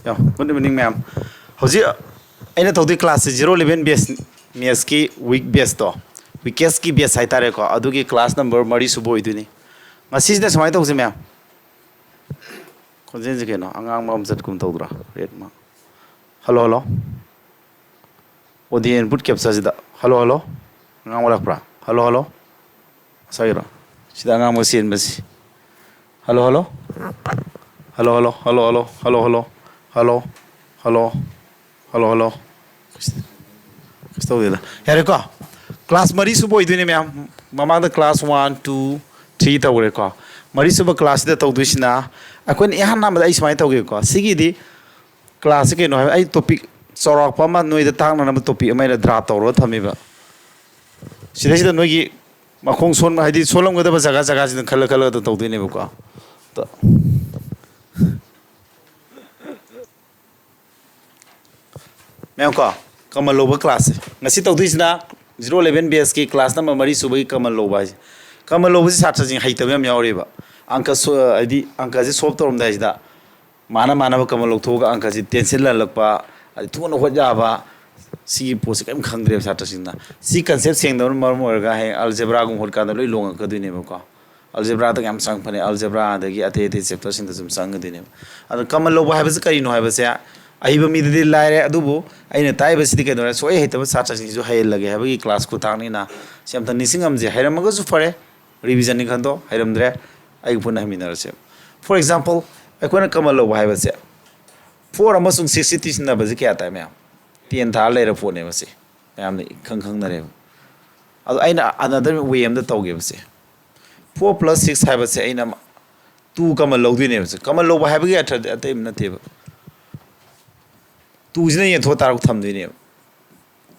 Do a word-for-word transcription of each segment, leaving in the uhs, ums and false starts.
Good evening, ma'am. ꯍꯧꯖꯤꯛ ꯑꯩꯅ ꯇꯧꯗꯣꯏ class ꯁꯦ zero eleven batch, maths ꯀꯤ weak batch ꯇꯣ, weakest ꯀꯤ batch ꯍꯥꯏꯇꯥꯔꯦꯀꯣ, ꯑꯗꯨꯒꯤ class number ꯃꯔꯤ ꯁꯨꯕ ꯑꯣꯏꯗꯣꯏꯅꯤ꯫ ꯉꯁꯤꯁꯤꯅ ꯁꯨꯃꯥꯏꯅ ꯇꯧꯁꯤ, ma'am꯫ ꯈꯣꯟꯖꯦꯜꯁꯦ ꯀꯩꯅꯣ, ꯑꯉꯥꯡꯕ ꯑꯃ ꯆꯠꯀꯨꯝ ꯇꯧꯗ꯭ꯔꯣ? Red ꯑꯃ꯫ Hello, hello꯫ Audio input capture ꯁꯤꯗ hello, hello꯫ ꯑꯉꯥꯡꯕ ꯂꯥꯛꯄ꯭ꯔꯥ? Hello, hello꯫ ꯉꯁꯥꯏꯒꯤꯔꯣ? ꯁꯤꯗ ꯑꯉꯥꯡꯕ ꯆꯦꯟꯕꯁꯤ꯫ Hello, hello꯫ Hello, hello, hello, hello, hello, hello, hello, hello, hello, hello꯫ ꯀꯩꯁꯨ ꯇꯧꯗꯦꯗ꯫ ꯌꯥꯔꯦꯀꯣ? Class ꯃꯔꯤ ꯁꯨꯕ ꯑꯣꯏꯗꯣꯏꯅꯦ, ꯃꯌꯥꯝ꯫ ꯃꯃꯥꯡꯗ class one, two, three ꯇꯧꯈ꯭ꯔꯦꯀꯣ꯫ ꯃꯔꯤ ꯁꯨꯕ class ꯁꯤꯗ ꯇꯧꯗꯣꯏꯁꯤꯅ, ꯑꯩꯈꯣꯏꯅ ꯏꯍꯥꯟ ꯍꯥꯟꯕꯗ ꯑꯩ ꯁꯨꯃꯥꯏꯅ ꯇꯧꯒꯦꯀꯣ꯫ ꯁꯤꯒꯤꯗꯤ class ꯁꯦ ꯀꯩꯅꯣ ꯍꯥꯏꯕ, ꯑꯩ topic ꯆꯥꯎꯔꯥꯛꯄ ꯑꯃ ꯅꯣꯏꯗ ꯇꯥꯛꯅꯅꯕ topic ꯑꯃ ꯑꯩꯅ draft ꯇꯧꯔꯒ ꯊꯝꯃꯤꯕ꯫ ꯁꯤꯗꯩꯁꯤꯗ ꯅꯣꯏꯒꯤ ꯃꯈꯣꯡ ꯁꯣꯟꯕ, ꯍꯥꯏꯗꯤ ꯁꯣꯜꯂꯝꯒꯗꯕ ꯖꯒꯥ ꯖꯒꯥꯁꯤꯗ ꯈꯜꯂ ꯈꯜꯂꯒ ꯑꯗꯨꯝ ꯇꯧꯗꯣꯏꯅꯦꯕꯀꯣ꯫ ꯑꯗꯣ ꯃꯌꯥꯝ ꯀꯣ, ꯀꯃꯟ ꯂꯧꯕ class ꯁꯦ ꯉꯁꯤ ꯇꯧꯗꯣꯏꯁꯤꯅ zero eleven batch ꯀꯤ class number ꯃꯔꯤ ꯁꯨꯕꯒꯤ ꯀꯃꯟ ꯂꯧꯕ ꯍꯥꯏꯁꯦ꯫ ꯀꯃꯟ ꯂꯧꯕꯁꯤ ꯁꯥꯇ꯭ꯔꯁꯤꯡ ꯍꯩꯇꯕ ꯌꯥꯝ ꯌꯥꯎꯔꯤꯕ꯫ ꯑꯪꯀ ꯁꯣ-, ꯍꯥꯏꯗꯤ ꯑꯪꯀꯁꯦ solve ꯇꯧꯔꯝꯗꯥꯏꯁꯤꯗ ꯃꯥꯅ ꯃꯥꯅꯕ ꯀꯃꯟ ꯂꯧꯊꯣꯛꯑꯒ ꯑꯪꯀꯁꯤ tension ꯂꯜꯂꯛꯄ, ꯑꯗꯩ ꯊꯨꯅ ꯍꯣꯠ ꯌꯥꯕ, ꯁꯤꯒꯤ ꯄꯣꯠꯁꯦ ꯀꯔꯤꯝ ꯈꯪꯗ꯭ꯔꯦꯕ ꯁꯥꯇ꯭ꯔꯁꯤꯡꯅ꯫ ꯁꯤ concept ꯁꯦꯡꯗꯕꯅ ꯃꯔꯝ ꯑꯣꯏꯔꯒ ꯍꯌꯦꯡ algebra ꯒꯨꯝꯕ ꯍꯣꯠꯀꯥꯟꯗ ꯂꯣꯏ ꯂꯣꯡꯉꯛꯀꯗꯣꯏꯅꯦꯕꯀꯣ꯫ Algebra ꯗ ꯌꯥꯝ ꯆꯪꯉꯛꯄꯅꯦ, algebra ꯑꯗꯒꯤ ꯑꯇꯩ ꯑꯇꯩ chapter ꯁꯤꯡꯗꯁꯨ ꯑꯗꯨꯝ ꯆꯪꯒꯗꯣꯏꯅꯦꯕ꯫ ꯑꯗꯣ ꯀꯃꯟ ꯂꯧꯕ ꯍꯥꯏꯕꯁꯤ ꯀꯔꯤꯅꯣ ꯍꯥꯏꯕꯁꯦ ꯑꯍꯩꯕ ꯃꯤꯗꯗꯤ ꯂꯥꯏꯔꯦ, ꯑꯗꯨꯕꯨ ꯑꯩꯅ ꯇꯥꯛꯏꯕꯁꯤꯗꯤ ꯀꯩꯗꯧꯔꯦ, ꯁꯨꯛꯍꯩ ꯍꯩꯇꯕ ꯁꯥꯇ꯭ꯔꯁꯤꯡꯁꯤꯁꯨ ꯍꯩꯍꯜꯂꯒꯦ ꯍꯥꯏꯕꯒꯤ class ꯈꯨꯊꯥꯡꯅꯤꯅ ꯁꯤ ꯑꯝꯇ ꯅꯤꯡꯁꯤꯡꯉꯝꯁꯦ꯫ ꯍꯩꯔꯝꯃꯒꯁꯨ ꯐꯔꯦ, revision ꯅꯤ ꯈꯟꯗꯣ, ꯍꯩꯔꯝꯗ꯭ꯔꯦ, ꯑꯩꯒ ꯄꯨꯟꯅ ꯍꯩꯃꯤꯟꯅꯔꯁꯦ꯫ For example, ꯑꯩꯈꯣꯏꯅ ꯀꯃꯟ ꯂꯧꯕ ꯍꯥꯏꯕꯁꯦ, four ꯑꯃꯁꯨꯡ six ꯁꯤ ꯇꯤꯁꯤꯟꯅꯕꯁꯦ ꯀꯌꯥ ꯇꯥꯏ ꯃꯌꯥꯝ? Ten ꯊꯥꯔ ꯂꯩꯔ ꯄꯣꯠꯅꯦ ꯃꯁꯤ, ꯃꯌꯥꯝꯅ ꯏꯈꯪ ꯈꯪꯅꯔꯦꯕ꯫ ꯑꯗꯣ ꯑꯩꯅ another way ꯑꯝꯗ ꯇꯧꯒꯦꯕꯁꯦ꯫ Four plus six ꯍꯥꯏꯕꯁꯦ ꯑꯩꯅ two common ꯂꯧꯗꯣꯏꯅꯦꯕꯁꯦ꯫ Common ꯂꯧꯕ ꯍꯥꯏꯕꯒꯤ ꯑꯔꯊꯗꯤ ꯑꯇꯩ ꯑꯃ ꯅꯠꯇꯦꯕ, two ꯁꯤꯅ ꯌꯦꯟꯊꯣꯛꯑ ꯇꯥꯔꯒ ꯊꯝꯗꯣꯏꯅꯦꯕ꯫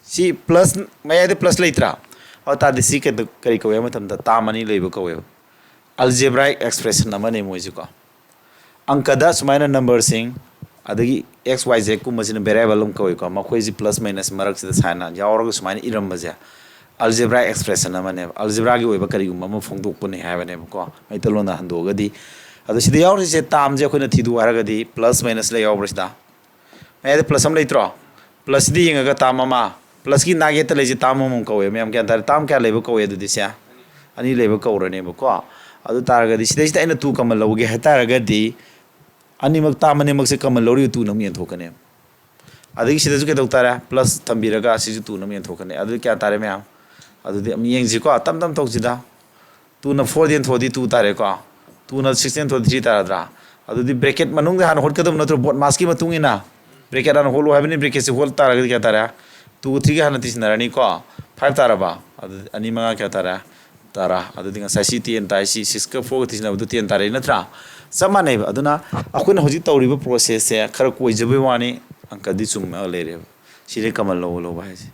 ꯁꯤ plus, ꯃꯌꯥꯏꯗ plus ꯂꯩꯇ꯭ꯔꯥ? ꯑꯗꯨ ꯇꯥꯔꯗꯤ ꯁꯤ ꯀꯩꯗ-, ꯀꯔꯤ ꯀꯧꯋꯦ ꯍꯥꯏꯕ ꯃꯇꯝꯗ term ꯑꯅꯤ ꯂꯩꯕ ꯀꯧꯋꯦꯕ꯫ Algebraic expression ꯑꯃꯅꯦ ꯃꯣꯏꯁꯦꯀꯣ꯫ ꯑꯪꯀꯗ ꯁꯨꯃꯥꯏꯅ number ꯁꯤꯡ, ꯑꯗꯒꯤ x, y, z ꯀꯨꯝꯕꯁꯤꯅ variable ꯑꯃ ꯀꯧꯏꯀꯣ꯫ ꯃꯈꯣꯏꯁꯤ plus minus ꯃꯔꯛꯁꯤꯗ ꯁꯥꯏꯅ ꯌꯥꯎꯔꯒ ꯁꯨꯃꯥꯏꯅ ꯏꯔꯝꯕꯁꯦ algebraic expression ꯑꯃꯅꯦꯕ꯫ Algebra ꯒꯤ ꯑꯣꯏꯕ ꯀꯔꯤꯒꯨꯝꯕ ꯑꯃ ꯐꯣꯡꯗꯣꯛꯄꯅꯦ ꯍꯥꯏꯕꯅꯦꯕꯀꯣ, ꯃꯩꯇꯩꯂꯣꯟꯗ ꯍꯟꯗꯣꯛꯑꯒꯗꯤ꯫ ꯑꯗꯣ ꯁꯤꯗ ꯌꯥꯎꯔꯤꯁꯦ ꯇꯥꯝꯁꯦ ꯑꯩꯈꯣꯏꯅ ꯊꯤꯗꯣꯛꯎ ꯍꯥꯏꯔꯒꯗꯤ ꯄ꯭ꯂꯁ ꯃꯥꯏꯅꯁ ꯂꯩ ꯌꯥꯎꯕ꯭ꯔꯥ ꯁꯤꯗ? ꯃꯌꯥꯏꯗ ꯄ꯭ꯂꯁ ꯑꯃ ꯂꯩꯇ꯭ꯔꯣ? ꯄ꯭ꯂꯁꯁꯤꯗꯤ ꯌꯦꯡꯉꯒ ꯇꯥꯝ ꯑꯃ, ꯄ꯭ꯂꯁꯀꯤ ꯅꯥꯒꯦꯠꯇ ꯂꯩꯁꯦ ꯇꯥꯝ ꯑꯃꯃꯝ ꯀꯧꯋꯦ꯫ ꯃꯌꯥꯝ ꯒ꯭ꯌꯥꯟ ꯇꯥꯔꯦ? ꯇꯥꯝ ꯀꯌꯥ ꯂꯩꯕ ꯀꯧꯋꯦ ꯑꯗꯨꯗꯤ ꯁꯦ? ꯑꯅꯤ ꯂꯩꯕ ꯀꯧꯔꯅꯦꯕꯀꯣ꯫ ꯑꯗꯨ ꯇꯥꯔꯒꯗꯤ ꯁꯤꯗꯩꯁꯤꯗ ꯑꯩꯅ ꯇꯨ ꯀꯃꯟ ꯂꯧꯒꯦ ꯍꯥꯏ ꯇꯥꯔꯒꯗꯤ ꯑꯅꯤꯃꯛ ꯇꯥꯝ ꯑꯅꯤꯃꯛꯁꯦ ꯀꯃꯟ ꯂꯧꯔꯤꯕ ꯇꯨꯅ ꯑꯃꯨꯛ ꯌꯦꯟꯊꯣꯛꯀꯅꯦꯕ꯫ ꯑꯗꯒꯤ ꯁꯤꯗꯁꯨ ꯀꯩꯗꯧ ꯇꯥꯔꯦ? ꯄ꯭ꯂꯁ ꯊꯝꯕꯤꯔꯒ ꯁꯤꯁꯨ ꯇꯨꯅ ꯑꯃꯨꯛ ꯌꯦꯟꯊꯣꯛꯀꯅꯤ꯫ ꯑꯗꯨꯗꯤ ꯀꯌꯥ ꯇꯥꯔꯦ ꯃꯌꯥꯝ? ꯑꯗꯨꯗꯤ ꯑꯃꯨꯛ ꯌꯦꯡꯁꯤꯀꯣ, ꯇꯞ ꯇꯞ ꯇꯧꯁꯤꯗ꯫ ꯇꯨꯅ ꯐꯣꯔꯗ ꯌꯦꯟꯊꯣꯛꯑꯗꯤ ꯇꯨ ꯇꯥꯔꯦꯀꯣ꯫ ꯇꯨꯅ ꯁꯤꯛꯁꯇ ꯌꯦꯟꯊꯣꯛꯑꯗꯤ ꯊ꯭ꯔꯤ ꯇꯥꯔꯗ꯭ꯔꯥ? ꯑꯗꯨꯗꯤ ꯕ꯭ꯔꯦꯀꯦꯠ ꯃꯅꯨꯡꯗ ꯍꯥꯟꯅ ꯍꯣꯠꯀꯗꯕ ꯅꯠꯇ꯭ꯔꯣ? ꯕꯣꯠ ꯃꯥꯁꯀꯤ ꯃꯇꯨꯡ ꯏꯟꯅ ꯕ꯭ꯔꯦꯀꯦꯠ ꯍꯥꯟꯅ ꯍꯣꯠꯂꯨ ꯍꯥꯏꯕꯅꯤ꯫ ꯕ꯭ꯔꯦꯀꯦꯠꯁꯦ ꯍꯣꯠ ꯇꯥꯔꯒꯗꯤ ꯀꯌꯥ ꯇꯥꯔꯦ? ꯇꯨꯒ ꯊ꯭ꯔꯤꯒ ꯍꯥꯟꯅ ꯇꯤꯁꯤꯟꯅꯔꯅꯤꯀꯣ꯫ ꯐꯥꯏꯚ ꯇꯥꯔꯕ? ꯑꯗꯨꯗꯤ ꯑꯅꯤ ꯃꯉꯥ ꯀꯌꯥ ꯇꯥꯔꯦ? ꯇꯔꯥ꯫ ꯑꯗꯨꯗꯤ ꯉꯁꯥꯏ ꯁꯤ ꯇꯦꯟ ꯇꯥꯏ, ꯁꯤ ꯁꯤꯛꯁꯀ ꯐꯣꯔꯒ ꯇꯤꯁꯤꯟꯅꯕꯗꯨ ꯇꯦꯟ ꯇꯥꯔꯦ, ꯅꯠꯇ꯭ꯔꯥ? ꯆꯞ ꯃꯥꯟꯅꯩꯕ꯫ ꯑꯗꯨꯅ ꯑꯩꯈꯣꯏꯅ ꯍꯧꯖꯤꯛ ꯇꯧꯔꯤꯕ ꯄ꯭ꯔꯣꯁꯦꯁꯁꯦ ꯈꯔ ꯀꯣꯏꯖꯕꯩ ꯋꯥꯅꯤ, ꯑꯪꯀꯗꯤ ꯆꯨꯝꯃꯒ ꯂꯩꯔꯦꯕ꯫ ꯁꯤꯗꯤ ꯀꯃꯟ ꯂꯧꯕ ꯂꯧꯕ ꯍꯥꯏꯁꯦ꯫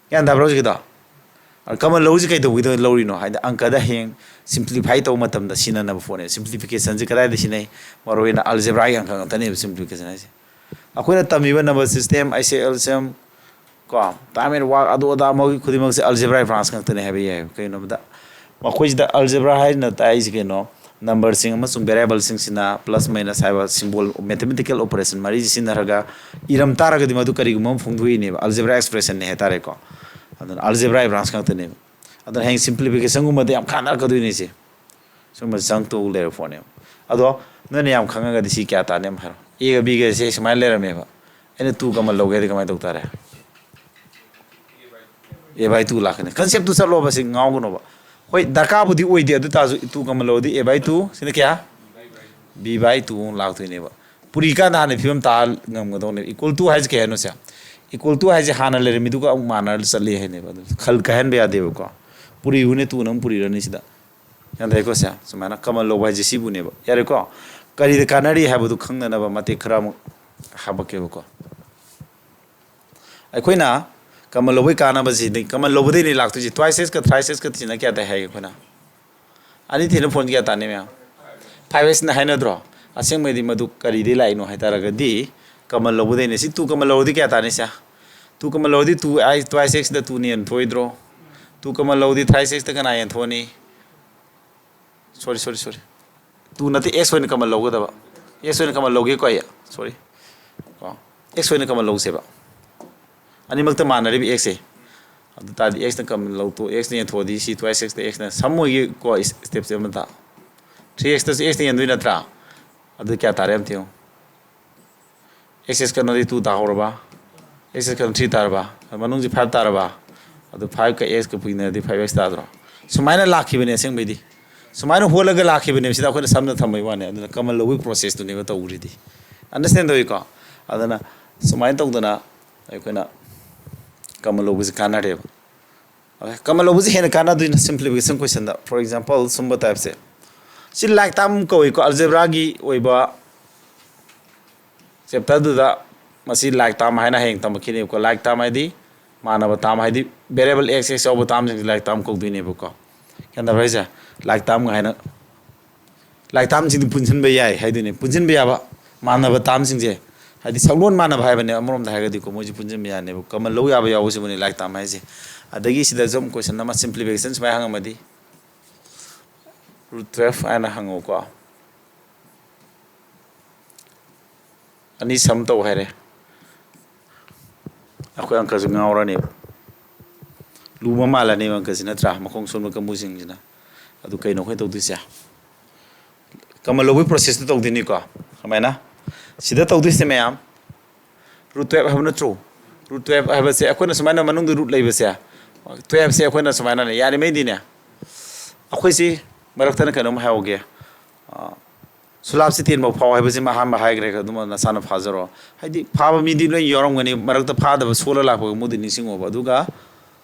ꯒ꯭ꯌꯥꯟ ꯇꯥꯕ꯭ꯔꯣ ꯍꯧꯖꯤꯛꯀꯤꯗꯣ? ꯀꯃꯟ ꯂꯧꯁꯤ ꯀꯩꯗꯧꯕꯒꯤꯗ ꯂꯧꯔꯤꯅꯣ ꯍꯥꯏꯗꯤ, ꯑꯪꯀꯗ ꯍꯌꯦꯡ ꯁꯤꯝꯄ꯭ꯂꯤꯐꯥꯏ ꯇꯧꯕ ꯃꯇꯝꯗ ꯁꯤꯖꯤꯟꯅꯅꯕ ꯐꯣꯟꯅꯦ꯫ ꯁꯤꯝꯄ꯭ꯂꯤꯐꯤꯀꯦꯁꯟꯁꯤ ꯀꯗꯥꯏꯗ ꯁꯤꯖꯤꯟꯅꯩ? ꯃꯔꯨꯑꯣꯏꯅ ꯑꯜꯖꯦꯕ꯭ꯔꯥꯒꯤ ꯑꯪꯀ ꯉꯥꯛꯇꯅꯦꯕ ꯁꯤꯝꯄ꯭ꯂꯤꯐꯤꯀꯦꯁꯟ ꯍꯥꯏꯁꯦ꯫ ꯑꯩꯈꯣꯏꯅ ꯇꯝꯃꯤꯕ ꯅꯝꯕꯔ ꯁꯤꯁꯇꯦꯝ, ꯑꯩꯁꯦ ꯑꯦꯜꯁꯤꯌꯝ, ꯀꯣ, ꯇꯥꯏꯝ ꯑꯦꯟ ꯋꯥꯔꯛ, ꯑꯗꯨ ꯑꯗꯥ ꯃꯈꯣꯏꯒꯤ ꯈꯨꯗꯤꯡꯃꯛꯁꯦ ꯑꯜꯖꯦꯕ꯭ꯔꯥꯒꯤ ꯕ꯭ꯔꯥꯟꯁ ꯉꯥꯛꯇꯅꯦ ꯍꯥꯏꯕ ꯌꯥꯏ꯫ ꯀꯩꯒꯤꯅꯣ ꯍꯥꯏꯕꯗ ꯃꯈꯣꯏꯁꯤꯗ ꯑꯜꯖꯦꯕ꯭ꯔꯥ ꯍꯥꯏꯅ ꯇꯥꯛꯏꯁꯦ ꯀꯩꯅꯣ? ꯅꯝꯕꯔꯁꯤꯡ ꯑꯃꯁꯨꯡ ꯚꯦꯔꯤꯌꯦꯕꯜꯁꯤꯡꯁꯤꯅ ꯄ꯭ꯂꯁ ꯃꯥꯏꯅꯁ ꯍꯥꯏꯕ ꯁꯤꯝꯕꯣꯜ, ꯃꯦꯊꯃꯦꯇꯤꯀꯦꯜ ꯑꯣꯄꯔꯦꯁꯟ ꯃꯔꯤꯁꯤ ꯁꯤꯖꯤꯟꯅꯔꯒ ꯏꯔꯝ ꯇꯥꯔꯒꯗꯤ ꯃꯗꯨ ꯀꯔꯤꯒꯨꯝꯕ ꯑꯃ ꯐꯣꯡꯗꯣꯛꯏꯅꯦꯕ꯫ ꯑꯜꯖꯦꯕ꯭ꯔꯥ ꯑꯦꯛꯁꯄ꯭ꯔꯦꯁꯟꯅꯦ ꯍꯥꯏꯇꯥꯔꯦꯀꯣ꯫ ꯑꯗꯨꯅ ꯑꯜꯖꯦꯕ꯭ꯔꯥꯒꯤ ꯕ꯭ꯔꯥꯟꯁ ꯉꯥꯛꯇꯅꯦꯕ꯫ ꯑꯗꯨꯅ ꯍꯌꯦꯡ ꯁꯤꯝꯄ꯭ꯂꯤꯐꯤꯀꯦꯁꯟꯒꯨꯝꯕꯗ ꯌꯥꯝ ꯀꯥꯟꯅꯔꯛꯀꯗꯣꯏꯅꯦ ꯁꯦ꯫ ꯁꯨꯝꯕ ꯆꯪ ꯇꯧ ꯂꯩꯔ ꯄꯣꯠꯅꯦꯕ꯫ ꯑꯗꯣ ꯅꯣꯏꯅ ꯌꯥꯝ ꯈꯪꯉꯒꯗꯤ ꯁꯤ ꯀꯌꯥ ꯇꯥꯅꯤ ꯑꯃ ꯍꯥꯏꯔꯣ? ꯑꯦꯒ ꯕꯤꯒꯁꯦ ꯁꯨꯃꯥꯏꯅ ꯂꯩꯔꯝꯃꯦꯕ꯫ ꯑꯩꯅ ꯇꯨ ꯀꯃꯟ ꯂꯧꯒꯦ ꯍꯥꯏꯗꯤ ꯀꯃꯥꯏꯅ ꯇꯧ ꯇꯥꯔꯦ? ꯑꯦ ꯕꯥꯏ ꯇꯨ ꯂꯥꯛꯀꯅꯤ꯫ ꯀꯟꯁꯦꯞꯇꯨ ꯆꯠꯂꯣꯕ, ꯁꯤ ꯉꯥꯎꯒꯅꯣꯕ꯫ ꯍꯣꯏ, ꯗꯔꯀꯥꯔꯕꯨꯗꯤ ꯑꯣꯏꯗꯦ, ꯑꯗꯨ ꯇꯥꯔꯁꯨ ꯇꯨ ꯀꯃꯟ ꯂꯧꯔꯗꯤ ꯑꯦ ꯕꯥꯏ ꯇꯨ, ꯁꯤꯅ ꯀꯌꯥ? ꯕꯤ ꯕꯥꯏ ꯇꯨ ꯑꯃꯨꯛ ꯂꯥꯛꯇꯣꯏꯅꯦꯕ꯫ ꯄꯨꯔꯤ ꯀꯥꯟꯗ ꯍꯥꯟꯅ ꯐꯤꯕꯝ ꯇꯥ ꯉꯝꯒꯗꯧꯅꯦꯕ꯫ ꯏꯀ꯭ꯋꯜ ꯇꯨ ꯍꯥꯏꯁꯦ ꯀꯩ ꯍꯥꯏꯅꯣ ꯁꯦ? ꯏꯀ꯭ꯋꯜ ꯇꯨ ꯍꯥꯏꯁꯦ ꯍꯥꯟꯅ ꯂꯩꯔꯝꯃꯤꯗꯨꯒ ꯑꯃꯨꯛ ꯃꯥꯟꯅꯔ ꯆꯠꯂꯦ ꯍꯥꯏꯅꯦꯕ꯫ ꯑꯗꯨ ꯈꯜ ꯀꯥꯏꯍꯟꯕ ꯌꯥꯗꯦꯕꯀꯣ꯫ ꯄꯨꯔꯤꯕꯨꯅꯦ ꯇꯨꯅ ꯑꯃꯨꯛ ꯄꯨꯔꯤꯔꯅꯤ ꯁꯤꯗ꯫ ꯒ꯭ꯌꯥꯟ ꯇꯥꯏꯀꯣ ꯁꯦ? ꯁꯨꯃꯥꯏꯅ ꯀꯃꯟ ꯂꯧꯕ ꯍꯥꯏꯁꯦ ꯁꯤꯕꯨꯅꯦꯕ꯫ ꯌꯥꯔꯦꯀꯣ? ꯀꯔꯤꯗ ꯀꯥꯟꯅꯔꯤ ꯍꯥꯏꯕꯗꯨ ꯈꯪꯅꯅꯕ ꯃꯇꯦꯛ ꯈꯔ ꯑꯃꯨꯛ ꯍꯥꯄꯛꯀꯦꯕꯀꯣ꯫ ꯑꯩꯈꯣꯏꯅ ꯀꯃꯟ ꯂꯧꯕꯒꯤ ꯀꯥꯟꯅꯕꯁꯤꯗꯤ, ꯀꯃꯟ ꯂꯧꯕꯗꯩꯅꯦ ꯂꯥꯛꯇꯣꯏꯁꯦ꯫ ꯇ꯭ꯋꯥꯏꯁ ꯑꯦꯛꯁꯀ ꯊ꯭ꯔꯥꯏꯁ ꯑꯦꯛꯁꯀ ꯊꯤꯅ ꯀꯌꯥ ꯇꯥꯏ ꯍꯥꯏꯒꯦ ꯑꯩꯈꯣꯏꯅ? ꯑꯅꯤ ꯊꯤꯅ ꯐꯣꯟ ꯀꯌꯥ ꯇꯥꯅꯤ ꯃꯌꯥꯝ? Five action ꯍꯥꯏꯅꯗ꯭ꯔꯣ? ꯑꯁꯦꯡꯕꯩꯗꯤ ꯃꯗꯨ ꯀꯔꯤꯗꯩ ꯂꯥꯛꯏꯅꯣ ꯍꯥꯏ ꯇꯥꯔꯒꯗꯤ ꯀꯃꯟ ꯂꯧꯕꯗꯩꯅꯦ꯫ ꯁꯤ ꯇꯨ ꯀꯃꯟ ꯂꯧꯔꯗꯤ ꯀꯌꯥ ꯇꯥꯅꯤ ꯁꯦ? ꯇꯨ ꯀꯃꯟ ꯂꯧꯔꯗꯤ ꯇꯨ ꯑꯥꯏ, ꯇ꯭ꯋꯥꯏꯁ ꯑꯦꯛꯁꯇ ꯇꯨꯅ ꯌꯦꯟꯊꯣꯛꯑꯣꯏꯗ꯭ꯔꯣ? ꯇꯨ ꯀꯃꯟ ꯂꯧꯔꯗꯤ ꯊ꯭ꯔꯥꯏꯁ ꯑꯦꯛꯁꯇ ꯀꯅꯥ ꯌꯦꯟꯊꯣꯛꯑꯅꯤ? ꯁꯣꯔꯤ, ꯁꯣꯔꯤ, ꯁꯣꯔꯤ꯫ ꯇꯨ ꯅꯠꯇꯦ, ꯑꯦꯛꯁ ꯑꯣꯏꯅ ꯀꯃꯟ ꯂꯧꯒꯗꯕ꯫ ꯑꯦꯛꯁ ꯑꯣꯏꯅ ꯀꯃꯟ ꯂꯧꯒꯦꯀꯣ ꯑꯩ꯫ ꯁꯣꯔꯤ꯫ ꯀꯣ, ꯑꯦꯛꯁ ꯑꯣꯏꯅ ꯀꯃꯟ ꯂꯧꯁꯦꯕ꯫ ꯑꯅꯤꯃꯛꯇ ꯃꯥꯟꯅꯔꯤꯕ ꯑꯦꯛꯁꯁꯦ꯫ ꯑꯗꯨ ꯇꯥꯔꯗꯤ ꯑꯦꯛꯁꯅ ꯀꯃꯟ ꯂꯧꯊꯣꯛ, ꯑꯦꯛꯁꯅ ꯌꯦꯟꯊꯣꯛꯑꯗꯤ ꯁꯤ ꯇꯨ ꯑꯦꯛꯁ ꯑꯦꯛꯁꯇ ꯑꯦꯛꯁꯅ ꯁꯝ ꯑꯣꯏꯒꯤ ꯀꯣ, ꯏꯁ-, ꯁ꯭ꯇꯦꯞꯁꯦ ꯑꯃ ꯇꯥ꯫ ꯊ꯭ꯔꯤ ꯑꯦꯛꯁꯇꯁꯨ ꯑꯦꯛꯁꯅ ꯌꯦꯟꯗꯣꯏ ꯅꯠꯇ꯭ꯔꯥ? ꯑꯗꯨ ꯀꯌꯥ ꯇꯥꯔꯦ ꯑꯝꯇ ꯌꯦꯡꯉꯨ꯫ ꯑꯦꯛꯁ ꯑꯦꯛꯁ ꯀꯩꯅꯣꯗꯤ ꯇꯨ ꯇꯥꯍꯧꯔꯕ? ꯑꯦꯛꯁ ꯑꯦꯛꯁ ꯀꯩꯅꯣ ꯊ꯭ꯔꯤ ꯇꯥꯔꯕ? ꯃꯅꯨꯡꯁꯦ ꯐꯥꯏꯚ ꯇꯥꯔꯕ? ꯑꯗꯨ ꯐꯥꯏꯚꯀ ꯑꯦꯛꯁꯀ ꯄꯨꯟꯅꯔꯗꯤ ꯐꯥꯏꯚ ꯑꯦꯛꯁ ꯇꯥꯗ꯭ꯔꯣ? ꯁꯨꯃꯥꯏꯅ ꯂꯥꯛꯈꯤꯕꯅꯦ ꯑꯁꯦꯡꯕꯩꯗꯤ꯫ ꯁꯨꯃꯥꯏꯅ ꯍꯣꯜꯂꯒ ꯂꯥꯛꯈꯤꯕꯅꯦꯕ ꯁꯤꯗ ꯑꯩꯈꯣꯏꯅ ꯁꯝꯅ ꯊꯝꯕꯩ ꯋꯥꯅꯦ꯫ ꯑꯗꯨꯅ ꯀꯃꯟ ꯂꯧꯕꯒꯤ ꯄ꯭ꯔꯣꯁꯦꯁꯇꯨꯅꯦꯕ ꯇꯧꯔꯤꯗꯤ꯫ ꯑꯟꯗꯔꯁ꯭ꯇꯦꯟ ꯇꯧꯏꯀꯣ? ꯑꯗꯨꯅ ꯁꯨꯃꯥꯏꯅ ꯇꯧꯗꯅ ꯑꯩꯈꯣꯏꯅ ꯀꯃꯟ ꯂꯧꯕꯁꯦ ꯀꯥꯟꯅꯔꯦꯕ꯫ ꯑꯣꯀꯦ, ꯀꯃꯟ ꯂꯧꯕꯁꯦ ꯍꯦꯟꯅ ꯀꯥꯟꯅꯗꯣꯏꯅ ꯁꯤꯝꯄ꯭ꯂꯤꯐꯤꯀꯦꯁꯟ ꯀꯣꯏꯁꯟꯗ꯫ ꯐꯣꯔ ꯑꯦꯛꯖꯥꯝꯄꯜ, ꯁꯨꯝꯕ ꯇꯥꯏꯞꯁꯦ꯫ ꯁꯤ ꯂꯥꯏꯛ ꯇꯥꯝ ꯀꯧꯏꯀꯣ, ꯑꯜꯖꯦꯕ꯭ꯔꯥꯒꯤ ꯑꯣꯏꯕ ꯆꯦꯞꯇꯔꯗꯨꯗ ꯃꯁꯤ ꯂꯥꯏꯛ ꯇꯥꯝ ꯍꯥꯏꯅ ꯍꯌꯦꯡ ꯇꯝꯃꯛꯈꯤꯅꯦꯕꯀꯣ꯫ ꯂꯥꯏꯛ ꯇꯥꯝ ꯍꯥꯏꯗꯤ ꯃꯥꯟꯅꯕ ꯇꯥꯝ, ꯍꯥꯏꯗꯤ ꯚꯦꯔꯤꯌꯦꯕꯜ ꯑꯦꯛꯁ ꯑꯦꯛꯁ ꯌꯥꯎꯕ ꯇꯥꯝꯁꯤꯡꯁꯦ ꯂꯥꯏꯛ ꯇꯥꯝ ꯀꯧꯗꯣꯏꯅꯦꯕꯀꯣ꯫ ꯒ꯭ꯌꯥꯟ ꯇꯥꯕ꯭ꯔꯥ ꯍꯥꯏꯁꯦ? ꯂꯥꯏꯛ ꯇꯥꯝꯒ ꯍꯥꯏꯅ ꯂꯥꯏꯛ ꯇꯥꯝꯁꯤꯡꯗꯤ ꯄꯨꯟꯁꯤꯟꯕ ꯌꯥꯏ ꯍꯥꯏꯗꯣꯏꯅꯦ, ꯄꯨꯟꯁꯤꯟꯕ ꯌꯥꯕ ꯃꯥꯟꯅꯕ ꯇꯥꯝꯁꯤꯡꯁꯦ, ꯍꯥꯏꯗꯤ ꯁꯛꯂꯣꯟ ꯃꯥꯟꯅꯕ ꯍꯥꯏꯕꯅꯦ ꯑꯃꯔꯣꯝꯗ ꯍꯥꯏꯔꯒꯗꯤꯀꯣ, ꯃꯣꯏꯁꯦ ꯄꯨꯟꯁꯤꯟꯕ ꯌꯥꯅꯦꯕ, ꯀꯃꯟ ꯂꯧ ꯌꯥꯕ ꯌꯥꯎꯕꯁꯤꯕꯨꯅꯦ ꯂꯥꯏꯛ ꯇꯥꯝ ꯍꯥꯏꯁꯦ꯫ ꯑꯗꯒꯤ ꯁꯤꯗ ꯁꯨꯝ ꯀꯣꯏꯁꯟ ꯑꯃ ꯁꯤꯝꯄ꯭ꯂꯤꯐꯤꯀꯦꯁꯟ ꯁꯨꯃꯥꯏꯅ ꯍꯪꯉꯝꯃꯗꯤ, ꯔꯨꯠ ꯇꯨꯌꯦꯜꯐ ꯍꯥꯏꯅ ꯍꯪꯉꯣꯀꯣ꯫ ꯑꯅꯤ ꯁꯝ ꯇꯧ ꯍꯥꯏꯔꯦ꯫ ꯑꯩꯈꯣꯏ ꯑꯪꯀꯁꯨ ꯉꯥꯎꯔꯅꯦꯕ, ꯂꯨꯕ ꯃꯥꯜꯂꯅꯦꯕ ꯑꯪꯀꯁꯤ, ꯅꯠꯇ꯭ꯔꯥ? ꯃꯈꯣꯡ ꯁꯣꯟꯕ ꯀꯥꯡꯕꯨꯁꯤꯡꯁꯤꯅ꯫ ꯑꯗꯨ ꯀꯩꯅꯣ ꯑꯩꯈꯣꯏ ꯇꯧꯗꯣꯏꯁꯦ? ꯀꯃꯟ ꯂꯧꯕꯒꯤ ꯄ꯭ꯔꯣꯁꯦꯁꯇ ꯇꯧꯗꯣꯏꯅꯤꯀꯣ꯫ ꯀꯃꯥꯏꯅ? ꯁꯤꯗ ꯇꯧꯗꯣꯏꯁꯦ ꯃꯌꯥꯝ, ꯔꯨꯠ ꯇꯨꯌꯦꯜꯐ ꯍꯥꯏꯕ ꯅꯠꯇ꯭ꯔꯣ? ꯔꯨꯠ ꯇꯨꯌꯦꯜꯐ ꯍꯥꯏꯕꯁꯦ ꯑꯩꯈꯣꯏꯅ ꯁꯨꯃꯥꯏꯅ ꯃꯅꯨꯡꯗ ꯔꯨꯠ ꯂꯩꯕꯁꯦ, ꯇꯨꯌꯦꯜꯐꯁꯦ ꯑꯩꯈꯣꯏꯅ ꯁꯨꯃꯥꯏꯅꯅꯦ, ꯌꯥꯔꯤꯉꯩꯗꯤꯅꯦ, ꯑꯩꯈꯣꯏꯁꯤ ꯃꯔꯛꯇꯅ ꯀꯩꯅꯣꯝ ꯍꯥꯏꯍꯧꯒꯦ꯫ ꯑ, ꯁꯨꯂꯥꯞꯁꯤ ꯇꯦꯟꯐꯧ ꯐꯥꯎ ꯍꯥꯏꯕꯁꯤꯃ ꯑꯍꯥꯟꯕ ꯍꯥꯏꯈ꯭ꯔꯦ, ꯑꯗꯨꯃ ꯅꯁꯥꯅ ꯐꯥꯖꯔꯣ꯫ ꯍꯥꯏꯗꯤ ꯐꯥꯕ ꯃꯤꯗꯤ ꯂꯣꯏ ꯌꯥꯎꯔꯝꯒꯅꯤ, ꯃꯔꯛꯇ ꯐꯥꯗꯕ ꯁꯣꯜꯂ ꯂꯥꯛꯄ ꯀꯥꯡꯕꯨꯗꯤ ꯅꯤꯡꯁꯤꯡꯉꯣꯕ꯫ ꯑꯗꯨꯒ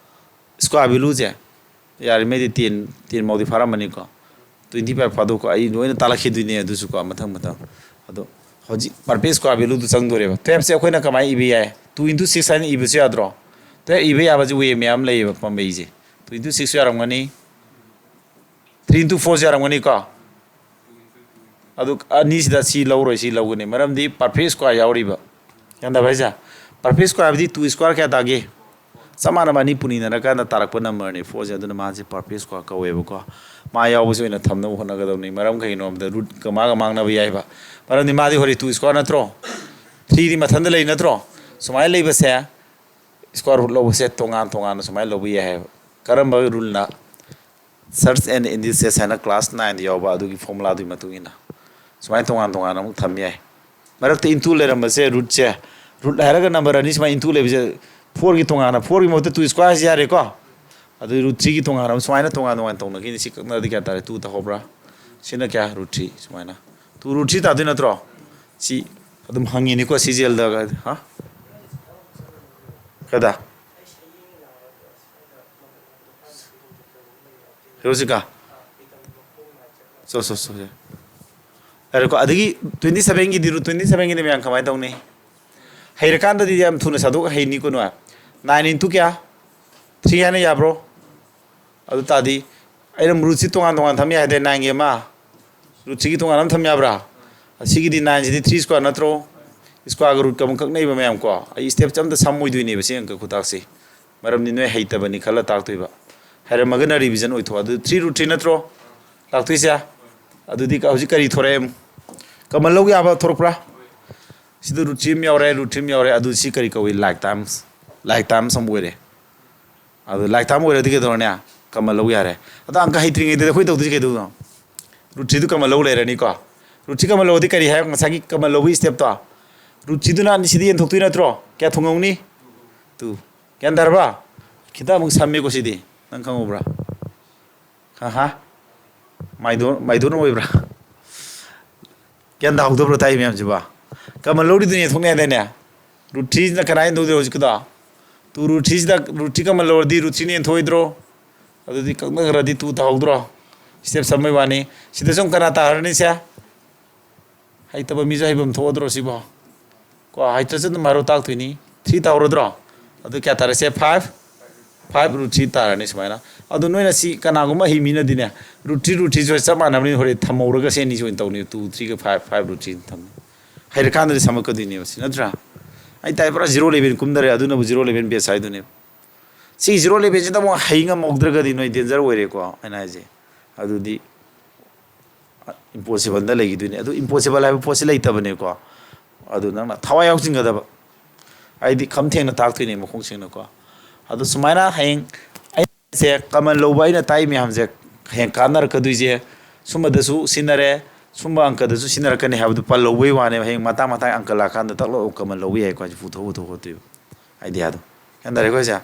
ꯁ꯭ꯀ꯭ꯋꯥꯔ ꯚꯦꯂꯨꯁꯦ ꯌꯥꯔꯤꯉꯩꯗꯤ ꯇꯦꯟ, ꯇꯦꯟ ꯐꯥꯎꯗꯤ ꯐꯥꯔꯝꯃꯅꯤꯀꯣ꯫ ꯇ꯭ꯋꯦꯟꯇꯤ ꯐꯥꯏꯚ ꯐꯥꯗꯣꯛꯀꯣ, ꯑꯩ ꯂꯣꯏꯅ ꯇꯥꯛꯂꯛꯈꯤꯗꯣꯏꯅꯦ ꯑꯗꯨꯁꯨꯀꯣ, ꯃꯊꯪ ꯃꯊꯪ꯫ ꯑꯗꯣ ꯍꯧꯖꯤꯛ ꯄꯔꯐꯦꯛ ꯁ꯭ꯀ꯭ꯋꯥꯔ ꯚꯦꯂꯨꯗꯨ ꯆꯪꯗꯣꯔꯦꯕ꯫ ꯇꯨꯌꯦꯜꯐꯁꯦ ꯑꯩꯈꯣꯏꯅ ꯀꯃꯥꯏꯅ ꯏꯕ ꯌꯥꯏ? ꯇꯨ ꯏꯟꯇꯨ ꯁꯤꯛꯁ ꯍꯥꯏꯅ ꯏꯕꯁꯨ ꯌꯥꯗ꯭ꯔꯣ? ꯇꯨꯌꯦꯜꯐ ꯏꯕ ꯌꯥꯕꯁꯦ ꯋꯦ ꯃꯌꯥꯝ ꯂꯩꯌꯦꯕ, ꯄꯥꯝꯕꯩꯁꯦ꯫ ꯇꯨ ꯏꯟꯇꯨ ꯁꯤꯛꯁꯁꯨ ꯌꯥꯔꯝꯒꯅꯤ, ꯊ꯭ꯔꯤ ꯏꯟꯇꯨ ꯐꯣꯔꯁꯨ ꯌꯥꯔꯝꯒꯅꯤꯀꯣ꯫ ꯑꯗꯨ ꯑꯅꯤꯁꯤꯗ ꯁꯤ ꯂꯧꯔꯣꯏ, ꯁꯤ ꯂꯧꯒꯅꯤ, ꯃꯔꯝꯗꯤ ꯄꯔꯐꯦꯛ ꯁ꯭ꯀ꯭ꯋꯥꯔ ꯌꯥꯎꯔꯤꯕ꯫ ꯒ꯭ꯌꯥꯟ ꯇꯥꯕ꯭ꯔꯥ ꯍꯥꯏꯁꯦ? ꯄꯔꯐꯦꯛ ꯁ꯭ꯀ꯭ꯋꯥꯔ ꯍꯥꯏꯕꯗꯤ ꯇꯨ ꯁ꯭ꯀ꯭ꯋꯥꯔ ꯀꯌꯥ ꯇꯥꯒꯦ? ꯆꯞ ꯃꯥꯟꯅꯕ ꯑꯅꯤ ꯄꯨꯅꯤꯅꯔꯀꯥꯟꯗ ꯇꯥꯔꯛꯄ ꯅꯝꯕꯔꯅꯤ ꯐꯣꯔꯁꯦ, ꯑꯗꯨꯅ ꯃꯥꯁꯦ ꯄꯔꯐꯦꯛ ꯁ꯭ꯀ꯭ꯋꯥꯔ ꯀꯧꯋꯦꯕꯀꯣ꯫ ꯃꯥ ꯌꯥꯎꯕꯁꯤ ꯑꯣꯏꯅ ꯊꯝꯅꯕ ꯍꯣꯠꯅꯒꯗꯕꯅꯤ꯫ ꯃꯔꯝ ꯀꯩꯒꯤꯅꯣ ꯍꯥꯏꯕꯗ ꯔꯨꯠꯀ ꯃꯥꯒ ꯃꯥꯡꯅꯕ ꯌꯥꯏꯕ꯫ ꯃꯔꯝꯗꯤ ꯃꯥꯗꯤ ꯍꯣꯔꯤ ꯇꯨ ꯁ꯭ꯀ꯭ꯋꯥꯔ ꯅꯠꯇ꯭ꯔꯣ? ꯊ꯭ꯔꯤꯗꯤ ꯃꯊꯟꯇ ꯂꯩ ꯅꯠꯇ꯭ꯔꯣ? ꯁꯨꯃꯥꯏꯅ ꯂꯩꯕꯁꯦ ꯁ꯭ꯀ꯭ꯋꯥꯔ ꯔꯨꯠ ꯂꯧꯕꯁꯦ ꯇꯣꯉꯥꯟ ꯇꯣꯉꯥꯟꯅ ꯁꯨꯃꯥꯏꯅ ꯂꯧꯕ ꯌꯥꯏ ꯍꯥꯏꯕ꯫ ꯀꯔꯝꯕ ꯔꯨꯜꯅ? Search and Indices ꯍꯥꯏꯅ ꯀ꯭ꯂꯥꯁ ꯅꯥꯏꯟꯗ ꯌꯥꯎꯕ ꯑꯗꯨꯒꯤ ꯐꯣꯔꯃꯨꯂꯥꯗꯨꯒꯤ ꯃꯇꯨꯡ ꯏꯟꯅ ꯁꯨꯃꯥꯏꯅ ꯇꯣꯉꯥꯟ ꯇꯣꯉꯥꯟꯅ ꯑꯃꯨꯛ ꯊꯝ ꯌꯥꯏ꯫ ꯃꯔꯛꯇ ꯏꯟꯇꯨ ꯂꯩꯔꯝꯕꯁꯦ, ꯔꯨꯠꯁꯦ, ꯔꯨꯠ ꯍꯥꯏꯔꯒ ꯅꯝꯕꯔ ꯑꯅꯤ ꯁꯨꯃꯥꯏꯅ ꯏꯟꯇꯨ ꯂꯩꯕꯁꯦ, ꯐꯣꯔꯒꯤ ꯇꯣꯉꯥꯟꯅ, ꯐꯣꯔꯒꯤ ꯃꯍꯨꯠꯇ ꯇꯨ ꯁ꯭ꯀ꯭ꯋꯥꯔꯁꯤ ꯌꯥꯔꯦꯀꯣ꯫ ꯑꯗꯨ ꯔꯨꯠ ꯊ꯭ꯔꯤꯒꯤ ꯇꯣꯉꯥꯟꯅ ꯑꯃ ꯁꯨꯃꯥꯏꯅ ꯇꯣꯉꯥꯟ ꯇꯣꯉꯥꯟ ꯇꯧꯅꯈꯤꯅꯤ꯫ ꯁꯤ ꯀꯛꯅꯔꯗꯤ ꯀꯌꯥ ꯇꯥꯔꯦ? ꯇꯨ ꯇꯥꯍꯧꯕ꯭ꯔꯥ? ꯁꯤꯅ ꯀꯌꯥ? Root three. ꯁꯨꯃꯥꯏꯅ ꯇꯨ ꯔꯨꯠ ꯊ꯭ꯔꯤ ꯇꯥꯗꯣꯏ ꯅꯠꯇ꯭ꯔꯣ? ꯁꯤ ꯑꯗꯨꯝ ꯍꯪꯉꯤꯅꯤꯀꯣ ꯁꯤ ꯖꯦꯜꯗ꯫ ꯍꯥ? ꯀꯗꯥ? ꯍꯤꯔꯣꯁꯤꯀꯥ? ꯁꯣ, ꯁꯣ, ꯁꯣ, ꯁꯣ꯫ ꯌꯥꯔꯦꯀꯣ꯫ ꯑꯗꯒꯤ ꯇ꯭ꯋꯦꯟꯇꯤ ꯁꯚꯦꯟꯒꯤꯗꯤ, ꯔꯨꯠ ꯇ꯭ꯋꯦꯟꯇꯤ ꯁꯚꯦꯟꯒꯤꯗꯤ ꯃꯌꯥꯝ ꯀꯃꯥꯏꯅ ꯇꯧꯅꯤ? ꯍꯩꯔꯀꯥꯟꯗꯗꯤ ꯌꯥꯝ ꯊꯨꯅ ꯁꯥꯗꯣꯛ ꯍꯩꯅꯤꯀꯣ ꯅꯣꯏ꯫ ꯅꯥꯏꯟ ꯏꯟꯇꯨ ꯀꯌꯥ? ꯊ꯭ꯔꯤ ꯍꯥꯏꯅ ꯌꯥꯕ꯭ꯔꯣ? ꯑꯗꯨ ꯇꯥꯔꯗꯤ ꯑꯩꯅ ꯔꯨꯠꯁꯤ ꯇꯣꯉꯥꯟ ꯇꯣꯉꯥꯟ ꯊꯝ ꯌꯥꯏ ꯍꯥꯏꯗꯥꯏ, ꯅꯥꯏꯟꯒꯤ ꯑꯃ? ꯔꯨꯠꯁꯤꯒꯤ ꯇꯣꯉꯥꯟꯅ ꯑꯃ ꯊꯝ ꯌꯥꯕ꯭ꯔꯥ? ꯑꯁꯤꯒꯤꯗꯤ ꯅꯥꯏꯟꯁꯤꯗꯤ ꯊ꯭ꯔꯤ ꯁ꯭ꯀ꯭ꯋꯥꯔ ꯅꯠꯇ꯭ꯔꯣ? ꯁ꯭ꯀ꯭ꯋꯥꯔꯒ ꯔꯨꯠꯀ ꯑꯃꯨꯛ ꯀꯛꯅꯩꯕ ꯃꯌꯥꯝ ꯀꯣ꯫ ꯑꯩ ꯁ꯭ꯇꯦꯞꯁꯦ ꯑꯝꯇ ꯁꯝꯃꯣꯏꯗꯣꯏꯅꯦꯕ ꯁꯤ ꯑꯪꯀ ꯈꯨꯇꯥꯛꯁꯤ꯫ ꯃꯔꯝꯗꯤ ꯅꯣꯏ ꯍꯩꯇꯕꯅꯤ ꯈꯜꯂ ꯇꯥꯛꯇꯣꯏꯕ꯫ ꯍꯩꯔꯝꯃꯒꯅ ꯔꯤꯚꯤꯖꯟ ꯑꯣꯏꯊꯣꯛꯑꯣ꯫ ꯑꯗꯨ ꯊ꯭ꯔꯤ ꯔꯨꯠ ꯊ꯭ꯔꯤ ꯅꯠꯇ꯭ꯔꯣ ꯂꯥꯛꯇꯣꯏꯁꯦ? ꯑꯗꯨꯗꯤ ꯍꯧꯖꯤꯛ ꯀꯔꯤ ꯊꯣꯔꯛꯑꯦ? ꯀꯃꯟ ꯂꯧ ꯌꯥꯕ ꯊꯣꯔꯛꯄ꯭ꯔꯥ? ꯁꯤꯗ ꯔꯨꯠ ꯊ꯭ꯔꯤ ꯑꯃ ꯌꯥꯎꯔꯦ, ꯔꯨꯠ ꯊ꯭ꯔꯤ ꯑꯃ ꯌꯥꯎꯔꯦ꯫ ꯑꯗꯨ ꯁꯤ ꯀꯔꯤ ꯀꯧꯏ? Like terms. ꯂꯥꯏꯛ ꯇꯥꯝꯁ ꯑꯃ ꯑꯣꯏꯔꯦ꯫ ꯑꯗꯨ ꯂꯥꯏꯛ ꯇꯥꯝ ꯑꯣꯏꯔꯗꯤ ꯀꯩꯗꯧꯔꯅꯤ? ꯀꯃꯟ ꯂꯧ ꯌꯥꯔꯦ꯫ ꯑꯗꯣ ꯑꯪꯀ ꯍꯩꯇ꯭ꯔꯤꯉꯩꯗꯗꯤ ꯑꯩꯈꯣꯏ ꯇꯧꯗꯣꯏꯁꯤ ꯀꯩꯗꯧꯅꯣ? ꯔꯨꯠ ꯊ꯭ꯔꯤꯗꯨ ꯀꯃꯟ ꯂꯧ ꯂꯩꯔꯅꯤꯀꯣ꯫ ꯔꯨꯠ ꯊ꯭ꯔꯤ ꯀꯃꯟ ꯂꯧꯔꯗꯤ ꯀꯔꯤ ꯍꯥꯏ? ꯉꯁꯥꯏꯒꯤ ꯀꯃꯟ ꯂꯧꯕꯒꯤ ꯁ꯭ꯇꯦꯞꯇꯣ꯫ ꯔꯨꯠ ꯊ꯭ꯔꯤꯗꯨꯅ ꯑꯅꯤꯁꯤꯗ ꯌꯦꯟꯊꯣꯛꯇꯣꯏ ꯅꯠꯇ꯭ꯔꯣ? ꯀꯌꯥ ꯊꯣꯡꯍꯧꯅꯤ? ꯇꯨ꯫ ꯒ꯭ꯌꯥꯟ ꯇꯥꯔꯕ? ꯈꯤꯇꯪ ꯑꯃꯨꯛ ꯁꯝꯃꯦꯀꯣ ꯁꯤꯗꯤ꯫ ꯅꯪ ꯈꯪꯍꯧꯕ꯭ꯔꯥ? ꯍꯥ ꯍꯥ? ꯃꯥꯏꯗꯣ-, ꯃꯥꯏꯗꯣꯟ ꯑꯣꯏꯕ꯭ꯔꯥ? ꯒ꯭ꯌꯥꯟ ꯇꯥꯍꯧꯗꯕ꯭ꯔꯣ ꯇꯥꯛꯏ ꯃꯌꯥꯝꯁꯤꯕꯣ? ꯀꯃꯟ ꯂꯧꯔꯤꯗꯨꯅ ꯌꯦꯟꯊꯣꯛꯅꯤ ꯍꯥꯏꯗꯥꯏꯅꯦ? ꯔꯨꯠ ꯊ꯭ꯔꯤꯁꯤꯅ ꯀꯅꯥ ꯌꯦꯟꯊꯣꯛꯇꯣꯏꯅꯣ ꯍꯧꯖꯤꯛꯀꯤꯗꯣ? ꯇꯨ ꯔꯨꯠ ꯊ꯭ꯔꯤꯁꯤꯗ, ꯔꯨꯠ ꯊ꯭ꯔꯤ ꯀꯃꯟ ꯂꯧꯔꯗꯤ ꯔꯨꯠ ꯊ꯭ꯔꯤꯅ ꯌꯦꯟꯊꯣꯛꯑꯣꯏꯗ꯭ꯔꯣ? ꯑꯗꯨꯗꯤ ꯀꯛꯅꯈ꯭ꯔꯗꯤ ꯇꯨ ꯇꯥꯍꯧꯗ꯭ꯔꯣ? ꯁ꯭ꯇꯦꯞ ꯁꯝꯕꯩ ꯋꯥꯅꯤ꯫ ꯁꯤꯗ ꯁꯨꯝ ꯀꯅꯥ ꯇꯥꯈ꯭ꯔꯅꯤ ꯁꯦ? ꯍꯩꯇꯕ ꯃꯤꯁꯨ ꯍꯩꯐꯝ ꯊꯣꯛꯑꯗ꯭ꯔꯣ ꯁꯤꯕꯣ? ꯀꯣ, ꯍꯩꯇ꯭ꯔꯁꯨ ꯑꯗꯨꯝ ꯍꯥꯏꯔꯣ ꯇꯥꯛꯇꯣꯏꯅꯤ꯫ ꯊ꯭ꯔꯤ ꯇꯥꯍꯧꯔꯗ꯭ꯔꯣ? ꯑꯗꯨ ꯀꯌꯥ ꯇꯥꯔꯦ? ꯁꯦ ꯐꯥꯏꯚ, ꯐꯥꯏꯚ ꯔꯨꯠ ꯊ꯭ꯔꯤ ꯇꯥꯔꯅꯤ ꯁꯨꯃꯥꯏꯅ꯫ ꯑꯗꯨ ꯅꯣꯏꯅ ꯁꯤ ꯀꯅꯥꯒꯨꯝꯕ ꯑꯍꯩ ꯃꯤꯅꯗꯤꯅꯦ, ꯔꯨꯠ ꯊ꯭ꯔꯤ, ꯔꯨꯠ ꯊ꯭ꯔꯤꯁꯨ ꯆꯞ ꯃꯥꯟꯅꯕꯅꯤꯅ ꯍꯣꯔꯦꯟ ꯊꯝꯍꯧꯔꯒ ꯁꯤ ꯑꯅꯤꯁꯤ ꯑꯣꯏꯅ ꯇꯧꯅꯤ꯫ ꯇꯨ ꯊ꯭ꯔꯤꯒ ꯐꯥꯏꯚ, ꯐꯥꯏꯚ ꯔꯨꯠ ꯊ꯭ꯔꯤ ꯊꯝꯅꯤ꯫ ꯍꯩꯔꯀꯥꯟꯗꯗꯤ ꯁꯝꯃꯛꯀꯗꯣꯏꯅꯦꯕ ꯁꯤ, ꯅꯠꯇ꯭ꯔꯥ? ꯑꯩ ꯇꯥꯏ ꯄꯨꯔꯥ ꯖꯤꯔꯣ ꯂꯦꯚꯦꯜ ꯀꯨꯝꯗꯔꯦ, ꯑꯗꯨꯅꯕꯨ ꯖꯤꯔꯣ ꯂꯦꯚꯦꯜ ꯕꯦꯁ ꯍꯥꯏꯗꯨꯅꯦꯕ꯫ ꯁꯤ ꯖꯤꯔꯣ ꯂꯦꯚꯦꯜꯁꯤꯗ ꯑꯃꯨꯛ ꯍꯩ ꯉꯝꯍꯧꯗ꯭ꯔꯒꯗꯤ ꯅꯣꯏ ꯗꯦꯟꯖꯔ ꯑꯣꯏꯔꯦꯀꯣ, ꯑꯩꯅ ꯍꯥꯏꯁꯦ꯫ ꯑꯗꯨꯗꯤ impossible ꯗ ꯂꯩꯈꯤꯗꯣꯏꯅꯤ꯫ ꯑꯗꯨ impossible ꯍꯥꯏꯕ ꯄꯣꯠꯁꯤ ꯂꯩꯇꯕꯅꯦꯀꯣ꯫ ꯑꯗꯨ ꯅꯪꯅ ꯊꯋꯥꯏ ꯌꯥꯎꯁꯤꯟꯒꯗꯕ, ꯍꯥꯏꯗꯤ ꯈꯝ ꯊꯦꯡꯅ ꯇꯥꯛꯇꯣꯏꯅꯦ, ꯃꯈꯣꯡ ꯁꯦꯡꯅꯀꯣ꯫ ꯑꯗꯨ ꯁꯨꯃꯥꯏꯅ ꯍꯌꯦꯡ ꯑꯩꯁꯦ ꯀꯃꯟ ꯂꯧꯕ ꯑꯩꯅ ꯇꯥꯛꯏ ꯃꯌꯥꯝꯁꯦ ꯍꯌꯦꯡ ꯀꯥꯟꯅꯔꯛꯀꯗꯣꯏꯁꯦ ꯁꯨꯝꯕꯗꯁꯨ ꯁꯤꯖꯤꯟꯅꯔꯦ, ꯁꯨꯝꯕ ꯑꯪꯀꯗꯁꯨ ꯁꯤꯖꯤꯟꯅꯔꯛꯀꯅꯤ ꯍꯥꯏꯕꯗꯨ ꯄꯜꯍꯧꯕꯩ ꯋꯥꯅꯦꯕ꯫ ꯍꯌꯦꯡ ꯃꯇꯥꯡ ꯃꯇꯥꯡ ꯑꯪꯀ ꯂꯥꯛꯀꯥꯟꯗ ꯇꯛ ꯂꯥꯎ ꯀꯃꯟ ꯂꯧꯕ ꯌꯥꯏꯀꯣ ꯍꯥꯏꯁꯦ, ꯄꯨꯊꯣꯛ ꯄꯨꯊꯣꯛ ꯈꯣꯠꯇꯣꯏꯕ꯫ Idea ꯗꯣ ꯒ꯭ꯌꯥꯟ ꯇꯥꯔꯦꯀꯣ ꯍꯥꯏꯁꯦ?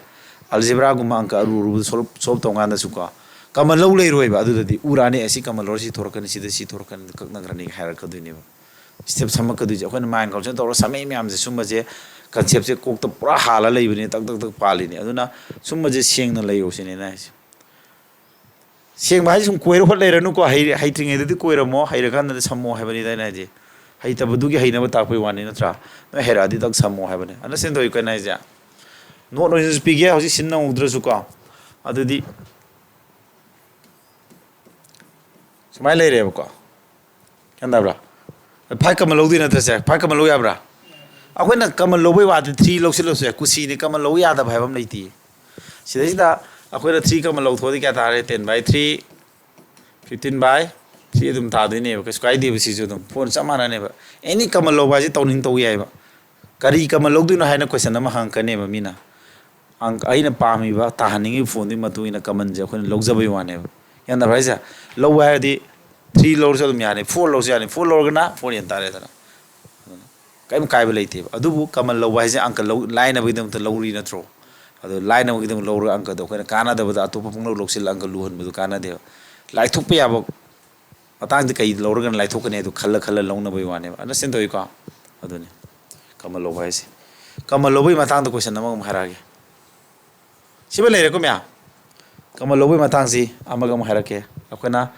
Algebra ꯒꯨꯝꯕ ꯑꯪꯀ ꯑꯔꯨ ꯑꯔꯨꯕꯗ solve solve ꯇꯧ ꯀꯥꯟꯗꯁꯨꯀꯣ ꯀꯃꯟ ꯂꯧ ꯂꯩꯔꯣꯏꯕ꯫ ꯑꯗꯨꯗꯗꯤ ꯎꯔꯛꯑꯅꯤ, ꯑꯁꯤ ꯀꯃꯟ ꯂꯧꯔ ꯁꯤ ꯊꯣꯔꯛꯀꯅꯤ, ꯁꯤꯗ ꯁꯤ ꯊꯣꯔꯛꯀꯅꯤ, ꯀꯛꯅꯈ꯭ꯔꯅꯤ ꯍꯥꯏꯔꯛꯀꯗꯣꯏꯅꯦꯕ꯫ Step ꯁꯝꯃꯛꯀꯗꯣꯏꯁꯦ ꯑꯩꯈꯣꯏꯅ mind concept ꯇꯧꯔ ꯁꯝꯃꯛꯏ ꯃꯌꯥꯝꯁꯦ, ꯁꯨꯝꯕꯁꯦ concept ꯁꯦ ꯀꯣꯛꯇ ꯄꯨꯔꯥ ꯍꯥꯜꯂ ꯂꯩꯕꯅꯤꯅ ꯇꯛ ꯇꯛ ꯇꯛ ꯄꯥꯜꯂꯤꯅꯤ꯫ ꯑꯗꯨꯅ ꯁꯨꯝꯕꯁꯦ ꯁꯦꯡꯅ ꯂꯩꯌꯣ ꯁꯤꯅꯤ ꯑꯩꯅ ꯍꯥꯏꯁꯦ꯫ ꯁꯦꯡꯕ ꯍꯥꯏꯁꯦ ꯁꯨꯝ ꯀꯣꯏꯔ ꯈꯣꯠ ꯂꯩꯔꯅꯨꯀꯣ꯫ ꯍꯩ-, ꯍꯩꯇ꯭ꯔꯤꯉꯩꯗꯗꯤ ꯀꯣꯏꯔꯝꯃꯣ, ꯍꯩꯔꯀꯥꯟꯗꯗꯤ ꯁꯝꯃꯣ ꯍꯥꯏꯕꯅꯤꯗ ꯑꯩꯅ ꯍꯥꯏꯗꯤ꯫ ꯍꯩꯇꯕꯗꯨꯒꯤ ꯍꯩꯅꯕ ꯇꯥꯛꯄꯩ ꯋꯥꯅꯤ, ꯅꯠꯇ꯭ꯔꯥ? ꯅꯣꯏ ꯍꯩꯔꯛꯑꯗꯤ ꯇꯛ ꯁꯝꯃꯣ ꯍꯥꯏꯕꯅꯤ꯫ Understand ꯇꯧꯏꯀꯣ ꯑꯩꯅ ꯍꯥꯏꯁꯦ? Note ꯑꯣꯏꯅꯁꯨ ꯄꯤꯒꯦ, ꯍꯧꯖꯤꯛ ꯁꯤꯟ ꯅꯪꯍꯧꯗ꯭ꯔꯁꯨꯀꯣ꯫ ꯑꯗꯨꯗꯤ ꯁꯨꯃꯥꯏꯅ ꯂꯩꯔꯦꯕꯀꯣ꯫ ꯒ꯭ꯌꯥꯟ ꯇꯥꯕ꯭ꯔꯥ? Five common ꯂꯧꯗꯣꯏ ꯅꯠꯇ꯭ꯔꯁꯦ? Five common ꯂꯧ ꯌꯥꯕ꯭ꯔꯥ? ꯑꯩꯈꯣꯏꯅ common ꯂꯧꯕꯩ ꯋꯥꯗꯤ three ꯂꯧꯁꯤꯜꯂꯁꯨ ꯌꯥꯏ, ꯀꯨꯁꯤꯅꯤ꯫ Common ꯂꯧꯕ ꯌꯥꯗꯕ ꯍꯥꯏꯕ ꯑꯃ ꯂꯩꯇꯦ꯫ ꯁꯤꯗꯩꯁꯤꯗ ꯑꯩꯈꯣꯏꯅ three common ꯂꯧꯊꯣꯛꯑꯗꯤ ꯀꯌꯥ ꯇꯥꯔꯦ? Ten by three, fifteen by three ꯑꯗꯨꯝ ꯇꯥꯗꯣꯏꯅꯦꯕ, ꯀꯩꯁꯨ ꯀꯥꯏꯗꯦꯕ꯫ ꯁꯤꯁꯨ ꯑꯗꯨꯝ four ꯆꯞ ꯃꯥꯟꯅꯅꯦꯕ꯫ Any common ꯂꯧꯕ ꯍꯥꯏꯁꯦ ꯇꯧꯅꯤꯡ ꯇꯧ ꯌꯥꯏꯕ꯫ ꯀꯔꯤ common ꯂꯧꯗꯣꯏꯅꯣ ꯍꯥꯏꯅ question ꯑꯃ ꯍꯪꯉꯛꯀꯅꯦꯕ ꯃꯤꯅ꯫ ꯑꯪ-, ꯑꯩꯅ ꯄꯥꯝꯃꯤꯕ, ꯇꯥꯍꯟꯅꯤꯡꯉꯤꯕ ꯐꯣꯟꯗꯨꯒꯤ ꯃꯇꯨꯡ ꯏꯟꯅ common ꯁꯦ ꯑꯩꯈꯣꯏꯅ ꯂꯧꯖꯕꯩ ꯋꯥꯅꯦꯕ꯫ ꯒ꯭ꯌꯥꯟ ꯇꯥꯕ꯭ꯔꯥ ꯍꯥꯏꯁꯦ? ꯂꯧꯕ ꯍꯥꯏꯔꯗꯤ three ꯂꯧꯔꯁꯨ ꯑꯗꯨꯝ ꯌꯥꯅꯤ, four ꯂꯧꯔꯁꯨ ꯌꯥꯅꯤ, four ꯂꯧꯔꯒꯅ four ꯌꯦꯟ ꯇꯥꯔꯦꯗꯅ꯫ ꯑꯗꯨꯅ ꯀꯔꯤꯝ ꯀꯥꯏꯕ ꯂꯩꯇꯦꯕ꯫ ꯑꯗꯨꯕꯨ common ꯂꯧꯕ ꯍꯥꯏꯁꯦ ꯑꯪꯀ ꯂꯧ-, ꯂꯥꯏꯅꯕꯒꯤꯗꯃꯛꯇ ꯂꯧꯔꯤ ꯅꯠꯇ꯭ꯔꯣ? ꯑꯗꯣ ꯂꯥꯏꯅꯕꯒꯤꯗꯃꯛ ꯂꯧꯔꯒ ꯑꯪꯀꯗꯣ ꯑꯩꯈꯣꯏꯅ ꯀꯥꯟꯅꯗꯕꯗ ꯑꯇꯣꯞꯄ ꯄꯨꯡꯂꯧ ꯂꯧꯁꯤꯜꯂ ꯑꯪꯀ ꯂꯨꯍꯟꯕꯗꯨ ꯀꯥꯟꯅꯗꯦꯕ꯫ ꯂꯥꯏꯊꯣꯛꯄ ꯌꯥꯕ ꯃꯇꯥꯡꯗꯤ ꯀꯩ ꯂꯧꯔꯒꯅ ꯂꯥꯏꯊꯣꯛꯀꯅꯤ ꯍꯥꯏꯗꯣ ꯈꯜꯂ ꯈꯜꯂ ꯂꯧꯅꯕꯒꯤ ꯋꯥꯅꯦꯕ꯫ Understand ꯇꯧꯏꯀꯣ? ꯑꯗꯨꯅꯤ common ꯂꯧꯕ ꯍꯥꯏꯁꯦ꯫ Common ꯂꯧꯕꯒꯤ ꯃꯇꯥꯡꯗ question ꯑꯃꯒ ꯑꯃꯨꯛ ꯍꯥꯏꯔꯛꯑꯒꯦ꯫ ꯁꯤꯃ ꯂꯩꯔꯦꯀꯣ ꯃꯌꯥꯝ꯫ Common ꯂꯧꯕꯒꯤ ꯃꯇꯥꯡꯁꯤ ꯑꯃꯒ ꯑꯃꯨꯛ ꯍꯥꯏꯔꯛꯀꯦ꯫ ꯑꯩꯈꯣꯏꯅ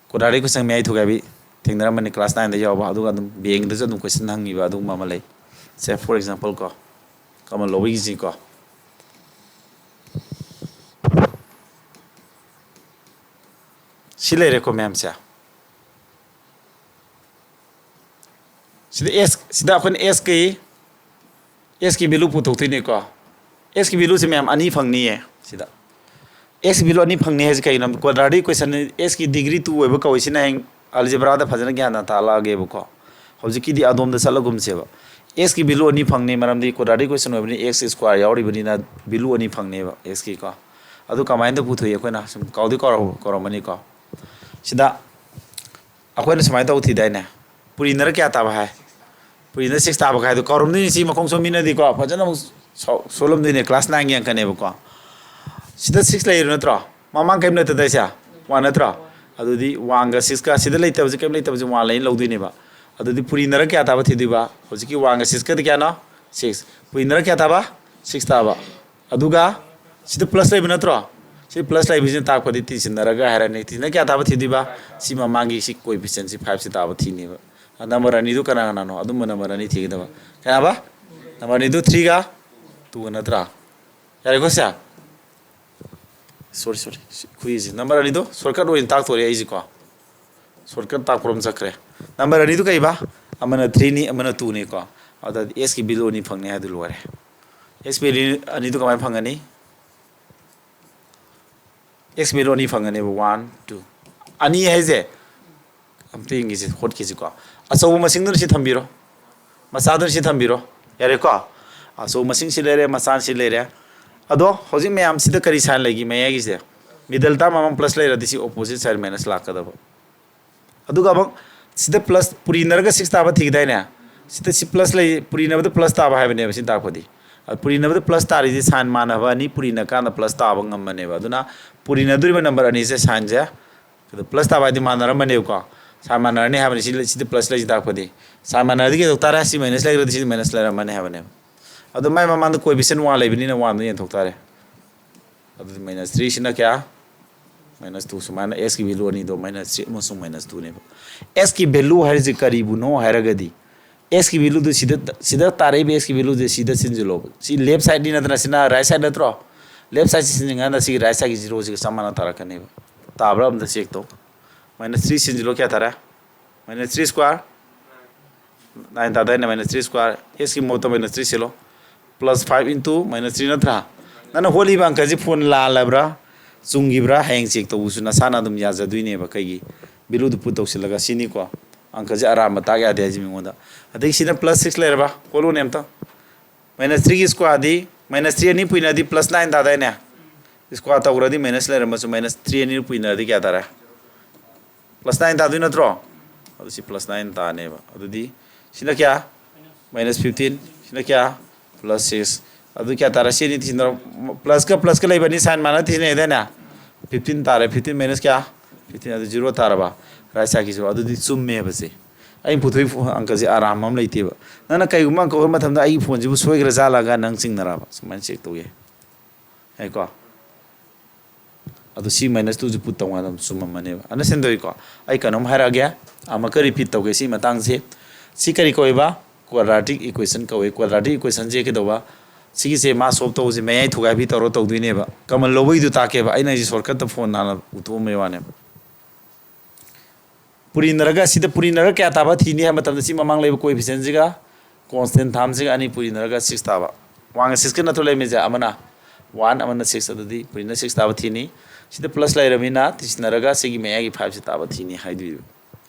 quadratic question ꯃꯌꯥꯏ ꯊꯣꯛꯑꯦ ꯍꯥꯏꯕꯤ ꯊꯦꯡꯅꯔꯝꯕꯅꯤ class nine ꯗ ꯌꯥꯎꯕ, ꯑꯗꯨꯒ ꯑꯗꯨꯝ bank ꯗꯁꯨ ꯑꯗꯨꯝ question ꯍꯪꯉꯤꯕ ꯑꯗꯨꯒꯨꯝꯕ ꯑꯃ ꯂꯩ꯫ ꯁꯦ, for example ꯀꯣ, common ꯂꯧꯕꯒꯤꯁꯤꯀꯣ꯫ ꯁꯤ ꯂꯩꯔꯦꯀꯣ ꯃꯌꯥꯝꯁꯦ꯫ ꯁꯤꯗ S, ꯁꯤꯗ ꯑꯩꯈꯣꯏꯅ S ꯀꯤ, S ꯀꯤ value ꯄꯨꯊꯣꯛꯇꯣꯏꯅꯦꯀꯣ꯫ S ꯀꯤ value ꯁꯦ ꯃꯌꯥꯝ ꯑꯅꯤ ꯐꯪꯅꯤꯌꯦ ꯁꯤꯗ꯫ X ꯀꯤ value ꯑꯅꯤ ꯐꯪꯅꯤ ꯍꯥꯏꯁꯦ ꯀꯩꯒꯤꯅꯣ? Quadratic equation, X ꯀꯤ degree two ꯑꯣꯏꯕ ꯀꯧꯏꯁꯤꯅ ꯍꯌꯦꯡ algebra ꯗ ꯐꯖꯅ ꯒ꯭ꯌꯥꯟ ꯇꯥꯅ ꯇꯥꯛꯂꯛꯑꯒꯦꯕꯀꯣ꯫ ꯍꯧꯖꯤꯛꯀꯤꯗꯤ ꯑꯗꯣꯝꯗ ꯆꯠꯂꯒꯨꯝꯁꯦꯕ꯫ X ꯀꯤ value ꯑꯅꯤ ꯐꯪꯅꯤ, ꯃꯔꯝꯗꯤ quadratic equation ꯑꯣꯏꯕꯅꯤ, x square ꯌꯥꯎꯔꯤꯕꯅꯤꯅ value ꯑꯅꯤ ꯐꯪꯅꯦꯕ x ꯀꯤ ꯀꯣ꯫ ꯑꯗꯨ ꯀꯃꯥꯏꯅ ꯄꯨꯊꯣꯛꯏ? ꯑꯩꯈꯣꯏꯅ ꯁꯨꯝ ꯀꯥꯎꯗꯤ ꯀꯥꯎꯔ-, ꯀꯥꯎꯔꯝꯃꯅꯤꯀꯣ꯫ ꯁꯤꯗ ꯑꯩꯈꯣꯏꯅ ꯁꯨꯃꯥꯏꯅ ꯇꯧ ꯊꯤꯗꯥꯏꯅꯦ? ꯄꯨꯔꯤꯅꯔ ꯀꯌꯥ ꯇꯥꯕ ꯍꯥꯏ? ꯄꯨꯔꯤꯅꯔ six ꯇꯥꯕ ꯍꯥꯏꯗꯣ ꯀꯥꯎꯔꯝꯗꯣꯏꯅꯤ꯫ ꯁꯤ ꯃꯈꯣꯡ ꯁꯣꯝ ꯃꯤꯅꯗꯤꯀꯣ, ꯐꯖꯅ ꯑꯃꯨꯛ ꯁꯣ-, ꯁꯣꯜꯂꯝꯗꯣꯏꯅꯦ꯫ Class nine ꯒꯤ ꯑꯪꯀꯅꯦꯕꯀꯣ꯫ ꯁꯤꯗ six ꯂꯩꯔꯤꯕ ꯅꯠꯇ꯭ꯔꯣ? ꯃꯃꯥꯡ ꯀꯔꯤꯝ ꯂꯩꯇꯗꯥꯏꯁꯦ? One ꯅꯠꯇ꯭ꯔꯣ? ꯑꯗꯨꯗꯤ one ꯒ six ꯀ, ꯁꯤꯗ ꯂꯩꯇꯕꯁꯦ, ꯀꯔꯤꯝ ꯂꯩꯇꯕꯁꯦ one ꯂꯩꯅ ꯂꯧꯗꯣꯏꯅꯦꯕ꯫ ꯑꯗꯨꯗꯤ ꯄꯨꯔꯤꯅꯔ ꯀꯌꯥ ꯇꯥꯕ ꯊꯤꯗꯣꯏꯕ? ꯍꯧꯖꯤꯛꯀꯤ one ꯒ six ꯀꯗꯤ ꯀꯌꯥꯅꯣ? Six꯫ ꯄꯨꯔꯤꯅꯔ ꯀꯌꯥ ꯇꯥꯕ? Six ꯇꯥꯕ꯫ ꯑꯗꯨꯒ ꯁꯤꯗ plus ꯂꯩꯕ ꯅꯠꯇ꯭ꯔꯣ? ꯁꯤ plus ꯂꯩꯕꯁꯤꯅ ꯇꯥꯛꯄꯗꯤ ꯇꯤꯟꯁꯤꯟꯅꯔꯒ ꯍꯥꯏꯔꯅꯤ꯫ ꯇꯤꯟꯁꯤꯟꯅ ꯀꯌꯥ ꯇꯥꯕ ꯊꯤꯗꯣꯏꯕ? ꯁꯤ ꯃꯃꯥꯡꯒꯤ ꯁꯤ coefficient ꯁꯤ five ꯁꯤ ꯇꯥꯕ ꯊꯤꯅꯦꯕ꯫ Number ꯑꯅꯤꯗꯨ ꯀꯅꯥ ꯀꯅꯥꯅꯣ? ꯑꯗꯨꯝꯕ number ꯑꯅꯤ ꯊꯤꯒꯗꯕ꯫ ꯀꯌꯥꯕ? Number ꯑꯅꯤꯗꯨ three ꯒ two ꯒ ꯅꯠꯇ꯭ꯔꯥ? ꯌꯥꯔꯦꯀꯣ ꯁꯦ? Sorry, sorry. ꯁꯤ ꯈꯨꯏꯁꯦ꯫ Number ꯑꯅꯤꯗꯣ shortcut ꯑꯣꯏꯅ ꯇꯥꯛꯇꯣꯔꯦ ꯑꯩꯁꯦꯀꯣ꯫ Shortcut ꯇꯥꯛꯄꯔꯣꯝ ꯆꯠꯈ꯭ꯔꯦ꯫ Number ꯑꯅꯤꯗꯨ ꯀꯩꯕ? ꯑꯃꯅ three ꯅꯤ, ꯑꯃꯅ two ꯅꯤꯀꯣ꯫ ꯑꯗꯨꯗꯤ x ꯀꯤ value ꯑꯅꯤ ꯐꯪꯅꯤ ꯍꯥꯏꯗꯨ ꯂꯣꯏꯔꯦ꯫ X value ꯑꯅꯤꯗꯨ ꯀꯃꯥꯏꯅ ꯐꯪꯒꯅꯤ? X value ꯑꯅꯤ ꯐꯪꯒꯅꯦꯕ, one, two꯫ ꯑꯅꯤ ꯍꯥꯏꯁꯦ ꯑꯝꯇ ꯌꯦꯡꯈꯤꯁꯤ, ꯍꯣꯠꯈꯤꯁꯤꯀꯣ꯫ ꯑꯆꯧꯕ ꯃꯁꯤꯡꯗꯨꯅ ꯁꯤ ꯊꯝꯕꯤꯔꯣ, ꯃꯆꯥꯗꯨꯅ ꯁꯤ ꯊꯝꯕꯤꯔꯣ꯫ ꯌꯥꯔꯦꯀꯣ? ꯑꯆꯧꯕ ꯃꯁꯤꯡ ꯁꯤ ꯂꯩꯔꯦ, ꯃꯆꯥ ꯁꯤ ꯂꯩꯔꯦ꯫ ꯑꯗꯣ ꯍꯧꯖꯤꯛ ꯃꯌꯥꯝꯁꯤꯗ ꯀꯔꯤ sign ꯂꯩꯒꯦ ꯃꯌꯥꯏꯒꯤꯁꯦ? Middle term ꯑꯃ plus ꯂꯩꯔꯗꯤ ꯁꯤ opposite sign minus ꯂꯥꯛꯀꯗꯕ꯫ ꯑꯗꯨꯒ ꯑꯃꯨꯛ ꯁꯤꯗ plus, ꯄꯨꯔꯤꯅꯔꯒ six ꯇꯥꯕ ꯊꯤꯒꯗꯥꯏꯅꯦ? ꯁꯤꯗ ꯁꯤ plus ꯂꯩ, ꯄꯨꯔꯤꯅꯕꯗ plus ꯇꯥꯕ ꯍꯥꯏꯕꯅꯦꯕ ꯁꯤ ꯇꯥꯛꯄꯗꯤ꯫ ꯑ, ꯄꯨꯔꯤꯅꯕꯗ plus ꯇꯥꯔꯤꯁꯦ sign ꯃꯥꯟꯅꯕ ꯑꯅꯤ ꯄꯨꯔꯤꯅꯀꯥꯟꯗ plus ꯇꯥꯕ ꯉꯝꯕꯅꯦꯕ꯫ ꯑꯗꯨꯅ ꯄꯨꯔꯤꯅꯗꯣꯔꯤꯕ number ꯑꯅꯤꯁꯦ sign ꯁꯦ ꯑꯗꯣ plus ꯇꯥꯕ ꯍꯥꯏꯗꯤ ꯃꯥꯟꯅꯔꯝꯃꯅꯦꯕꯀꯣ꯫ Sign ꯃꯥꯟꯅꯔꯅꯤ ꯍꯥꯏꯕꯅꯤ꯫ ꯁꯤ, ꯁꯤꯗ plus ꯂꯩꯁꯤ ꯇꯥꯛꯄꯗꯤ꯫ Sign ꯃꯥꯟꯅꯔꯗꯤ ꯀꯩꯗꯧ ꯇꯥꯔꯦ? ꯁꯤ minus ꯂꯩꯔꯗꯤ ꯁꯤꯗꯤ minus ꯂꯩꯔꯝꯃꯅꯤ ꯍꯥꯏꯕꯅꯦꯕ꯫ ꯑꯗꯣ ꯃꯥꯏ ꯃꯃꯥꯡꯗ coefficient one ꯂꯩꯕꯅꯤꯅ one ꯗꯣ ꯌꯦꯟꯊꯣꯛ ꯇꯥꯔꯦ꯫ ꯑꯗꯨꯗꯤ minus three ꯁꯤꯅ ꯀꯌꯥ? Minus two꯫ ꯁꯨꯃꯥꯏꯅ x ꯀꯤ value ꯑꯅꯤꯗꯣ minus three ꯑꯃꯁꯨꯡ minus two ꯅꯦꯕ꯫ X ꯀꯤ value ꯍꯥꯏꯔꯤꯁꯦ ꯀꯔꯤꯕꯨꯅꯣ ꯍꯥꯏꯔꯒꯗꯤ, x ꯀꯤ value ꯗꯨ ꯁꯤꯗ, ꯁꯤꯗ ꯇꯥꯔꯛꯏꯕ x ꯀꯤ value ꯁꯦ ꯁꯤꯗ ꯁꯤꯟꯖꯤꯜꯂꯣꯕ꯫ ꯁꯤ left side ꯅꯤ ꯅꯠꯇꯅ, ꯁꯤꯅ right side ꯅꯠꯇ꯭ꯔꯣ? Left side ꯁꯤ ꯁꯤꯟꯖꯤꯟꯀꯥꯟꯗ ꯁꯤꯒꯤ right side ꯀꯤ zero ꯁꯤꯒ ꯆꯞ ꯃꯥꯟꯅ ꯇꯥꯔꯛꯀꯅꯦꯕ꯫ ꯇꯥꯕ꯭ꯔꯥ ꯑꯝꯇ check ꯇꯧ꯫ Minus three ꯁꯤꯟꯖꯤꯜꯂꯣ, ꯀꯌꯥ ꯇꯥꯔꯦ? Minus three square꯫ Nine ꯇꯥꯗꯥꯏꯅꯦ? Minus three square꯫ X ꯀꯤ ꯃꯍꯨꯠꯇ minus three ꯁꯤꯜꯂꯣ꯫ Plus five into minus three ꯅꯠꯇ꯭ꯔꯥ? ꯅꯪꯅ ꯍꯣꯠꯂꯤꯕ ꯑꯪꯀꯁꯤ phone ꯂꯥꯜꯂꯕ꯭ꯔꯥ? ꯆꯨꯝꯈꯤꯕ꯭ꯔꯥ ꯍꯌꯦꯡ ꯆꯦꯛ ꯇꯧꯕꯁꯨ ꯅꯁꯥꯅ ꯑꯗꯨꯝ ꯌꯥꯖꯗꯣꯏꯅꯦꯕ꯫ ꯀꯩꯒꯤ? ꯚꯦꯂꯨꯗꯨ ꯄꯨꯠ ꯇꯧꯁꯤꯜꯂꯒ ꯁꯤꯅꯤꯀꯣ꯫ ꯑꯪꯀꯁꯦ ꯑꯔꯥꯟꯕ ꯇꯥꯛ ꯌꯥꯗꯦ ꯍꯥꯏꯁꯦ ꯃꯤꯉꯣꯟꯗ꯫ ꯑꯗꯒꯤ ꯁꯤꯅ ꯄ꯭ꯂꯁ ꯁꯤꯛꯁ ꯂꯩꯔꯕ, ꯀꯣꯂꯣꯅꯦ ꯑꯝꯇ꯫ ꯃꯥꯏꯅꯁ ꯊ꯭ꯔꯤꯒꯤ ꯁ꯭ꯀ꯭ꯋꯥꯔꯗꯤ, ꯃꯥꯏꯅꯁ ꯊ꯭ꯔꯤ ꯑꯅꯤ ꯄꯨꯏꯅꯗꯤ ꯄ꯭ꯂꯁ ꯅꯥꯏꯟ ꯇꯥꯗꯥꯏꯅꯦ? ꯁ꯭ꯀ꯭ꯋꯥꯔ ꯇꯧꯈ꯭ꯔꯗꯤ ꯃꯥꯏꯅꯁ ꯂꯩꯔꯝꯃꯁꯨ ꯃꯥꯏꯅꯁ ꯊ꯭ꯔꯤ ꯑꯅꯤ ꯄꯨꯏꯅꯔꯗꯤ ꯀꯌꯥ ꯇꯥꯔꯦ? ꯄ꯭ꯂꯁ ꯅꯥꯏꯟ ꯇꯥꯗꯣꯏ ꯅꯠꯇ꯭ꯔꯣ? ꯑꯗꯨ ꯁꯤ ꯄ꯭ꯂꯁ ꯅꯥꯏꯟ ꯇꯥꯅꯦꯕ꯫ ꯑꯗꯨꯗꯤ ꯁꯤꯅ ꯀꯌꯥ? Minus fifteen. ꯁꯤꯅ ꯀꯌꯥ? Plus six. ꯑꯗꯨ ꯀꯌꯥ ꯇꯥꯔꯦ? ꯁꯤ ꯑꯅꯤ ꯊꯤꯖꯤꯟꯅꯔꯣ꯫ ꯄ꯭ꯂꯁꯀ ꯄ꯭ꯂꯁꯀ ꯂꯩꯕ ꯑꯅꯤ ꯁꯥꯏꯟ ꯃꯥꯟꯅ ꯊꯤꯖꯤꯟꯅꯩꯗꯥꯏꯅꯦ? ꯐꯤꯐꯇꯤꯟ ꯇꯥꯔꯦ꯫ ꯐꯤꯐꯇꯤꯟ ꯃꯥꯏꯅꯁ ꯀꯌꯥ? ꯐꯤꯐꯇꯤꯟ꯫ ꯑꯗꯨ ꯖꯤꯔꯣ ꯇꯥꯔꯕ? ꯔꯥꯏꯠ ꯁꯥꯏꯠꯀꯤ ꯖꯤꯔꯣ꯫ ꯑꯗꯨꯗꯤ ꯆꯨꯝꯃꯦꯕ ꯁꯦ꯫ ꯑꯩꯅ ꯄꯨꯊꯣꯛꯏ ꯑꯪꯀꯁꯦ ꯑꯔꯥꯟꯕ ꯑꯃ ꯂꯩꯇꯦꯕ꯫ ꯅꯪꯅ ꯀꯩꯒꯨꯝꯕ ꯑꯪꯀ ꯍꯣꯠꯄ ꯃꯇꯝꯗ ꯑꯩꯒꯤ ꯐꯣꯟꯁꯤꯕꯨ ꯁꯣꯏꯈ꯭ꯔ ꯖꯥꯠꯂꯒ ꯅꯪ ꯆꯤꯡꯅꯔꯕ? ꯁꯨꯃꯥꯏꯅ ꯆꯦꯛ ꯇꯧꯒꯦ꯫ ꯌꯥꯏꯀꯣ? ꯑꯗꯣ ꯁꯤ ꯃꯥꯏꯅꯁ ꯇꯨꯁꯦ ꯄꯨꯠ ꯇꯧꯀꯥꯟꯗ ꯑꯗꯨꯝ ꯆꯨꯝꯃꯝꯃꯅꯦꯕ꯫ ꯑꯟꯗꯔꯁꯇꯦꯟ ꯇꯧꯏꯀꯣ? ꯑꯩ ꯀꯩꯅꯣꯝ ꯍꯥꯏꯔꯛꯑꯒꯦ, ꯑꯃꯨꯛꯀ ꯔꯤꯄꯤꯠ ꯇꯧꯒꯦ ꯁꯤ ꯃꯇꯥꯡꯁꯦ꯫ ꯁꯤ ꯀꯔꯤ ꯀꯧꯋꯦꯕ? ꯀ꯭ꯋꯥꯗ꯭ꯔꯥꯇꯤꯛ ꯏꯀ꯭ꯋꯦꯁꯟ ꯀꯧꯋꯦ꯫ ꯀ꯭ꯋꯥꯗ꯭ꯔꯥꯇꯤꯛ ꯏꯀ꯭ꯋꯦꯁꯟꯁꯦ ꯀꯩꯗꯧꯕ? ꯁꯤꯒꯤꯁꯦ ꯃꯥ ꯁꯣꯜꯕ ꯇꯧꯕꯁꯦ ꯃꯌꯥꯏ ꯊꯨꯒꯥꯏꯕꯤ ꯇꯧꯔ ꯇꯧꯗꯣꯏꯅꯦꯕ꯫ ꯀꯃꯟ ꯂꯧꯕꯒꯤꯗꯨ ꯇꯥꯛꯀꯦꯕ꯫ ꯑꯩꯅ ꯑꯩꯁꯦ ꯁꯣꯔꯠꯀꯠꯇ ꯐꯣꯟ ꯍꯥꯟꯅ ꯎꯊꯣꯛꯑꯝꯕꯩ ꯋꯥꯅꯦꯕ꯫ ꯄꯨꯔꯤꯅꯔꯒ, ꯁꯤꯗ ꯄꯨꯔꯤꯅꯔꯒ ꯀꯌꯥ ꯇꯥꯕ ꯊꯤꯅꯤ ꯍꯥꯏꯕ ꯃꯇꯝꯗ, ꯁꯤ ꯃꯃꯥꯡ ꯂꯩꯕ ꯀꯣꯏꯐꯤꯁꯦꯟꯁꯤꯒ ꯀꯣꯟꯁꯇꯦꯟ ꯊꯥꯝꯁꯤꯒ ꯑꯅꯤ ꯄꯨꯔꯤꯅꯔꯒ ꯁꯤꯛꯁ ꯇꯥꯕ꯫ ꯋꯥꯟꯒ ꯁꯤꯛꯁꯀ ꯅꯠꯇ꯭ꯔꯣ ꯂꯩꯔꯝꯃꯤꯁꯦ? ꯑꯃꯅ ꯋꯥꯟ, ꯑꯃꯅ ꯁꯤꯛꯁ, ꯑꯗꯨꯗꯤ ꯄꯨꯔꯤꯅ ꯁꯤꯛꯁ ꯇꯥꯕ ꯊꯤꯅꯤ꯫ ꯁꯤꯗ ꯄ꯭ꯂꯁ ꯂꯩꯔꯕꯅꯤꯅ ꯇꯤꯁꯤꯟꯅꯔꯒ ꯁꯤꯒꯤ ꯃꯌꯥꯏꯒꯤ ꯐꯥꯏꯚꯁꯦ ꯇꯥꯕ ꯊꯤꯅꯤ ꯍꯥꯏꯗꯣꯏꯕ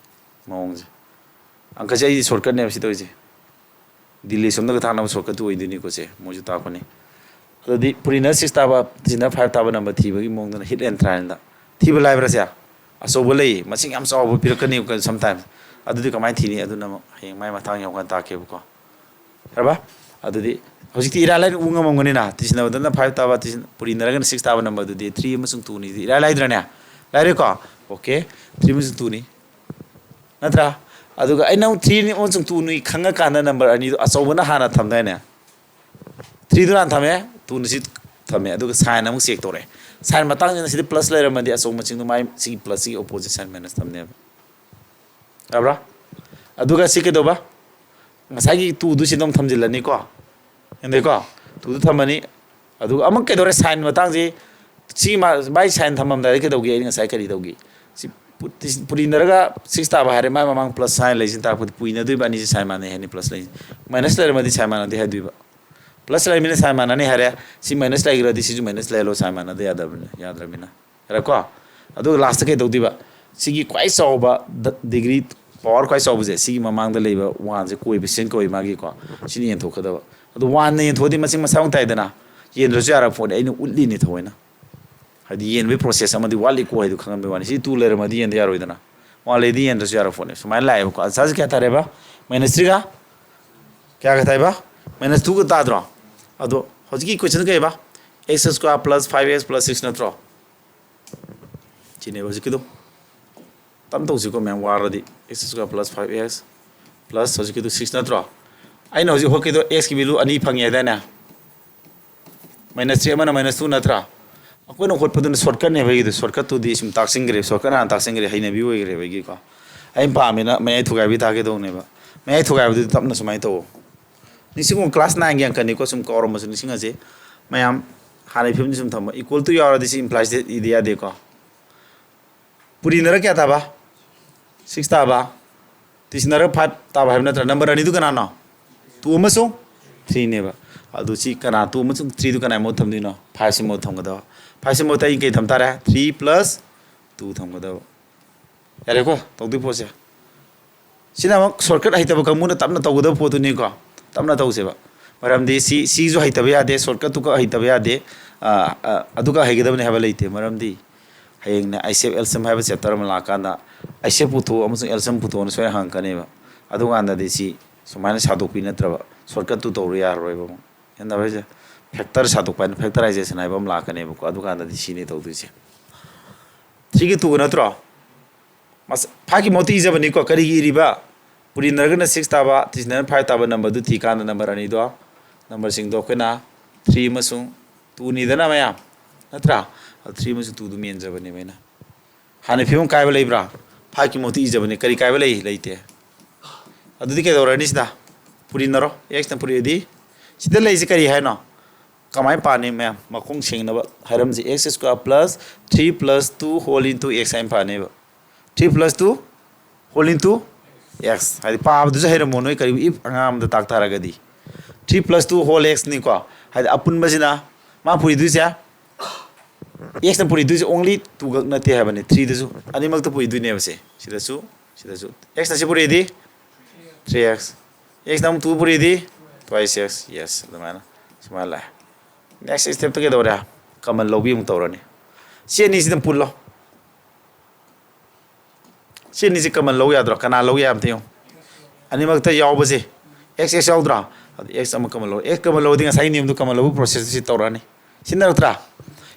ꯃꯑꯣꯡꯁꯦ꯫ ꯑꯪꯀꯁꯦ ꯑꯩꯗꯤ ꯁꯣꯔꯠꯀꯠꯅꯦꯕ ꯁꯤ ꯇꯧꯔꯤꯁꯦ꯫ ꯗꯤꯂꯦ ꯁꯣꯝꯗꯒ ꯊꯥꯅꯕ ꯁꯣꯔꯠꯀꯠꯇꯨ ꯑꯣꯏꯗꯣꯏꯅꯤꯀꯣ ꯁꯦ, ꯃꯣꯏꯁꯨ ꯇꯥꯛꯄꯅꯤ꯫ ꯑꯗꯨꯗꯤ ꯄꯨꯔꯤꯅ ꯁꯤꯛꯁ ꯇꯥꯕ, ꯇꯤꯁꯤꯟꯅ ꯐꯥꯏꯚ ꯇꯥꯕ ꯅꯝꯕꯔ ꯊꯤꯕꯒꯤ ꯃꯑꯣꯡꯗꯅ ꯍꯤꯠ ꯑꯦꯟ ꯇ꯭ꯔꯥꯏꯜꯗ꯫ ꯊꯤꯕ ꯂꯥꯏꯕ꯭ꯔꯥ ꯁꯦ? ꯑꯆꯧꯕ ꯂꯩ, ꯃꯁꯤꯡ ꯌꯥꯝ ꯆꯥꯎꯕ ꯄꯤꯔꯛꯀꯅꯤ ꯁꯝꯇꯥꯏꯝꯁ꯫ ꯑꯗꯨꯗꯤ ꯀꯃꯥꯏꯅ ꯊꯤꯅꯤ? ꯑꯗꯨꯅ ꯑꯃꯨꯛ ꯍꯌꯦꯡ ꯃꯥꯏ ꯃꯇꯥꯡ ꯌꯧꯔꯀꯥꯟꯗ ꯇꯥꯛꯀꯦꯕꯀꯣ꯫ ꯌꯥꯔꯕ? ꯑꯗꯨꯗꯤ ꯍꯧꯖꯤꯛꯇꯤ ꯏꯔꯥꯏ ꯂꯥꯏꯅ ꯎ ꯉꯝꯃꯝꯒꯅꯤꯅ, ꯇꯤꯁꯤꯟꯅꯕꯗꯅ ꯐꯥꯏꯚ ꯇꯥꯕ, ꯇꯤꯁꯤꯟ-, ꯄꯨꯔꯤꯅꯔꯒꯅ ꯁꯤꯛꯁ ꯇꯥꯕ ꯅꯝꯕꯔꯗꯨꯗꯤ ꯊ꯭ꯔꯤ ꯑꯃꯁꯨꯡ ꯇꯨꯅꯤ꯫ ꯏꯔꯥꯏ ꯂꯥꯏꯗ꯭ꯔꯅꯦ? ꯂꯥꯏꯔꯦꯀꯣ? ꯑꯣꯀꯦ, ꯊ꯭ꯔꯤ ꯑꯃꯁꯨꯡ ꯇꯨꯅꯤ꯫ ꯅꯠꯇ꯭ꯔꯥ? ꯑꯗꯨꯒ ꯑꯩꯅ ꯑꯃꯨꯛ ꯊ꯭ꯔꯤ ꯑꯃꯁꯨꯡ ꯇꯨꯅꯤ ꯈꯪꯉꯀꯥꯟꯗ ꯅꯝꯕꯔ ꯑꯅꯤꯗꯣ ꯑꯆꯧꯕꯅ ꯍꯥꯟꯅ ꯊꯝꯗꯥꯏꯅꯦ? ꯊ꯭ꯔꯤꯗꯨꯅ ꯍꯥꯟꯅ ꯊꯝꯃꯦ, ꯇꯨꯅ ꯁꯤ ꯊꯝꯃꯦ, ꯑꯗꯨꯒ ꯁꯥꯏꯟ ꯑꯃꯨꯛ ꯆꯦꯛ ꯇꯧꯔꯦ꯫ ꯁꯥꯏꯟ ꯃꯇꯥꯡꯁꯤꯅ ꯁꯤꯗ ꯄ꯭ꯂꯁ ꯂꯩꯔꯝꯃꯗꯤ ꯑꯆꯧꯕ ꯃꯁꯤꯡꯗꯣ ꯃꯥꯏ ꯁꯤꯒꯤ ꯄ꯭ꯂꯁꯁꯤꯒꯤ ꯑꯣꯄꯣꯖꯤꯠ ꯁꯥꯏꯟ ꯃꯥꯏꯅꯁ ꯊꯝꯅꯦꯕ꯫ ꯌꯥꯕ꯭ꯔꯥ? ꯑꯗꯨꯒ ꯁꯤ ꯀꯩꯗꯧꯕ? ꯉꯁꯥꯏꯒꯤ ꯇꯨꯗꯨ ꯁꯤꯗ ꯑꯃꯨꯛ ꯊꯝꯖꯤꯜꯂꯅꯤꯀꯣ꯫ ꯌꯦꯡꯗꯣꯏꯀꯣ? ꯇꯨꯗꯨ ꯊꯝꯃꯅꯤ꯫ ꯑꯗꯨꯒ ꯑꯃꯨꯛ ꯀꯩꯗꯧꯔꯦ? ꯁꯥꯏꯟ ꯃꯇꯥꯡꯁꯤ, ꯁꯤ ꯃꯥ-, ꯃꯥꯏ ꯁꯥꯏꯟ ꯊꯝꯃꯝꯗꯥꯏꯗ ꯀꯩꯗꯧꯒꯦ? ꯑꯩꯅ ꯉꯁꯥꯏ ꯀꯔꯤ ꯇꯧꯒꯦ? ꯁꯤ ꯄꯨ-, ꯇꯤꯁ-, ꯄꯨꯔꯤꯅꯔꯒ ꯁꯤꯛꯁ ꯇꯥꯕ ꯍꯥꯏꯔꯦ, ꯃꯥꯏ ꯃꯃꯥꯡ ꯄ꯭ꯂꯁ ꯁꯥꯏꯟ ꯂꯩꯁꯤꯅ ꯇꯥꯛꯄꯗꯤ ꯄꯨꯏꯅꯗꯣꯏꯕ ꯑꯅꯤꯁꯤ ꯁꯥꯏꯟ ꯃꯥꯟꯅꯩ ꯍꯥꯏꯅꯤ, ꯄ꯭ꯂꯁ ꯂꯩꯁꯤ꯫ ꯃꯥꯏꯅꯁ ꯂꯩꯔꯝꯃꯗꯤ ꯁꯥꯏꯟ ꯃꯥꯟꯅꯗꯦ ꯍꯥꯏꯗꯣꯏꯕ꯫ Plus ꯂꯩꯔꯃꯤꯅ ꯁꯥꯏ ꯃꯥꯟꯅꯅꯤ ꯍꯥꯏꯔꯦ꯫ ꯁꯤ minus ꯂꯩꯈ꯭ꯔꯗꯤ ꯁꯤꯁꯨ minus ꯂꯩꯍꯜꯂꯣ, ꯁꯥꯏ ꯃꯥꯟꯅꯗ ꯌꯥꯗꯕꯅꯤ, ꯌꯥꯗ꯭ꯔꯃꯤꯅ꯫ ꯌꯥꯔꯦꯀꯣ? ꯑꯗꯨꯒ lastꯇ ꯀꯩ ꯇꯧꯗꯣꯏꯕ? ꯁꯤꯒꯤ ꯈ꯭ꯋꯥꯏ ꯆꯥꯎꯕ ꯗ-, degree, power ꯈ꯭ꯋꯥꯏ ꯆꯥꯎꯕꯁꯦ, ꯁꯤꯒꯤ ꯃꯃꯥꯡꯗ ꯂꯩꯕ oneꯁꯦ coefficient ꯀꯧꯏ ꯃꯥꯒꯤꯀꯣ꯫ ꯁꯤꯅ ꯌꯦꯟꯊꯣꯛꯀꯗꯕ꯫ ꯑꯗꯣ oneꯅ ꯌꯦꯟꯊꯣꯛꯑꯗꯤ ꯃꯁꯤꯡ ꯃꯁꯥ ꯑꯃꯨꯛ ꯇꯥꯏꯗꯅ? ꯌꯦꯟꯗ꯭ꯔꯁꯨ ꯌꯥꯔꯕ ꯄꯣꯠꯅꯤ, ꯑꯩꯅ ꯎꯠꯂꯤꯅꯤ ꯊꯑꯣꯏꯅ꯫ ꯍꯥꯏꯗꯤ ꯌꯦꯟꯕꯒꯤ process ꯑꯃꯗꯤ ꯋꯥꯠꯂꯤꯀꯣ ꯍꯥꯏꯗꯣ ꯈꯪꯍꯟꯕꯒꯤ ꯋꯥꯅꯤ꯫ ꯁꯤ two ꯂꯩꯔꯝꯃꯗꯤ ꯌꯦꯟꯗ ꯌꯥꯔꯣꯏꯗꯅ꯫ One ꯂꯩꯗꯤ ꯌꯦꯟꯗ꯭ꯔꯁꯨ ꯌꯥꯔꯕ ꯄꯣꯠꯅꯤ꯫ ꯁꯨꯃꯥꯏꯅ ꯂꯥꯛꯑꯦꯕꯀꯣ꯫ Answerꯁꯦ ꯀꯌꯥ ꯇꯥꯔꯦꯕ? Minus threeꯒ ꯀꯌꯥꯒ ꯇꯥꯏꯕ? Minus twoꯒ ꯇꯥꯗ꯭ꯔꯣ? ꯑꯗꯣ ꯍꯧꯖꯤꯛꯀꯤ questionꯗꯨ ꯀꯩꯕ? X square plus five x plus six ꯅꯠꯇ꯭ꯔꯣ? ꯁꯤꯅꯦꯕ ꯍꯧꯖꯤꯛꯀꯤꯗꯣ꯫ ꯇꯞ ꯇꯧꯁꯤꯀꯣ ꯃꯌꯥꯝ, ꯋꯥꯔꯗꯤ꯫ X square plus five x plus ꯍꯧꯖꯤꯛꯀꯤꯗꯣ six ꯅꯠꯇ꯭ꯔꯣ? ꯑꯩꯅ ꯍꯧꯖꯤꯛ ꯍꯣꯠꯀꯤꯗꯣ xꯀꯤ value ꯑꯅꯤ ꯐꯪꯉꯦ ꯍꯥꯏꯗꯥꯏꯅꯦ? Minus three ꯑꯃꯅ minus two ꯅꯠꯇ꯭ꯔꯥ? ꯑꯩꯈꯣꯏꯅ ꯍꯣꯠꯄꯗꯨꯅ shortcutꯅꯦꯕ ꯑꯩꯒꯤꯗꯣ꯫ Shortcutꯇꯨꯗꯤ ꯁꯨꯝ ꯇꯥꯛꯁꯤꯟꯈ꯭ꯔꯦ, shortcut ꯍꯥꯟꯅ ꯇꯥꯛꯁꯤꯟꯈ꯭ꯔꯦ, ꯍꯩꯅꯕꯤ ꯑꯣꯏꯈ꯭ꯔꯦꯕ ꯑꯩꯒꯤꯀꯣ꯫ ꯑꯩꯅ ꯄꯥꯝꯃꯤꯅ ꯃꯌꯥꯏ ꯊꯨꯒꯥꯏꯕꯤ ꯇꯥꯛꯀꯦ ꯇꯧꯕꯅꯦꯕ꯫ ꯃꯌꯥꯏ ꯊꯨꯒꯥꯏꯕꯗꯨꯗꯤ ꯇꯞꯅ ꯁꯨꯃꯥꯏꯅ ꯇꯧꯑꯣ꯫ ꯅꯤꯡꯁꯤꯡꯉꯨ, class nineꯒꯤ ꯑꯪꯀꯅꯤꯀꯣ, ꯁꯨꯝ ꯀꯥꯎꯔꯝꯃꯁꯨ ꯅꯤꯡꯁꯤꯡꯉꯁꯤ꯫ ꯃꯌꯥꯝ ꯍꯥꯟꯅꯒꯤ ꯐꯤꯕꯝꯗꯤ ꯁꯨꯝ ꯊꯝꯃꯣ꯫ Equal to ꯌꯥꯎꯔꯗꯤ ꯁꯤ implies ꯏꯗ ꯌꯥꯗꯦꯀꯣ꯫ ꯄꯨꯔꯤꯅꯔ ꯀꯌꯥ ꯇꯥꯕ? Six ꯇꯥꯕ꯫ ꯇꯤꯁꯤꯅꯔ five ꯇꯥꯕ ꯍꯥꯏꯕ ꯅꯠꯇ꯭ꯔꯥ? Number ꯑꯅꯤꯗꯨ ꯀꯅꯥꯅꯣ? Two ꯑꯃꯁꯨꯡ threeꯅꯦꯕ꯫ ꯑꯗꯨ ꯁꯤ ꯀꯅꯥ, two ꯑꯃꯁꯨꯡ threeꯗꯨ ꯀꯅꯥꯒꯤ ꯃꯍꯨꯠ ꯊꯝꯗꯣꯏꯅꯣ? Fiveꯁꯤ ꯃꯍꯨꯠ ꯊꯝꯒꯗꯕ꯫ Fiveꯁꯤ ꯃꯍꯨꯠꯇ ꯑꯩ ꯀꯩ ꯊꯝ ꯇꯥꯔꯦ? Three plus two ꯊꯝꯒꯗꯕ꯫ ꯌꯥꯔꯦꯀꯣ? ꯇꯧꯗꯣꯏ ꯄꯣꯠꯁꯦ꯫ ꯁꯤꯅ ꯑꯃꯨꯛ shortcut ꯍꯩꯇꯕ ꯀꯥꯡꯕꯨꯅ ꯇꯞꯅ ꯇꯧꯒꯗꯕ ꯄꯣꯠꯇꯨꯅꯤꯀꯣ꯫ ꯇꯞꯅ ꯇꯧꯁꯦꯕ꯫ ꯃꯔꯝꯗꯤ ꯁꯤ, ꯁꯤꯁꯨ ꯍꯩꯇꯕ ꯌꯥꯗꯦ, shortcutꯇꯨꯒ ꯍꯩꯇꯕ ꯌꯥꯗꯦ꯫ ꯑ, ꯑ, ꯑꯗꯨꯒ ꯍꯩꯒꯗꯕꯅꯤ ꯍꯥꯏꯕ ꯂꯩꯇꯦ꯫ ꯃꯔꯝꯗꯤ ꯍꯌꯦꯡꯅꯦ, ICF LCM ꯍꯥꯏꯕ chapter ꯑꯃ ꯂꯥꯛꯀꯥꯟꯗ, ICF ꯄꯨꯊꯣꯛꯑꯣ ꯑꯃꯁꯨꯡ LCM ꯄꯨꯊꯣꯛꯑꯣꯅ ꯁꯣꯏꯅ ꯍꯪꯉꯛꯀꯅꯦꯕ꯫ ꯑꯗꯨꯀꯥꯟꯗꯗꯤ ꯁꯤ ꯁꯨꯃꯥꯏꯅ ꯁꯥꯗꯣꯛꯄꯤ ꯅꯠꯇ꯭ꯔꯕ, shortcutꯇꯨ ꯇꯧꯔꯨ ꯌꯥꯔꯔꯣꯏꯕ ꯑꯃꯨꯛ꯫ ꯒ꯭ꯌꯥꯟ ꯇꯥꯕ꯭ꯔꯥ ꯍꯥꯏꯁꯦ? Factor ꯁꯥꯗꯣꯛꯄ ꯍꯥꯏꯅ, factorization ꯍꯥꯏꯕ ꯑꯃ ꯂꯥꯛꯀꯅꯦꯕꯀꯣ꯫ ꯑꯗꯨꯀꯥꯟꯗꯗꯤ ꯁꯤꯅꯤ ꯇꯧꯗꯣꯏꯁꯦ꯫ Threeꯒ twoꯒ ꯅꯠꯇ꯭ꯔꯣ? ꯃꯁ-, fiveꯀꯤ ꯃꯍꯨꯠꯇ ꯏꯖꯕꯅꯤꯀꯣ꯫ ꯀꯔꯤꯒꯤ ꯏꯔꯤꯕ? ꯄꯨꯔꯤꯅꯔꯒꯅ six ꯇꯥꯕ, ꯇꯤꯁꯤꯅꯔꯅ five ꯇꯥꯕ numberꯗꯨ ꯊꯤꯀꯥꯟꯗ number ꯑꯅꯤꯗꯣ, numberꯁꯤꯡꯗꯣ ꯑꯩꯈꯣꯏꯅ three ꯑꯃꯁꯨꯡ twoꯅꯤꯗꯅ ꯃꯌꯥꯝ, ꯅꯠꯇ꯭ꯔꯥ? ꯑꯗꯨ three ꯑꯃꯁꯨꯡ twoꯗꯨ ꯃꯦꯟꯖꯕꯅꯦꯕ ꯑꯩꯅ꯫ ꯍꯥꯟꯅ ꯐꯤꯕꯝ ꯀꯥꯏꯕ ꯂꯩꯕ꯭ꯔꯥ? Fiveꯀꯤ ꯃꯍꯨꯠꯇ ꯏꯖꯕꯅꯦ꯫ ꯀꯔꯤ ꯀꯥꯏꯕ ꯂꯩ? ꯂꯩꯇꯦ꯫ ꯑꯗꯨꯗꯤ ꯀꯩꯗꯧꯔꯅꯤ ꯁꯤꯗ? ꯄꯨꯔꯤꯅꯔꯣ꯫ Xꯅ ꯄꯨꯔꯤꯗꯤ ꯁꯤꯗ ꯂꯩꯔꯤꯁꯦ ꯀꯔꯤ ꯍꯥꯏꯅꯣ? ꯀꯃꯥꯏꯅ ꯄꯥꯅꯤ ꯃꯌꯥꯝ? ꯃꯈꯣꯡ ꯁꯦꯡꯅꯕ ꯍꯥꯏꯔꯝꯁꯤ꯫ X square plus three plus two whole into x ꯍꯥꯏꯅ ꯄꯥꯅꯦꯕ꯫ Three plus two whole into x꯫ ꯍꯥꯏꯗꯤ ꯄꯥꯕꯗꯨꯁꯨ ꯍꯩꯔꯝꯃꯣ ꯅꯣꯏ, ꯀꯔꯤꯒꯨꯝꯕ if ꯑꯉꯥꯡ ꯑꯃꯗ ꯇꯥꯛ ꯇꯥꯔꯒꯗꯤ꯫ Three plus two whole x ꯅꯤꯀꯣ꯫ ꯍꯥꯏꯗꯤ ꯑꯄꯨꯟꯕꯁꯤꯅ ꯃꯥ ꯄꯨꯔꯤꯗꯣꯏꯁꯦ, x ꯅ ꯄꯨꯔꯤꯗꯣꯏꯁꯦ only two ꯈꯛ ꯅꯠꯇꯦ ꯍꯥꯏꯕꯅꯤ, three ꯗꯁꯨ ꯑꯅꯤꯃꯛꯇ ꯄꯨꯔꯤꯗꯣꯏꯅꯦꯕꯁꯦ꯫ ꯁꯤꯗꯁꯨ, ꯁꯤꯗꯁꯨ x ꯅ ꯁꯤ ꯄꯨꯔꯤꯗꯤ three x, x ꯅ ꯑꯃꯨꯛ two ꯄꯨꯔꯤꯗꯤ twice x꯫ Yes, ꯑꯗꯨꯃꯥꯏꯅ ꯁꯨꯃꯥꯏꯅ ꯂꯥꯛꯑꯦ꯫ Next step ꯇ ꯀꯩꯗꯧꯔꯦ? Common ꯂꯧꯕꯤ ꯑꯃꯨꯛ ꯇꯧꯔꯅꯤ꯫ ꯁꯤ ꯑꯅꯤꯁꯤꯗ ꯄꯨꯜꯂꯣ꯫ ꯁꯤ ꯑꯅꯤꯁꯤ common ꯂꯧ ꯌꯥꯗ꯭ꯔꯣ? ꯀꯅꯥ ꯂꯧ ꯌꯥꯏ ꯑꯝꯇ ꯌꯦꯡꯉꯨ꯫ ꯑꯅꯤꯃꯛꯇ ꯌꯥꯎꯕꯁꯦ x x ꯌꯥꯎꯗ꯭ꯔꯣ? ꯑꯗꯨ x ꯑꯃ common ꯂꯧ꯫ X common ꯂꯧꯔꯗꯤ ꯉꯁꯥꯏ ꯅꯤꯌꯝꯗꯨ common ꯂꯧꯕꯒꯤ process ꯁꯤ ꯇꯧꯔꯛꯑꯅꯤ꯫ ꯁꯤ ꯅꯠꯇ꯭ꯔꯥ?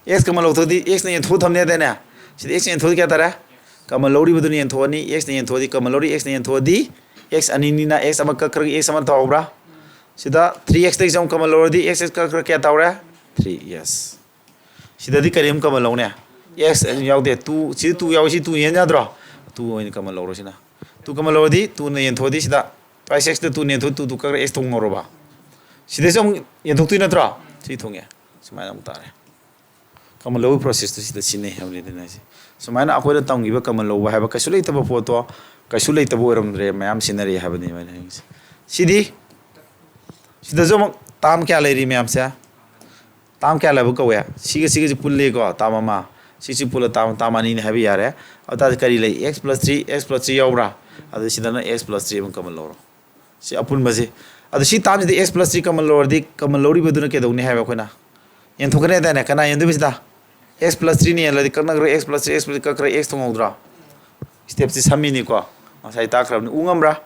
X common ꯂꯧꯊꯣꯛꯑꯗꯤ x ꯅ ꯌꯦꯟꯊꯣꯛꯑ ꯊꯝꯅꯤ ꯍꯥꯏꯗꯥꯏꯅꯦ? ꯁꯤꯗ x ꯅ ꯌꯦꯟꯊꯣꯛꯑꯗꯤ ꯀꯌꯥ ꯇꯥꯔꯦ? Common ꯂꯧꯔꯤꯕꯗꯨꯅ ꯌꯦꯟꯊꯣꯛꯑꯅꯤ, x ꯅ ꯌꯦꯟꯊꯣꯛꯑꯗꯤ common ꯂꯧꯔꯤ, x ꯅ ꯌꯦꯟꯊꯣꯛꯑꯗꯤ x ꯑꯅꯤꯅꯤꯅ x ꯑꯃ ꯀꯛꯈ꯭ꯔꯒ x ꯑꯃ ꯇꯧꯍꯧꯕ꯭ꯔꯥ? ꯁꯤꯗ three x ꯇꯒꯤꯁꯨ ꯑꯃꯨꯛ common ꯂꯧꯔꯗꯤ x x ꯀꯛꯈ꯭ꯔꯒ ꯀꯌꯥ ꯇꯧꯔꯦ? Three꯫ Yes꯫ ꯁꯤꯗꯗꯤ ꯀꯔꯤ ꯑꯃ common ꯂꯧꯅꯤ? X ꯑꯗꯨꯝ ꯌꯥꯎꯗꯦ꯫ Two, ꯁꯤ two ꯌꯥꯎꯏ, ꯁꯤ two ꯌꯦꯟ ꯌꯥꯗ꯭ꯔꯣ? Two ꯑꯣꯏꯅ common ꯂꯧꯔꯣ ꯁꯤꯅ꯫ Two common ꯂꯧꯔꯗꯤ two ꯅ ꯌꯦꯟꯊꯣꯛꯑꯗꯤ ꯁꯤꯗ twice x ꯇ two ꯅ ꯌꯦꯟꯊꯣꯛ, two two ꯀꯛꯈ꯭ꯔꯦ, x ꯇꯣꯡꯉꯧꯔꯕ꯫ ꯁꯤꯗꯩꯁꯨ ꯑꯃꯨꯛ ꯌꯦꯟꯊꯣꯛꯇꯣꯏ ꯅꯠꯇ꯭ꯔꯣ? Three ꯊꯣꯡꯉꯦ꯫ ꯁꯨꯃꯥꯏꯅ ꯑꯃꯨꯛ ꯇꯥꯔꯦ꯫ Common ꯂꯧꯕꯒꯤ process ꯇꯨ ꯁꯤꯗ ꯁꯤꯖꯤꯟꯅꯩ ꯍꯥꯏꯕꯅꯤꯗꯅ ꯑꯩꯁꯦ꯫ ꯁꯨꯃꯥꯏꯅ ꯑꯩꯈꯣꯏꯅ ꯇꯝꯈꯤꯕ common ꯂꯧꯕ ꯍꯥꯏꯕ ꯀꯩꯁꯨ ꯂꯩꯇꯕ ꯄꯣꯠꯇꯣ ꯀꯩꯁꯨ ꯂꯩꯇꯕ ꯑꯣꯏꯔꯝꯗ꯭ꯔꯦ, ꯃꯌꯥꯝ ꯁꯤꯖꯤꯟꯅꯔꯛꯑꯦ ꯍꯥꯏꯕꯅꯦꯕ ꯑꯩꯅ ꯍꯥꯏꯅꯤꯡꯉꯤꯁꯦ꯫ ꯁꯤꯗꯤ, ꯁꯤꯗꯁꯨ ꯑꯃꯨꯛ term ꯀꯌꯥ ꯂꯩꯔꯤ ꯃꯌꯥꯝꯁꯦ? Term ꯀꯌꯥ ꯂꯩꯕ ꯀꯧꯋꯦ? ꯁꯤꯒ ꯁꯤꯒꯁꯦ ꯄꯨꯜꯂꯦꯀꯣ, term ꯑꯃ꯫ ꯁꯤꯁꯤ ꯄꯨꯜꯂ term, term ꯑꯅꯤꯅꯤ ꯍꯥꯏꯕ ꯌꯥꯔꯦ꯫ ꯑꯗꯨ ꯇꯥꯔꯗꯤ ꯀꯔꯤ ꯂꯩ? X plus three, x plus three ꯌꯥꯎꯕ꯭ꯔꯥ? ꯑꯗꯨ ꯁꯤꯗꯅ x plus three ꯑꯃ common ꯂꯧꯔꯣ꯫ ꯁꯤ ꯑꯄꯨꯟꯕꯁꯦ꯫ ꯑꯗꯨ ꯁꯤ term ꯁꯤꯗ x plus three common ꯂꯧꯔꯗꯤ, common ꯂꯧꯔꯤꯕꯗꯨꯅ ꯀꯩꯗꯧꯅꯤ ꯍꯥꯏꯕ ꯑꯩꯈꯣꯏꯅ? ꯌꯦꯟꯊꯣꯛꯀꯅꯤ ꯍꯥꯏꯗꯥꯏꯅꯦ? ꯀꯅꯥ ꯌꯦꯟꯗꯣꯏꯕ ꯁꯤꯗ? X plus three ꯅ ꯌꯦꯜꯂꯗꯤ ꯀꯛꯅꯈ꯭ꯔꯣ, x plus three, x plus three ꯀꯛꯈ꯭ꯔꯦ, x ꯇꯣꯡꯍꯧꯗ꯭ꯔꯣ? Step ꯁꯤ ꯁꯝꯃꯤꯅꯤꯀꯣ꯫ ꯉꯁꯥꯏ ꯇꯥꯛꯈ꯭ꯔꯕꯅꯤ꯫ ꯎ ꯉꯝꯕ꯭ꯔꯥ?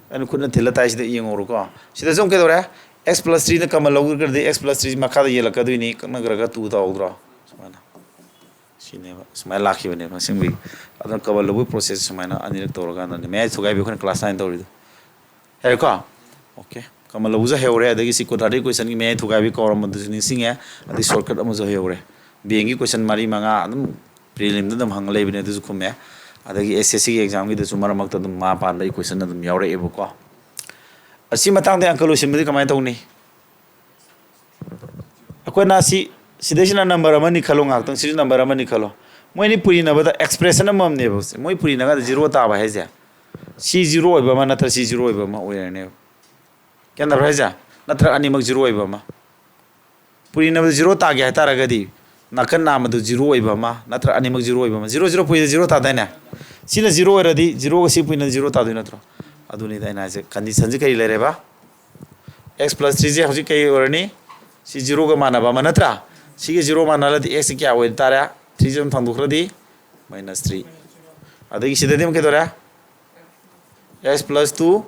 ꯑꯩꯅ ꯈꯨꯠꯅ ꯊꯤꯜꯂ ꯇꯥꯏ, ꯁꯤꯗ ꯌꯦꯡꯍꯧꯔꯣꯀꯣ꯫ ꯁꯤꯗꯁꯨ ꯑꯃꯨꯛ ꯀꯩꯗꯧꯔꯦ? X plus three ꯅ common ꯂꯧꯈ꯭ꯔꯒꯗꯤ x plus three ꯃꯈꯥꯗ ꯌꯦꯜꯂꯛꯀꯗꯣꯏꯅꯤ, ꯀꯛꯅꯈ꯭ꯔꯒ two ꯇꯧꯍꯧꯗ꯭ꯔꯣ? ꯁꯨꯃꯥꯏꯅ꯫ ꯁꯤꯅꯦꯕ꯫ ꯁꯨꯃꯥꯏꯅ ꯂꯥꯛꯈꯤꯕꯅꯦꯕ ꯑꯁꯦꯡꯕꯒꯤ꯫ ꯑꯗꯨꯅ common ꯂꯧꯕꯒꯤ process ꯁꯨꯃꯥꯏꯅ ꯑꯅꯤꯔꯛ ꯇꯧꯔꯀꯥꯟꯗꯅꯦ꯫ ꯃꯌꯥꯏ ꯊꯨꯒꯥꯏꯕꯤ ꯑꯩꯈꯣꯏꯅ class nine ꯇꯧꯔꯤꯗꯣ꯫ ꯍꯥꯏꯔꯦꯀꯣ? Okay꯫ Common ꯂꯧꯕꯁꯨ ꯍꯩꯍꯧꯔꯦ, ꯑꯗꯒꯤ ꯁꯤ quadratic question ꯒꯤ ꯃꯌꯥꯏ ꯊꯨꯒꯥꯏꯕꯤ ꯀꯧꯔꯝꯕꯗꯨꯁꯨ ꯅꯤꯡꯁꯤꯡꯉꯦ, ꯑꯗꯩ shortcut ꯑꯃꯁꯨ ꯍꯩꯍꯧꯔꯦ꯫ Bank ꯀꯤ question ꯃꯔꯤ ꯃꯉꯥ ꯑꯗꯨꯝ prelim ꯗ ꯑꯗꯨꯝ ꯍꯪꯉ ꯂꯩꯕꯅꯦ, ꯑꯗꯨꯁꯨ ꯈꯨꯝꯃꯦ꯫ ꯑꯗꯒꯤ S S C ꯒꯤ exam ꯒꯤꯗꯁꯨ ꯃꯔꯛ ꯃꯔꯛꯇ ꯑꯗꯨꯝ ꯃꯄꯥꯟꯗ ꯑꯩ question ꯑꯗꯨꯝ ꯌꯥꯎꯔꯛꯑꯦꯕꯀꯣ꯫ ꯑꯁꯤ ꯃꯇꯥꯡꯗ ꯑꯪꯀ ꯂꯣꯏꯁꯤꯟꯕꯗꯤ ꯀꯃꯥꯏꯅ ꯇꯧꯅꯤ? ꯑꯩꯈꯣꯏꯅ ꯁꯤ, ꯁꯤꯗꯩꯁꯤꯅ number ꯑꯃꯅꯤ ꯈꯜꯂꯣ, ꯉꯥꯏꯍꯥꯛꯇꯪ, ꯁꯤꯁꯨ number ꯑꯃꯅꯤ ꯈꯜꯂꯣ꯫ ꯃꯣꯏ ꯑꯅꯤ ꯄꯨꯔꯤꯅꯕꯗ expression ꯑꯃꯃꯝꯅꯦꯕ꯫ ꯃꯣꯏ ꯄꯨꯔꯤꯅꯉꯥꯏꯗ zero ꯇꯥꯕ ꯍꯥꯏꯁꯦ, ꯁꯤ zero ꯑꯣꯏꯕ ꯑꯃ ꯅꯠꯇ꯭ꯔ ꯁꯤ zero ꯑꯣꯏꯕ ꯑꯃ ꯑꯣꯏꯔꯅꯦꯕ꯫ ꯒ꯭ꯌꯥꯟ ꯇꯥꯕ꯭ꯔꯥ ꯍꯥꯏꯁꯦ? ꯅꯠꯇ꯭ꯔꯒ ꯑꯅꯤꯃꯛ ꯖꯤꯔꯣ ꯑꯣꯏꯕ ꯑꯃ꯫ ꯄꯨꯔꯤꯅꯕꯗ ꯖꯤꯔꯣ ꯇꯥꯒꯦ ꯍꯥꯏꯇꯥꯔꯒꯗꯤ ꯅꯥꯀꯟ ꯅꯥꯝꯃꯗꯨ ꯖꯤꯔꯣ ꯑꯣꯏꯕ ꯑꯃ ꯅꯠꯇ꯭ꯔꯒ ꯑꯅꯤꯃꯛ ꯖꯤꯔꯣ ꯑꯣꯏꯕ ꯑꯃ꯫ ꯖꯤꯔꯣ ꯖꯤꯔꯣ ꯄꯨꯔꯤꯗ ꯖꯤꯔꯣ ꯇꯥꯗꯥꯏꯅꯦ? ꯁꯤꯅ ꯖꯤꯔꯣ ꯑꯣꯏꯔꯗꯤ ꯖꯤꯔꯣꯒ ꯁꯤ ꯄꯨꯔꯤꯅ ꯖꯤꯔꯣ ꯇꯥꯗꯣꯏ ꯅꯠꯇ꯭ꯔꯣ? ꯑꯗꯨꯅꯤꯗ ꯑꯩꯅ ꯍꯥꯏꯁꯦ, ꯀꯟꯗꯤꯁꯟꯁꯦ ꯀꯔꯤ ꯂꯩꯔꯦꯕ? ꯑꯦꯛꯁ ꯄ꯭ꯂꯁ ꯊ꯭ꯔꯤꯁꯦ ꯍꯧꯖꯤꯛ ꯀꯔꯤ ꯑꯣꯏꯔꯅꯤ? ꯁꯤ ꯖꯤꯔꯣꯒ ꯃꯥꯟꯅꯕ ꯑꯃ ꯅꯠꯇ꯭ꯔꯥ? ꯁꯤꯒ ꯖꯤꯔꯣ ꯃꯥꯟꯅꯍꯜꯂꯗꯤ ꯑꯦꯛꯁꯁꯤ ꯀꯌꯥ ꯑꯣꯏ ꯇꯥꯔꯦ? ꯊ꯭ꯔꯤꯁꯦ ꯑꯗꯨꯝ ꯊꯥꯡꯗꯣꯛꯈ꯭ꯔꯗꯤ ꯃꯥꯏꯅꯁ ꯊ꯭ꯔꯤ꯫ ꯑꯗꯒꯤ ꯁꯤꯗꯗꯤ ꯑꯃꯨꯛ ꯀꯩꯗꯧꯔꯦ? ꯑꯦꯛꯁ ꯄ꯭ꯂꯁ ꯇꯨ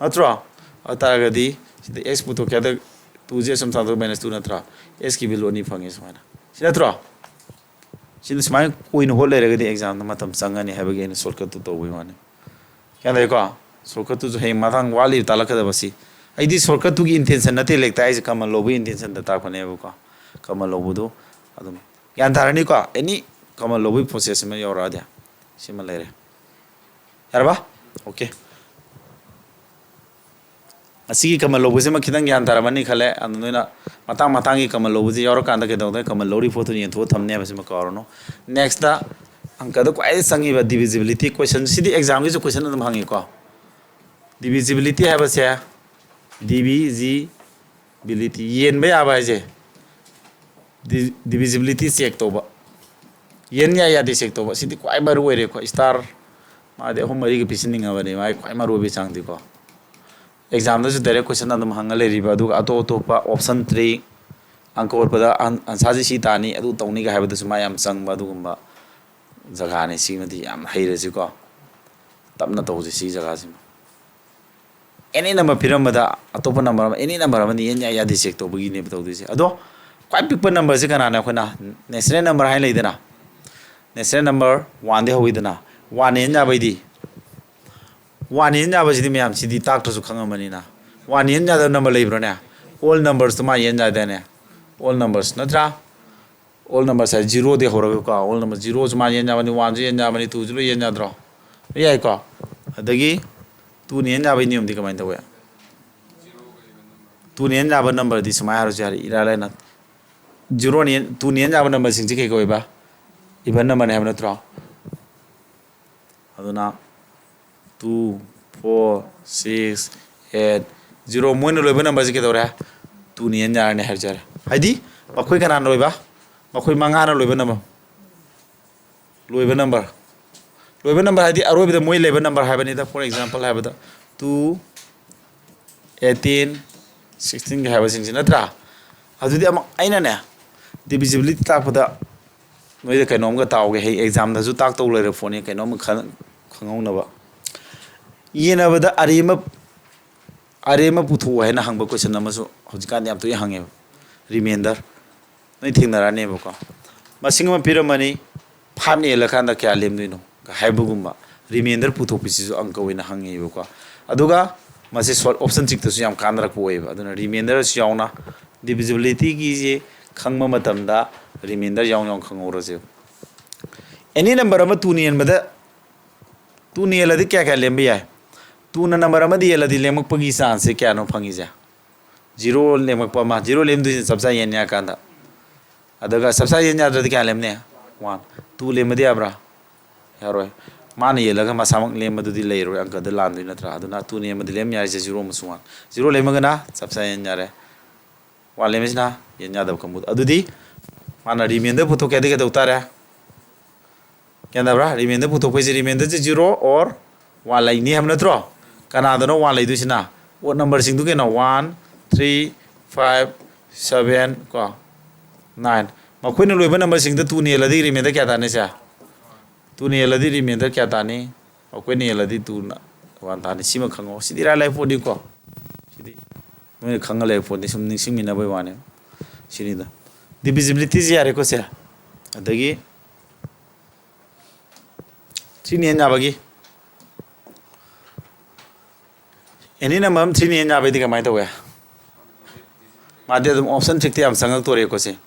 ꯅꯠꯇ꯭ꯔꯣ? ꯑꯗꯨ ꯇꯥꯔꯒꯗꯤ ꯁꯤꯗ ꯑꯦꯛꯁ ꯄꯨꯊꯣꯛꯀꯦ ꯍꯥꯏꯗ ꯇꯨꯁꯦ ꯁꯨꯝ ꯊꯥꯡꯗꯣꯛ ꯃꯥꯏꯅꯁ ꯇꯨ ꯅꯠꯇ꯭ꯔꯣ? ꯑꯦꯛꯁꯀꯤ ꯚꯦꯂꯨ ꯑꯅꯤ ꯐꯪꯉꯦ ꯁꯨꯃꯥꯏꯅ꯫ ꯁꯤ ꯅꯠꯇ꯭ꯔꯣ? ꯁꯤꯅ ꯁꯨꯃꯥꯏꯅ ꯀꯨꯏꯅ ꯍꯣꯠ ꯂꯩꯔꯒꯗꯤ ꯑꯦꯛꯖꯥꯝꯗ ꯃꯇꯝ ꯆꯪꯉꯅꯤ ꯍꯥꯏꯕꯒꯤ ꯑꯩꯅ ꯁꯣꯔꯠꯀꯠꯇꯨ ꯇꯧꯕꯒꯤ ꯋꯥꯅꯤ꯫ ꯒ꯭ꯌꯥꯟ ꯇꯥꯏꯀꯣ? ꯁꯣꯔꯠꯀꯠꯇꯨꯁꯨ ꯍꯌꯦꯡ ꯃꯊꯪ ꯋꯥꯠꯂꯤ ꯇꯥꯛꯂꯛꯀꯗꯕ ꯁꯤ꯫ ꯑꯩꯗꯤ ꯁꯣꯔꯠꯀꯠꯇꯨꯒꯤ ꯏꯟꯇꯦꯟꯁꯟ ꯅꯠꯇꯦ ꯂꯦꯛꯇ ꯍꯥꯏꯁꯦ, ꯀꯃꯟ ꯂꯧꯕꯒꯤ ꯏꯟꯇꯦꯟꯁꯟꯗ ꯇꯥꯛꯄꯅꯦꯕꯀꯣ꯫ ꯀꯃꯟ ꯂꯧꯕꯗꯨ ꯑꯗꯨꯝ ꯒ꯭ꯌꯥꯟ ꯇꯥꯔꯅꯤꯀꯣ? ꯑꯦꯅꯤ ꯀꯃꯟ ꯂꯧꯕꯒꯤ ꯄ꯭ꯔꯣꯁꯦꯁ ꯑꯃ ꯌꯧꯔꯛꯑꯗꯤ ꯁꯤꯃ ꯂꯩꯔꯦ꯫ ꯌꯥꯔꯕ? ꯑꯣꯀꯦ꯫ ꯑꯁꯤꯒꯤ ꯀꯃꯟ ꯂꯧꯕꯁꯤꯃ ꯈꯤꯇꯪ ꯒ꯭ꯌꯥꯟ ꯇꯥꯔꯝꯃꯅꯤ ꯈꯜꯂꯦ꯫ ꯑꯗꯨ ꯅꯣꯏꯅ ꯃꯇꯥꯡ ꯃꯇꯥꯡꯒꯤ ꯀꯃꯟ ꯂꯧꯕꯁꯤ ꯌꯥꯎꯔꯀꯥꯟꯗ ꯀꯩꯗꯧꯗꯣꯏ? ꯀꯃꯟ ꯂꯧꯔꯤ ꯄꯣꯠꯇꯨ ꯌꯦꯟꯊꯣꯛꯑ ꯊꯝꯅꯦ ꯍꯥꯏꯕꯁꯤꯃ ꯀꯥꯎꯔꯅꯨ꯫ ꯅꯦꯛꯁꯇ ꯑꯪꯀꯗ ꯈ꯭ꯋꯥꯏꯗꯒꯤ ꯆꯪꯉꯤꯕ ꯗꯤꯚꯤꯖꯤꯕꯤꯂꯤꯇꯤ ꯀꯣꯏꯁꯟ, ꯁꯤꯗꯤ ꯑꯦꯛꯖꯥꯝꯒꯤꯁꯨ ꯀꯣꯏꯁꯟ ꯑꯗꯨꯝ ꯍꯪꯉꯤꯀꯣ꯫ ꯗꯤꯚꯤꯖꯤꯕꯤꯂꯤꯇꯤ ꯍꯥꯏꯕꯁꯦ, ꯗꯤꯚꯤꯖꯤꯕꯤꯂꯤꯇꯤ, ꯌꯦꯟꯕ ꯌꯥꯕ ꯍꯥꯏꯁꯦ, ꯗꯤ-, ꯗꯤꯚꯤꯖꯤꯕꯤꯂꯤꯇꯤ ꯆꯦꯛ ꯇꯧꯕ, ꯌꯦꯟ ꯌꯥꯏ ꯌꯥꯗꯦ ꯆꯦꯛ ꯇꯧꯕ, ꯁꯤꯗꯤ ꯈ꯭ꯋꯥꯏ ꯃꯔꯨ ꯑꯣꯏꯔꯦꯀꯣ꯫ ꯏꯁꯇꯥꯔ ꯃꯥꯗꯤ ꯑꯍꯨꯝ ꯃꯔꯤꯒ ꯄꯤꯁꯤꯟꯅꯤꯡꯉꯕꯅꯤ, ꯃꯥꯒꯤ ꯈ꯭ꯋꯥꯏ ꯃꯔꯨ ꯑꯣꯏꯕ ꯆꯥꯡꯗꯤꯀꯣ꯫ ꯑꯦꯛꯖꯥꯝꯗꯁꯨ ꯗꯥꯏꯔꯦꯛ ꯀꯣꯏꯁꯟ ꯑꯗꯨꯝ ꯍꯪꯉ ꯂꯩꯔꯤꯕ, ꯑꯗꯨꯒ ꯑꯇꯣꯞ ꯑꯇꯣꯞꯄ ꯑꯣꯞꯁꯟ ꯇ꯭ꯔꯤ, ꯑꯪꯀ ꯍꯣꯠꯄꯗ ꯑꯟ-, ꯑꯟꯁꯥꯔꯁꯤ ꯁꯤ ꯇꯥꯅꯤ, ꯑꯗꯨ ꯇꯧꯅꯤꯒ ꯍꯥꯏꯕꯗꯁꯨ ꯃꯥ ꯌꯥꯝ ꯆꯪꯕ ꯑꯗꯨꯒꯨꯝꯕ ꯖꯒꯥꯅꯤ꯫ ꯁꯤꯃꯗꯤ ꯌꯥꯝ ꯍꯩꯔꯁꯤꯀꯣ, ꯇꯞꯅ ꯇꯧꯁꯤ ꯁꯤ ꯖꯒꯥꯁꯤꯃ꯫ ꯑꯦꯅꯤ ꯅꯝꯕꯔ ꯄꯤꯔꯝꯕꯗ ꯑꯇꯣꯞꯄ ꯅꯝꯕꯔ ꯑꯃ, ꯑꯦꯅꯤ ꯅꯝꯕꯔ ꯑꯃꯅ ꯌꯦꯟ ꯌꯥꯏ ꯌꯥꯗꯦ ꯆꯦꯛ ꯇꯧꯕꯒꯤꯅꯦꯕ ꯇꯧꯗꯣꯏꯁꯦ꯫ ꯑꯗꯣ ꯈ꯭ꯋꯥꯏ ꯄꯤꯛꯄ ꯅꯝꯕꯔꯁꯦ ꯀꯅꯥꯅꯣ? ꯑꯩꯈꯣꯏꯅ ꯅꯦꯆꯔꯦꯜ ꯅꯝꯕꯔ ꯍꯥꯏꯅ ꯂꯩꯗꯅ, ꯅꯦꯆꯔꯦꯜ ꯅꯝꯕꯔ ꯋꯥꯟꯗꯩ ꯍꯧꯋꯤꯗꯅ, ꯋꯥꯟ ꯌꯦꯟ ꯌꯥꯕꯩꯗꯤ, ꯋꯥꯟ ꯌꯦꯟ ꯌꯥꯕꯁꯤꯗꯤ ꯃꯌꯥꯝ ꯁꯤꯗꯤ ꯇꯥꯛꯇ꯭ꯔꯁꯨ ꯈꯪꯉꯝꯃꯅꯤꯅ꯫ ꯋꯥꯟ ꯌꯦꯟ ꯌꯥꯗꯕ ꯅꯝꯕꯔ ꯂꯩꯕ꯭ꯔꯣꯅꯦ? ꯑꯣꯜ ꯅꯝꯕꯔꯁꯇꯣ ꯃꯥ ꯌꯦꯟ ꯌꯥꯏꯗꯥꯏꯅꯦ? ꯑꯣꯜ ꯅꯝꯕꯔꯁ ꯅꯠꯇ꯭ꯔꯥ? ꯑꯣꯜ ꯅꯝꯕꯔꯁ ꯍꯥꯏ ꯖꯤꯔꯣꯗꯤ ꯍꯧꯔꯒꯀꯣ, ꯑꯣꯜ ꯅꯝꯕꯔ ꯖꯤꯔꯣꯁꯨ ꯃꯥ ꯌꯦꯟ ꯌꯥꯕꯅꯤ, ꯋꯥꯟꯁꯨ ꯌꯦꯟ ꯌꯥꯕꯅꯤ, ꯇꯨꯁꯨ ꯂꯣꯏ ꯌꯦꯟ ꯌꯥꯗ꯭ꯔꯣ? ꯂꯣꯏ ꯌꯥꯏꯀꯣ? ꯑꯗꯒꯤ ꯇꯨꯅ ꯌꯦꯟ ꯌꯥꯕꯒꯤ ꯅꯤꯌꯣꯝꯗꯤ ꯀꯃꯥꯏꯅ ꯇꯧꯋꯤ? ꯇꯨꯅ ꯌꯦꯟ ꯌꯥꯕ ꯅꯝꯕꯔꯗꯤ ꯁꯨꯃꯥꯏꯅ ꯍꯥꯏꯔꯁꯨ ꯌꯥꯔꯦ, ꯏꯔꯥꯏ ꯂꯥꯏꯅ꯫ ꯖꯤꯔꯣꯅ ꯌꯦꯟ-, ꯇꯨꯅ ꯌꯦꯟ ꯌꯥꯕ ꯅꯝꯕꯔꯁꯤꯡꯁꯤ ꯀꯩ ꯀꯧꯋꯦꯕ? ꯏꯚꯟ ꯅꯝꯕꯔꯅꯤ ꯍꯥꯏꯕ ꯅꯠꯇ꯭ꯔꯣ? ꯑꯗꯨꯅ two, four, six, eight, zero ꯃꯣꯏꯅ ꯂꯣꯏꯕ ꯅꯝꯕꯔꯁꯤ ꯀꯩꯗꯧꯔꯦ? ꯇꯨꯅ ꯌꯦꯟ ꯌꯥꯔꯅꯤ ꯍꯥꯏꯕꯁꯦ ꯌꯥꯔꯦ꯫ ꯍꯥꯏꯗꯤ ꯃꯈꯣꯏ ꯀꯅꯥꯅ ꯂꯣꯏꯕ? ꯃꯈꯣꯏ ꯃꯉꯥꯅ ꯂꯣꯏꯕ ꯅꯝꯕꯔ꯫ ꯂꯣꯏꯕ ꯅꯝꯕꯔ꯫ ꯂꯣꯏꯕ ꯅꯝꯕꯔ ꯍꯥꯏꯗꯤ ꯑꯔꯣꯏꯕꯗ ꯃꯣꯏ ꯂꯩꯕ ꯅꯝꯕꯔ ꯍꯥꯏꯕꯅꯤꯗ꯫ For example ꯍꯥꯏꯕꯗ two, eighteen, sixteenꯒ ꯍꯥꯏꯕꯁꯤꯡꯁꯤ ꯅꯠꯇ꯭ꯔꯥ? ꯑꯗꯨꯗꯤ ꯑꯃꯨꯛ ꯑꯩꯅꯅꯦ, divisibility ꯇꯥꯛꯄꯗ ꯅꯣꯏꯗ ꯀꯩꯅꯣꯝꯒ ꯇꯥꯎꯒꯦ꯫ ꯍꯌꯦꯡ examꯗꯁꯨ ꯇꯥꯛꯇꯧ ꯂꯩꯔ ꯄꯣꯠꯅꯤ, ꯀꯩꯅꯣꯝ ꯈꯪꯍꯧꯅꯕ꯫ ꯌꯦꯟꯅꯕꯗ array ꯑꯃ, array ꯑꯃ ꯄꯨꯊꯣꯛꯑꯣ ꯍꯥꯏꯅ ꯍꯪꯕ question ꯑꯃꯁꯨ ꯍꯧꯖꯤꯛꯀꯥꯟꯗꯤ ꯌꯥꯝ ꯇꯣꯏꯅ ꯍꯪꯉꯦꯕ꯫ Remainder ꯅꯣꯏ ꯊꯦꯡꯅꯔꯛꯑꯅꯦꯕꯀꯣ꯫ ꯃꯁꯤꯡ ꯑꯃ ꯄꯤꯔꯝꯃꯅꯤ, fiveꯅ ꯌꯦꯜꯂꯀꯥꯟꯗ ꯀꯌꯥ ꯂꯦꯝꯗꯣꯏꯅꯣ ꯍꯥꯏꯕꯒꯨꯝꯕ remainder ꯄꯨꯊꯣꯛꯄꯁꯤꯁꯨ ꯑꯪꯀ ꯑꯣꯏꯅ ꯍꯪꯉꯦꯕꯀꯣ꯫ ꯑꯗꯨꯒ ꯃꯁꯤ short option trickꯇꯁꯨ ꯌꯥꯝ ꯀꯥꯟꯅꯔꯛꯄ ꯑꯣꯏꯌꯦꯕ꯫ ꯑꯗꯨꯅ remainderꯁꯨ ꯌꯥꯎꯅ divisibilityꯒꯤꯁꯦ ꯈꯪꯕ ꯃꯇꯝꯗ remainder ꯌꯥꯎꯅ ꯌꯥꯎꯅ ꯈꯪꯍꯧꯔꯁꯦꯕ꯫ Any number ꯑꯃ twoꯅ ꯌꯦꯟꯕꯗ, twoꯅ ꯌꯦꯜꯂꯗꯤ ꯀꯌꯥ ꯀꯌꯥ ꯂꯦꯝꯕ ꯌꯥꯏ? Twoꯅ number ꯑꯃꯗ ꯌꯦꯜꯂꯗꯤ ꯂꯦꯝꯃꯛꯄꯒꯤ chanceꯁꯦ ꯀꯌꯥꯅꯣ ꯐꯪꯉꯤꯁꯦ? Zero ꯂꯦꯝꯃꯛꯄ ꯑꯃ, zero ꯂꯦꯝꯗꯣꯏꯁꯦ ꯆꯞ ꯆꯥ ꯌꯦꯟ ꯌꯥꯀꯥꯟꯗ꯫ ꯑꯗꯨꯒ ꯆꯞ ꯆꯥ ꯌꯦꯟ ꯌꯥꯗ꯭ꯔꯗꯤ ꯀꯌꯥ ꯂꯦꯝꯅꯤ? One꯫ Two ꯂꯦꯝꯃꯗꯤ ꯌꯥꯕ꯭ꯔꯥ? ꯌꯥꯔꯣꯏ꯫ ꯃꯥꯅ ꯌꯦꯜꯂꯒ ꯃꯁꯥꯃꯛ ꯂꯦꯝꯕꯗꯨꯗꯤ ꯂꯩꯔꯣꯏ, ꯑꯪꯀꯗ ꯂꯥꯟꯗꯣꯏ ꯅꯠꯇ꯭ꯔꯥ? ꯑꯗꯨꯅ twoꯅ ꯌꯦꯟꯕꯗꯤ ꯂꯦꯝ ꯌꯥꯔꯤꯁꯦ zero ꯑꯃꯁꯨꯡ one꯫ Zero ꯂꯦꯝꯃꯒꯅ ꯆꯞ ꯆꯥ ꯌꯦꯟ ꯌꯥꯔꯦ꯫ One ꯂꯦꯝꯃꯤꯁꯤꯅ ꯌꯦꯟ ꯌꯥꯗꯕ ꯀꯥꯡꯕꯨꯗꯣ꯫ ꯑꯗꯨꯗꯤ ꯃꯥꯅ remainder ꯄꯨꯊꯣꯛꯀꯦ ꯍꯥꯏꯗꯤ ꯀꯩꯗꯧ ꯇꯥꯔꯦ? ꯒ꯭ꯌꯥꯟ ꯇꯥꯕ꯭ꯔꯥ? Remainderꯗ ꯄꯨꯊꯣꯛꯄꯩꯁꯦ, remainderꯁꯦ zero or one ꯂꯩꯅꯤ ꯍꯥꯏꯕ ꯅꯠꯇ꯭ꯔꯣ? ꯀꯅꯥꯗꯅꯣ one ꯂꯩꯗꯣꯏꯁꯤꯅ? Odd numberꯁꯤꯡꯗꯨ ꯀꯩꯅꯣ? One, three, five, seven ꯀꯣ, nine꯫ ꯃꯈꯣꯏꯅ ꯂꯣꯏꯕ numberꯁꯤꯡꯗ twoꯅ ꯍꯦꯜꯂꯗꯤ remainder ꯀꯌꯥ ꯇꯥꯅꯤ ꯁꯦ? Twoꯅ ꯍꯦꯜꯂꯗꯤ remainder ꯀꯌꯥ ꯇꯥꯅꯤ? ꯃꯈꯣꯏꯅ ꯍꯦꯜꯂꯗꯤ twoꯅ one ꯇꯥꯅꯤ꯫ ꯁꯤꯃ ꯈꯪꯉꯣ꯫ ꯁꯤꯗꯤ ꯏꯔꯥꯏ ꯂꯥꯏ ꯄꯣꯠꯅꯤꯀꯣ꯫ ꯁꯤꯗꯤ ꯅꯣꯏꯅ ꯈꯪꯉ ꯂꯩꯕ ꯄꯣꯠꯅꯤ, ꯁꯨꯝ ꯅꯤꯡꯁꯤꯡꯃꯤꯟꯅꯕꯩ ꯋꯥꯅꯤ꯫ ꯁꯤꯅꯤꯗ꯫ Divisibilityꯁꯦ ꯌꯥꯔꯦꯀꯣ ꯁꯦ꯫ ꯑꯗꯒꯤ three ꯅ ꯍꯦꯟ ꯌꯥꯕꯒꯤ꯫ Any number ꯑꯃ three ꯅ ꯍꯦꯟ ꯌꯥꯕꯩꯗꯤ ꯀꯃꯥꯏꯅ ꯇꯧꯋꯦ? ꯃꯥꯗꯤ ꯑꯗꯨꯝ option trickꯇ ꯌꯥꯝ ꯆꯪꯉꯛꯇꯣꯔꯦꯀꯣ ꯁꯦ꯫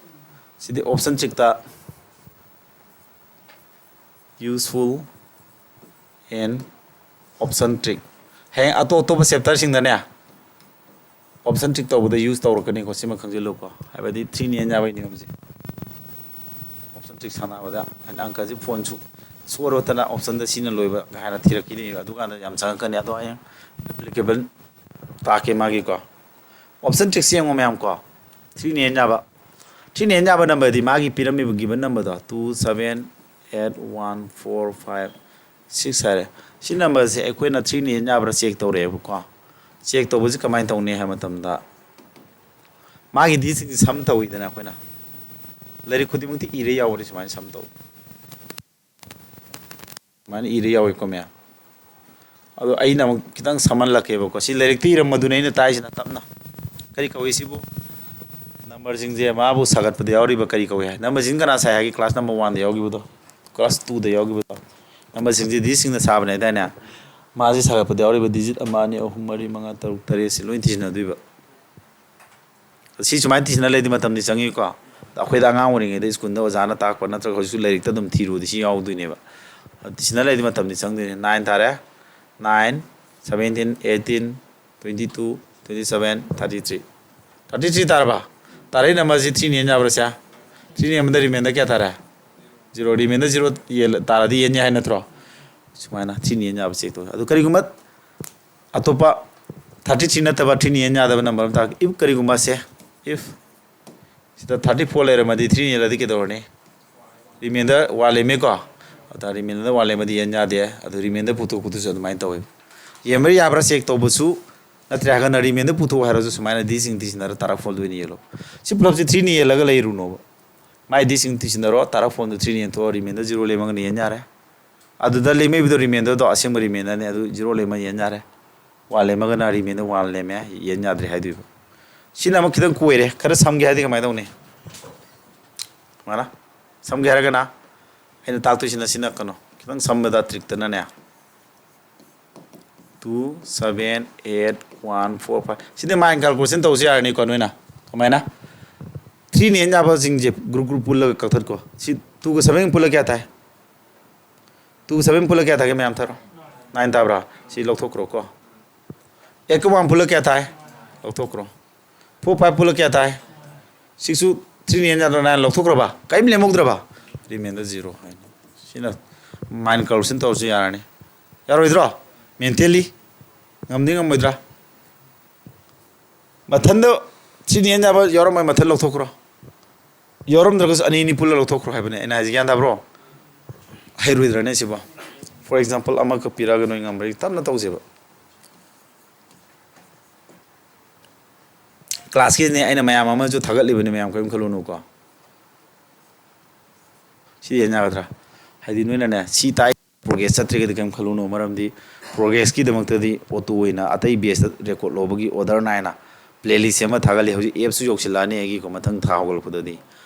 ꯁꯤꯗꯤ option trickꯇ useful and option trick꯫ ꯍꯌꯦꯡ ꯑꯇꯣꯞ ꯑꯇꯣꯞꯄ chapterꯁꯤꯡꯗꯅꯦ option trick ꯇꯧꯕꯗ use ꯇꯧꯔꯛꯀꯅꯤꯀꯣ, ꯁꯤꯃ ꯈꯪꯖꯤꯜꯂꯨꯀꯣ꯫ ꯍꯥꯏꯕꯗꯤ three ꯅ ꯍꯦꯟ ꯌꯥꯕꯩ ꯅꯤꯌꯝꯁꯦ꯫ Option trick ꯁꯥꯟꯅꯕꯗ ꯍꯥꯏꯗꯤ ꯑꯪꯀꯁꯤ ꯐꯣꯟꯁꯨ ꯁꯣꯏꯔꯣꯠꯇꯅ optionꯗ ꯁꯤꯅ ꯂꯣꯏꯕ ꯀꯥꯏꯅ ꯊꯤꯔꯛꯈꯤꯗꯣꯏꯅꯦꯕ꯫ ꯑꯗꯨꯀꯥꯟꯗ ꯌꯥꯝ ꯆꯪꯉꯛꯀꯅꯤ꯫ ꯑꯗꯣ ꯍꯌꯦꯡ applicable ꯇꯥꯛꯀꯦ ꯃꯥꯒꯤꯀꯣ꯫ Option trick ꯁꯦ ꯌꯦꯡꯉꯣ ꯃꯌꯥꯝ ꯀꯣ꯫ Three ꯅ ꯍꯦꯟ ꯌꯥꯕ꯫ Three ꯅ ꯍꯦꯟ ꯌꯥꯕ number ꯗꯤ ꯃꯥꯒꯤ ꯄꯤꯔꯝꯃꯤꯕ given number ꯗꯣ two seven eight one four five six ꯍꯥꯏꯔꯦ꯫ ꯁꯤ number ꯁꯦ ꯑꯩꯈꯣꯏꯅ three ꯅ ꯍꯦꯟ ꯌꯥꯕ꯭ꯔꯥ check ꯇꯧꯔꯛꯑꯦꯕꯀꯣ꯫ Check ꯇꯧꯕꯁꯤ ꯀꯃꯥꯏꯅ ꯇꯧꯅꯤ ꯍꯥꯏꯕ ꯃꯇꯝꯗ, ꯃꯥꯒꯤ digit ꯁꯤꯡꯁꯤ sum ꯇꯧꯋꯤꯗꯅ ꯑꯩꯈꯣꯏꯅ꯫ ꯂꯥꯏꯔꯤꯛ ꯈꯨꯗꯤꯡꯃꯛꯇꯤ ꯏꯔ ꯌꯥꯎꯕꯅꯤ ꯁꯨꯃꯥꯏꯅ sum ꯇꯧ꯫ ꯁꯨꯃꯥꯏꯅ ꯏꯔ ꯌꯥꯎꯏꯀꯣ ꯃꯌꯥꯝ꯫ ꯑꯗꯣ ꯑꯩꯅ ꯑꯃꯨꯛ ꯈꯤꯇꯪ ꯁꯝꯍꯜꯂꯛꯀꯦꯕꯀꯣ꯫ ꯁꯤ ꯂꯥꯏꯔꯤꯛꯇ ꯏꯔꯝꯕꯗꯨꯅꯦ ꯑꯩꯅ ꯇꯥꯛꯏꯁꯤꯅ ꯇꯞꯅ꯫ ꯀꯔꯤ ꯀꯧꯏ ꯁꯤꯕꯨ? Number ꯁꯤꯡꯁꯦ ꯃꯥꯕꯨ ꯁꯥꯒꯠꯄꯗ ꯌꯥꯎꯔꯤꯕ ꯀꯔꯤ ꯀꯧꯏ ꯍꯥꯏ? Number ꯁꯤꯡ ꯀꯅꯥ ꯁꯥꯏ ꯍꯥꯏꯒꯦ? Class number one ꯗ ꯌꯥꯎꯈꯤꯕꯗꯣ, class two ꯗ ꯌꯥꯎꯈꯤꯕꯗꯣ꯫ Number ꯁꯤꯡꯁꯦ digit ꯁꯤꯡꯅ ꯁꯥꯕꯅꯦ ꯍꯥꯏꯗꯥꯏꯅꯦ? ꯃꯥꯁꯦ ꯁꯥꯒꯠꯄꯗ ꯌꯥꯎꯔꯤꯕ digit ꯑꯃ, ꯑꯅꯤ, ꯑꯍꯨꯝ, ꯃꯔꯤ, ꯃꯉꯥ, ꯇꯔꯨꯛ, ꯇꯔꯦꯠꯁꯤ ꯂꯣꯏ ꯊꯤꯖꯤꯟꯅꯗꯣꯏꯕ꯫ ꯁꯤ ꯁꯨꯃꯥꯏꯅ ꯊꯤꯖꯤꯟꯅ ꯂꯩꯗꯤ ꯃꯇꯝꯗꯤ ꯆꯪꯉꯤꯀꯣ꯫ ꯑꯗ ꯑꯩꯈꯣꯏꯗ ꯑꯉꯥꯡ ꯑꯣꯏꯔꯤꯉꯩꯗ ꯁ꯭ꯀꯨꯜꯗ ꯑꯣꯖꯥꯅ ꯇꯥꯛꯄ ꯅꯠꯇ꯭ꯔꯒ ꯍꯧꯖꯤꯛꯁꯨ ꯂꯥꯏꯔꯤꯛꯇ ꯑꯗꯨꯝ ꯊꯤꯔꯨꯔꯗꯤ ꯁꯤ ꯌꯥꯎꯗꯣꯏꯅꯦꯕ꯫ ꯑꯗ ꯊꯤꯖꯤꯟꯅ ꯂꯩꯗꯤ ꯃꯇꯝꯗꯤ ꯆꯪꯗꯣꯏꯅꯦ꯫ Nine ꯊꯥꯔꯦ꯫ Nine, seventeen, eighteen, twenty two, twenty seven, thirty three꯫ Thirty three ꯇꯥꯔꯕ? ꯇꯥꯔꯛꯏ number ꯁꯤ three ꯅ ꯍꯦꯟ ꯌꯥꯕ꯭ꯔꯥ ꯁꯦ? Three ꯅ ꯍꯦꯟꯕꯗ remainder ꯀꯌꯥ ꯇꯥꯔꯦ? Zero꯫ Remainder zero ꯌꯦꯜ-, ꯇꯥꯔꯗꯤ ꯌꯦꯟ ꯌꯥꯏ ꯍꯥꯏ ꯅꯠꯇ꯭ꯔꯣ? ꯁꯨꯃꯥꯏꯅ three ꯅ ꯍꯦꯟ ꯌꯥꯕ check ꯇꯧ꯫ ꯑꯗꯨ ꯀꯔꯤꯒꯨꯝꯕ ꯑꯇꯣꯞꯄ thirty three ꯅꯠꯇꯕ three ꯅ ꯍꯦꯟ ꯌꯥꯗꯕ number ꯑꯃ ꯇꯥꯛ-, if ꯀꯔꯤꯒꯨꯝꯕ ꯁꯦ, if ꯁꯤꯗ thirty four ꯂꯩꯔꯝꯃꯗꯤ three ꯅ ꯍꯦꯜꯂꯗꯤ ꯀꯩꯗꯧꯔꯅꯤ? Remainder one ꯂꯦꯝꯃꯦꯀꯣ꯫ ꯑꯗ remainder one ꯂꯦꯝꯃꯗꯤ ꯌꯦꯟ ꯌꯥꯗꯦ꯫ ꯑꯗꯨ remainder ꯄꯨꯊꯣꯛꯄꯗꯨꯁꯨ ꯑꯗꯨꯃꯥꯏꯅ ꯇꯧꯋꯦ꯫ ꯌꯦꯟꯕ꯭ꯔꯥ ꯌꯥꯕ꯭ꯔꯥ check ꯇꯧꯕꯁꯨ ꯅꯠꯇ꯭ꯔꯦ ꯍꯥꯏꯔꯒꯅ remainder ꯄꯨꯊꯣꯛ ꯍꯥꯏꯔꯁꯨ ꯁꯨꯃꯥꯏꯅ digit ꯁꯤꯡ ꯊꯤꯖꯤꯟꯅꯔ ꯇꯥꯔꯛ ꯐꯣꯜꯗ ꯑꯣꯏꯅ ꯌꯦꯜꯂꯣ꯫ ꯁꯤ ꯄꯨꯂꯞꯁꯤ three ꯅ ꯌꯦꯜꯂꯒ ꯂꯩꯔꯨꯅꯣꯕ꯫ ꯃꯥꯏ digit ꯁꯤꯡ ꯊꯤꯖꯤꯟꯅꯔꯣ, ꯇꯥꯔꯛ ꯐꯣꯜꯗ three ꯅ ꯌꯦꯟꯊꯣꯛꯑꯣ, remainder zero ꯂꯦꯝꯃꯒꯅ ꯌꯦꯟ ꯌꯥꯔꯦ꯫ ꯑꯗꯨꯗ ꯂꯦꯝꯃꯛꯏꯕꯗꯣ remainder ꯗꯣ ꯑꯁꯦꯡꯕ remainder ꯅꯦ, ꯑꯗꯨ zero ꯂꯦꯝꯃ ꯌꯦꯟ ꯌꯥꯔꯦ꯫ One ꯂꯦꯝꯃꯒꯅ remainder one ꯂꯦꯝꯃꯦ, ꯌꯦꯟ ꯌꯥꯗ꯭ꯔꯦ ꯍꯥꯏꯗꯣꯏꯕ꯫ ꯁꯤꯅ ꯑꯃꯨꯛ ꯈꯤꯇꯪ ꯀꯣꯏꯔꯦ, ꯈꯔ ꯁꯝꯒꯦ ꯍꯥꯏꯗꯤ ꯀꯃꯥꯏꯅ ꯇꯧꯅꯤ? ꯁꯨꯃꯥꯏꯅ ꯁꯝꯒꯦ ꯍꯥꯏꯔꯒꯅ ꯑꯩꯅ ꯇꯥꯛꯇꯣꯏꯁꯤꯅ ꯁꯤꯅ ꯀꯩꯅꯣ, ꯈꯤꯇꯪ ꯁꯝꯕꯗ trick ꯇꯅꯅꯦ, two seven eight one four five꯫ ꯁꯤꯗꯤ mind calculation ꯇꯧꯁꯨ ꯌꯥꯔꯅꯤꯀꯣ ꯅꯣꯏꯅ꯫ ꯀꯃꯥꯏꯅ? Three ꯅ ꯍꯦꯟ ꯌꯥꯕꯁꯤꯡꯁꯦ group group ꯄꯨꯜꯂꯒ ꯀꯛꯊꯠꯀꯣ꯫ ꯁꯤ two ꯒ seven ꯄꯨꯜꯂ ꯀꯌꯥ ꯇꯥꯏ? Two seven ꯄꯨꯜꯂ ꯀꯌꯥ ꯇꯥꯒꯦ ꯃꯌꯥꯝ ꯊꯥꯔꯣ꯫ Nine ꯇꯥꯕ꯭ꯔꯥ? ꯁꯤ ꯂꯧꯊꯣꯛꯈ꯭ꯔꯣꯀꯣ꯫ Eight ꯀ one ꯄꯨꯜꯂ ꯀꯌꯥ ꯇꯥꯏ? ꯂꯧꯊꯣꯛꯈ꯭ꯔꯣ꯫ Four five ꯄꯨꯜꯂ ꯀꯌꯥ ꯇꯥꯏ? Six ꯁꯨ three ꯅ ꯍꯦꯟ ꯌꯥꯗ꯭ꯔꯣ? Nine ꯂꯧꯊꯣꯛꯈ꯭ꯔꯕ? ꯀꯔꯤꯝ ꯂꯦꯝꯍꯧꯗ꯭ꯔꯕ? Remainder zero ꯍꯥꯏꯅꯤ꯫ ꯁꯤꯅ mind calculation ꯇꯧꯔꯁꯨ ꯌꯥꯔꯅꯤ꯫ ꯌꯥꯔꯣꯏꯗ꯭ꯔꯣ? Mentally ꯉꯝꯗꯤ ꯉꯝꯃꯣꯏꯗ꯭ꯔꯥ? ꯃꯊꯟꯗ ꯁꯤꯅ ꯍꯦꯟ ꯌꯥꯕ ꯌꯥꯎꯔꯝꯃꯣꯏ, ꯃꯊꯟ ꯂꯧꯊꯣꯛꯈ꯭ꯔꯣ꯫ ꯌꯥꯎꯔꯝꯗ꯭ꯔꯒꯁꯨ ꯑꯅꯤ ꯑꯅꯤ ꯄꯨꯜꯂ ꯂꯧꯊꯣꯛꯈ꯭ꯔꯣ ꯍꯥꯏꯕꯅꯦ ꯑꯩꯅ ꯍꯥꯏꯁꯦ, ꯒ꯭ꯌꯥꯟ ꯇꯥꯕ꯭ꯔꯣ? ꯍꯩꯔꯣꯏꯗ꯭ꯔꯅꯦ ꯁꯤꯕꯣ? For example ꯑꯃꯈꯛ ꯄꯤꯔꯛꯑꯒ ꯅꯣꯏ ꯉꯝꯕ꯭ꯔꯥ? ꯇꯞꯅ ꯇꯧꯁꯦꯕ꯫ ꯀ꯭ꯂꯥꯁꯀꯤꯅꯦ ꯑꯩꯅ ꯃꯌꯥꯝ ꯑꯃꯁꯨ ꯊꯥꯒꯠꯂꯤꯕꯅꯤ, ꯃꯌꯥꯝ ꯀꯔꯤꯝ ꯈꯜꯂꯨꯅꯨꯀꯣ꯫ ꯁꯤꯗꯤ ꯍꯦꯟ ꯌꯥꯒꯗ꯭ꯔꯥ? ꯍꯥꯏꯗꯤ ꯅꯣꯏꯅꯅꯦ ꯁꯤ ꯇꯥꯏ, ꯄ꯭ꯔꯣꯒ꯭ꯔꯦꯁ ꯆꯠꯇ꯭ꯔꯤꯒꯗꯤ ꯀꯔꯤꯝ ꯈꯜꯂꯨꯅꯨ, ꯃꯔꯝꯗꯤ ꯄ꯭ꯔꯣꯒ꯭ꯔꯦꯁꯀꯤꯗꯃꯛꯇꯗꯤ ꯑꯣꯇꯣ ꯑꯣꯏꯅ ꯑꯇꯩ ꯕꯦꯁꯇ ꯔꯦꯀꯣꯔꯗ ꯂꯧꯕꯒꯤ ꯑꯣꯔꯗꯔ ꯅꯥꯏꯅ ꯄ꯭ꯂꯦꯂꯤꯁ ꯑꯃ ꯊꯥꯒꯠꯂꯤ꯫ ꯍꯧꯖꯤꯛ ꯑꯦꯞꯁꯨ ꯌꯧꯁꯤꯜꯂꯛꯑꯅꯤ ꯑꯩꯒꯤꯀꯣ, ꯃꯊꯪ ꯊꯥ ꯍꯧꯒꯠꯂꯛꯄꯗꯗꯤ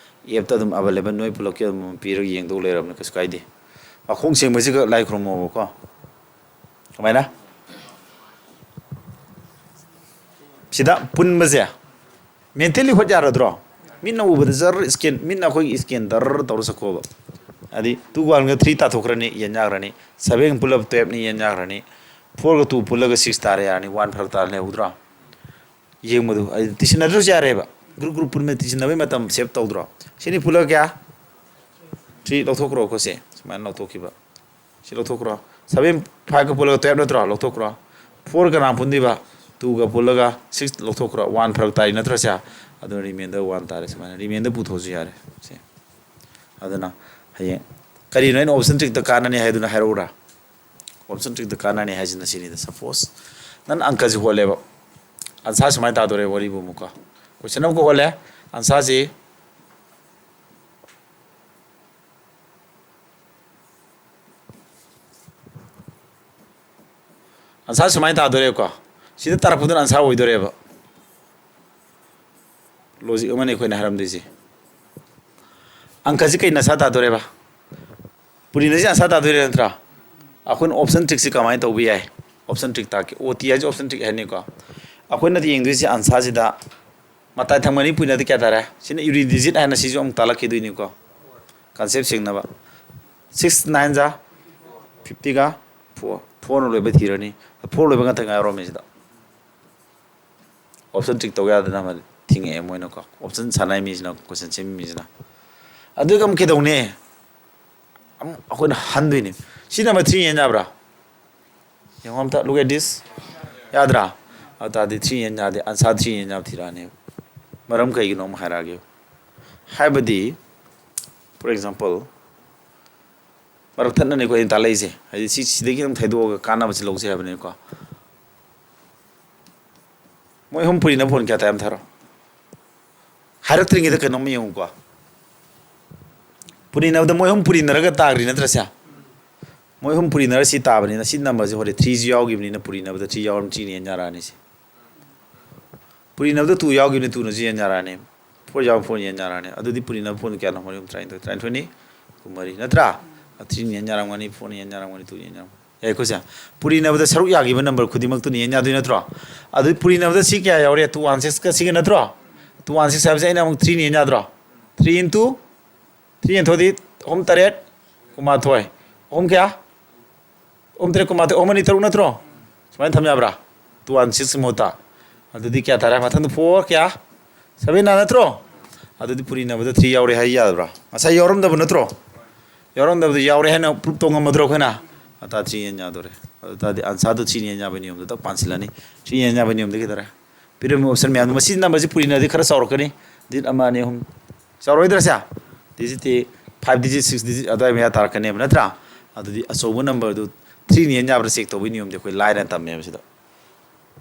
ꯑꯦꯞꯇ ꯑꯗꯨꯝ ꯑꯦꯕꯥꯏꯂꯦꯕꯜ ꯅꯣꯏ ꯄꯨꯂꯞꯀꯤ ꯑꯗꯨꯝ ꯄꯤꯔꯒ ꯌꯦꯡꯗꯧ ꯂꯩꯔꯕꯅꯤ, ꯀꯩꯁꯨ ꯀꯥꯏꯗꯦ꯫ ꯃꯈꯣꯡ ꯁꯦꯡꯕꯁꯤꯒ ꯂꯥꯏ ꯈꯨꯔꯨꯝꯃꯣꯕꯀꯣ꯫ ꯀꯃꯥꯏꯅ? ꯁꯤꯗ ꯄꯨꯟꯕꯁꯦ ꯃꯦꯟꯇꯦꯜꯂꯤ ꯍꯣꯠ ꯌꯥꯔꯗ꯭ꯔꯣ? ꯃꯤꯠꯅ ꯎꯕꯗ ꯖꯔ ꯁ꯭ꯀꯦꯟ, ꯃꯤꯠꯅ ꯑꯩꯈꯣꯏꯒꯤ ꯁ꯭ꯀꯦꯟ ꯗꯔ ꯇꯧꯔ ꯆꯠꯈꯣꯕ꯫ ꯍꯥꯏꯗꯤ two ꯒ one ꯒ three ꯇꯥꯊꯣꯛꯈ꯭ꯔꯅꯤ, ꯌꯦꯟ ꯌꯥꯈ꯭ꯔꯅꯤ꯫ Seven ꯄꯨꯂꯞ twelve ꯅꯤ, ꯌꯦꯟ ꯌꯥꯈ꯭ꯔꯅꯤ꯫ Four ꯒ two ꯄꯨꯜꯂꯒ six ꯇꯥꯔꯦ, ꯌꯥꯔꯅꯤ꯫ One ꯐꯔꯛ ꯇꯥꯔ ꯂꯩꯍꯧꯗ꯭ꯔꯣ? ꯌꯦꯡꯕꯗꯨ ꯍꯥꯏꯗꯤ ꯇꯤꯁꯤꯟꯅꯗ꯭ꯔꯁꯨ ꯌꯥꯔꯦꯕ꯫ ꯒ꯭ꯔꯨꯞ ꯒ꯭ꯔꯨꯞ ꯄꯨꯟꯕ ꯇꯤꯁꯤꯟꯅꯕꯩ ꯃꯇꯝ ꯁꯦꯞ ꯇꯧꯗ꯭ꯔꯣ? ꯁꯤꯅꯤ ꯄꯨꯜꯂꯒ ꯀꯌꯥ? Three ꯂꯧꯊꯣꯛꯈ꯭ꯔꯣꯀꯣ, ꯁꯦ ꯁꯨꯃꯥꯏꯅ ꯂꯧꯊꯣꯛꯈꯤꯕ꯫ ꯁꯤ ꯂꯧꯊꯣꯛꯈ꯭ꯔꯣ꯫ Seven five ꯀ ꯄꯨꯜꯂꯒ twelve ꯅꯠꯇ꯭ꯔꯣ? ꯂꯧꯊꯣꯛꯈ꯭ꯔꯣ꯫ Four ꯀꯅꯥ ꯄꯨꯟꯗꯣꯏꯕ? Two ꯒ ꯄꯨꯜꯂꯒ six ꯂꯧꯊꯣꯛꯈ꯭ꯔꯣ꯫ One ꯐꯔꯛ ꯇꯥꯔꯤ ꯅꯠꯇ꯭ꯔꯣ ꯁꯦ? ꯑꯗꯨꯅ ꯔꯤꯃꯦꯟꯗꯔ one ꯇꯥꯔꯦ꯫ ꯁꯨꯃꯥꯏꯅ ꯔꯤꯃꯦꯟꯗꯔ ꯄꯨꯊꯣꯛꯑꯁꯨ ꯌꯥꯔꯦ꯫ ꯁꯦ꯫ ꯑꯗꯨꯅ ꯍꯌꯦꯡ ꯀꯔꯤꯅꯣ ꯑꯩꯅ ꯑꯣꯞꯁꯟ ꯇ꯭ꯔꯤꯛꯇ ꯀꯥꯟꯅꯅꯤ ꯍꯥꯏꯗꯨꯅ ꯍꯥꯏꯔꯛꯎꯔꯥ? ꯑꯣꯞꯁꯟ ꯇ꯭ꯔꯤꯛꯇ ꯀꯥꯟꯅꯅꯤ ꯍꯥꯏꯁꯤꯅ ꯁꯤꯅꯤꯗ꯫ ꯁꯄꯣꯁ ꯅꯪ ꯑꯪꯀꯁꯤ ꯍꯣꯠꯂꯦꯕ, ꯑꯟꯁꯥꯔ ꯁꯨꯃꯥꯏꯅ ꯇꯥꯗꯣꯔꯦ, ꯋꯥꯔꯤꯕꯨ ꯑꯃꯨꯛꯀꯣ꯫ ꯀꯣꯏꯁꯟ ꯑꯃꯨꯛꯀ ꯍꯣꯠꯂꯦ, ꯑꯟꯁꯥꯔꯁꯤ ꯑꯟꯁꯥꯔ ꯁꯨꯃꯥꯏꯅ ꯇꯥꯗꯣꯔꯦꯕꯀꯣ꯫ ꯁꯤꯗ ꯇꯥꯔꯛꯄꯗꯨꯅ ꯑꯟꯁꯥꯔ ꯑꯣꯏꯗꯣꯔꯦꯕ꯫ ꯂꯣꯖꯤꯛ ꯑꯃꯅꯤ ꯑꯩꯈꯣꯏꯅ ꯍꯥꯏꯔꯝꯗꯣꯏꯁꯦ꯫ ꯑꯪꯀꯁꯤ ꯀꯩꯅ ꯑꯟꯁꯥꯔ ꯇꯥꯗꯣꯔꯦꯕ? ꯄꯨꯔꯤꯅꯁꯤ ꯑꯟꯁꯥꯔ ꯇꯥꯗꯣꯏꯔꯦ ꯅꯠꯇ꯭ꯔꯥ? ꯑꯩꯈꯣꯏꯅ ꯑꯣꯞꯁꯟ ꯇ꯭ꯔꯤꯛꯁꯤ ꯀꯃꯥꯏꯅ ꯇꯧꯕ ꯌꯥꯏ? ꯑꯣꯞꯁꯟ ꯇ꯭ꯔꯤꯛ ꯇꯥꯛꯀꯦ꯫ ꯑꯣ ꯇꯤ ꯍꯥꯏꯁꯦ ꯑꯣꯞꯁꯟ ꯇ꯭ꯔꯤꯛ ꯍꯥꯏꯅꯤꯀꯣ꯫ ꯑꯩꯈꯣꯏꯅꯗꯤ ꯌꯦꯡꯗꯣꯏꯁꯦ ꯑꯟꯁꯥꯔꯁꯤꯗ ꯃꯇꯥꯏ ꯊꯪꯕ ꯑꯅꯤ ꯄꯨꯔꯤꯅꯗꯤ ꯀꯌꯥ ꯇꯥꯔꯦ? ꯁꯤꯅ ꯌꯨꯔꯤ ꯗꯤꯖꯤꯠ ꯍꯥꯏꯅ ꯁꯤꯁꯨ ꯑꯃꯨꯛ ꯇꯥꯛꯂꯛꯈꯤꯗꯣꯏꯅꯤꯀꯣ꯫ ꯀꯟꯁꯦꯞ ꯁꯦꯡꯅꯕ꯫ Six nine ꯖꯥ fifty ꯒ four, four ꯅ ꯂꯣꯏꯕ ꯊꯤꯔꯅꯤ꯫ Four ꯂꯣꯏꯕ ꯉꯥꯛꯇ ꯉꯥꯏꯔꯝꯃꯦ ꯁꯤꯗ꯫ ꯑꯣꯞꯁꯟ ꯇ꯭ꯔꯤꯛ ꯇꯧ ꯌꯥꯗꯅ ꯑꯃ ꯊꯤꯡꯉꯛꯑꯦ ꯃꯣꯏꯅꯀꯣ, ꯑꯣꯞꯁꯟ ꯁꯥꯟꯅꯩ ꯃꯤꯁꯤꯅ, ꯀꯣꯏꯁꯟ ꯁꯦꯝꯃꯤ ꯃꯤꯁꯤꯅ꯫ ꯑꯗꯨꯒ ꯑꯃꯨꯛ ꯀꯩꯗꯧꯅꯤ? ꯑꯃꯨꯛ ꯑꯩꯈꯣꯏꯅ ꯍꯟꯗꯣꯏꯅꯤ꯫ ꯁꯤ ꯅꯝꯕꯔ three ꯌꯦꯡ ꯌꯥꯕ꯭ꯔꯥ? ꯌꯦꯡꯉꯣ ꯑꯝꯇ, look at this꯫ ꯌꯥꯗ꯭ꯔꯥ? ꯑꯗꯨ ꯇꯥꯔꯗꯤ ꯊ꯭ꯔꯤ ꯌꯦꯟ ꯌꯥꯗꯦ, ꯑꯟꯁꯥꯔ ꯊ꯭ꯔꯤ ꯌꯦꯟ ꯌꯥꯕ ꯊꯤꯔꯛꯑꯅꯦꯕ꯫ ꯃꯔꯝ ꯀꯩꯒꯤꯅꯣ ꯑꯃ ꯍꯥꯏꯔꯛꯑꯒꯦ꯫ ꯍꯥꯏꯕꯗꯤ, for example, ꯃꯔꯛ ꯊꯠꯅꯅꯤꯀꯣ ꯑꯩꯅ ꯇꯥꯛꯂꯛꯏꯁꯦ꯫ ꯍꯥꯏꯗꯤ ꯁꯤ, ꯁꯤꯗꯒꯤ ꯑꯗꯨꯝ ꯊꯩꯗꯣꯛꯑꯒ ꯀꯥꯟꯅꯕꯁꯤ ꯂꯧꯁꯦ ꯍꯥꯏꯕꯅꯤꯀꯣ꯫ ꯃꯣꯏ ꯑꯍꯨꯝ ꯄꯨꯔꯤꯅ ꯐꯣꯟ ꯀꯌꯥ ꯇꯥꯏ ꯑꯝꯊꯥꯔꯣ? ꯍꯥꯏꯔꯛꯇ꯭ꯔꯤꯉꯩꯗ ꯀꯩꯅꯣꯝꯃ ꯌꯦꯡꯉꯨꯀꯣ꯫ ꯄꯨꯔꯤꯅꯕꯗ ꯃꯣꯏ ꯑꯍꯨꯝ ꯄꯨꯔꯤꯅꯔꯒ ꯇꯥꯈ꯭ꯔꯤ ꯅꯠꯇ꯭ꯔꯁꯦ? ꯃꯣꯏ ꯑꯍꯨꯝ ꯄꯨꯔꯤꯅꯔ ꯁꯤ ꯇꯥꯕꯅꯤꯅ, ꯁꯤ ꯅꯝꯕꯔꯁꯦ ꯍꯣꯔꯦꯟ ꯊ꯭ꯔꯤꯁꯨ ꯌꯥꯎꯈꯤꯕꯅꯤꯅ, ꯄꯨꯔꯤꯅꯕꯗ ꯊ꯭ꯔꯤ ꯌꯥꯎꯔꯝ ꯊ꯭ꯔꯤꯅ ꯍꯦꯟ ꯌꯥꯔꯛꯑꯅꯤ ꯁꯤ꯫ ꯄꯨꯔꯤꯅꯕꯗ ꯇꯨ ꯌꯥꯎꯈꯤꯕꯅꯤ, ꯇꯨꯅꯁꯨ ꯍꯦꯟ ꯌꯥꯔꯛꯑꯅꯤ꯫ ꯐꯣꯔ ꯌꯥꯎ ꯐꯣꯔꯅ ꯍꯦꯟ ꯌꯥꯔꯛꯑꯅꯤ꯫ ꯑꯗꯨꯗꯤ ꯄꯨꯔꯤꯅꯕ ꯐꯣꯟ ꯀꯌꯥꯅꯣ? ꯃꯔꯤ ꯑꯍꯨꯝ ꯇꯔꯥꯅꯤꯊꯣꯏ, ꯇꯔꯥꯅꯤꯊꯣꯏꯅꯤ, ꯀꯨꯟꯃꯔꯤ ꯅꯠꯇ꯭ꯔꯥ? ꯊ꯭ꯔꯤꯅ ꯍꯦꯟ ꯌꯥꯔꯝꯒꯅꯤ, ꯐꯣꯔꯅ ꯍꯦꯟ ꯌꯥꯔꯝꯒꯅꯤ, ꯇꯨꯅ ꯍꯦꯟ ꯌꯥꯔꯝꯒꯅꯤ꯫ ꯌꯥꯏꯀꯣ ꯁꯦ? ꯄꯨꯔꯤꯅꯕꯗ ꯁꯔꯨꯛ ꯌꯥꯈꯤꯕ ꯅꯝꯕꯔ ꯈꯨꯗꯤꯡꯃꯛꯇꯨꯅ ꯍꯦꯟ ꯌꯥꯗꯣꯏ ꯅꯠꯇ꯭ꯔꯣ? ꯑꯗꯨ ꯄꯨꯔꯤꯅꯕꯗ ꯁꯤ ꯀꯌꯥ ꯌꯥꯎꯔꯦ? ꯇꯨ ꯋꯥꯟ ꯁꯤꯛꯁꯀ ꯁꯤꯒ ꯅꯠꯇ꯭ꯔꯣ? ꯇꯨ ꯋꯥꯟ ꯁꯤꯛꯁ ꯍꯥꯏꯕꯁꯦ ꯑꯩꯅ ꯑꯃꯨꯛ ꯊ꯭ꯔꯤꯅ ꯍꯦꯟ ꯌꯥꯗ꯭ꯔꯣ? ꯊ꯭ꯔꯤ ꯏꯟꯇꯨ ꯊ꯭ꯔꯤ ꯌꯦꯟꯊꯣꯛꯑꯗꯤ ꯑꯍꯨꯝ ꯇꯔꯦꯠ ꯀꯨꯟꯃꯥꯊꯣꯏ꯫ ꯑꯍꯨꯝ ꯀꯌꯥ? ꯑꯍꯨꯝ ꯇꯔꯦꯠ ꯀꯨꯟꯃꯥꯊꯣꯏ꯫ ꯑꯍꯨꯝ ꯑꯅꯤ ꯇꯔꯨꯛ ꯅꯠꯇ꯭ꯔꯣ? ꯁꯨꯃꯥꯏꯅ ꯊꯝ ꯌꯥꯕ꯭ꯔꯥ? ꯇꯨ ꯋꯥꯟ ꯁꯤꯛꯁ ꯃꯍꯨꯠꯇ꯫ ꯑꯗꯨꯗꯤ ꯀꯌꯥ ꯇꯥꯔꯦ? ꯃꯊꯪꯗ ꯐꯣꯔ ꯀꯌꯥ? ꯁꯚꯦꯟ ꯅꯠꯇ꯭ꯔꯣ? ꯑꯗꯨꯗꯤ ꯄꯨꯔꯤꯅꯕꯗ ꯊ꯭ꯔꯤ ꯌꯥꯎꯔꯦ ꯍꯥꯏ ꯌꯥꯗꯕ꯭ꯔꯥ? ꯉꯁꯥꯏ ꯌꯥꯎꯔꯝꯗꯕ ꯅꯠꯇ꯭ꯔꯣ? ꯌꯥꯎꯔꯝꯗꯕꯗ ꯌꯥꯎꯔꯦ ꯍꯥꯏꯅ ꯄ꯭ꯔꯨꯞ ꯇꯧ ꯉꯝꯃꯗ꯭ꯔꯣ ꯑꯩꯈꯣꯏꯅ? ꯑꯗꯨ ꯇꯥꯔꯗꯤ ꯊ꯭ꯔꯤ ꯌꯦꯟ ꯌꯥꯗꯣꯔꯦ꯫ ꯑꯗꯨ ꯇꯥꯔꯗꯤ ꯑꯟꯁꯥꯔꯗꯨ ꯊ꯭ꯔꯤ ꯌꯦꯟ ꯌꯥꯕꯒꯤ ꯅꯤꯌꯣꯝꯗꯨꯗ ꯄꯥꯟꯁꯤꯜꯂꯅꯤ꯫ ꯊ꯭ꯔꯤ ꯌꯦꯟ ꯌꯥꯕꯒꯤ ꯅꯤꯌꯣꯝꯗ ꯀꯩꯗꯧꯔꯦ? ꯄꯤꯔꯝꯃꯤꯕ ꯑꯣꯞꯁꯟ ꯃꯌꯥꯝꯗꯣ, ꯃꯁꯤ ꯅꯝꯕꯔꯁꯤ ꯄꯨꯔꯤꯅꯗꯤ ꯈꯔ ꯆꯥꯎꯔꯛꯀꯅꯤ꯫ ꯗꯤꯖꯤꯠ ꯑꯃ, ꯑꯅꯤ, ꯑꯍꯨꯝ ꯆꯥꯎꯔꯣꯏꯗ꯭ꯔꯥ ꯁꯦ? ꯗꯤꯖꯤꯠꯇꯤ ꯐꯥꯏꯚ ꯗꯤꯖꯤꯠ, ꯁꯤꯛꯁ ꯗꯤꯖꯤꯠ ꯑꯗꯨꯋꯥꯏ ꯃꯌꯥ ꯇꯥꯔꯛꯀꯅꯦꯕ, ꯅꯠꯇ꯭ꯔꯥ? ꯑꯗꯨꯗꯤ ꯑꯆꯧꯕ ꯅꯝꯕꯔꯗꯨ ꯊ꯭ꯔꯤꯅ ꯍꯦꯟ ꯌꯥꯕ꯭ꯔꯥ ꯆꯦꯛ ꯇꯧꯕꯒꯤ ꯅꯤꯌꯣꯝꯗꯤ ꯑꯩꯈꯣꯏ ꯂꯥꯏꯅ ꯇꯝꯃꯦꯕ ꯁꯤꯗ꯫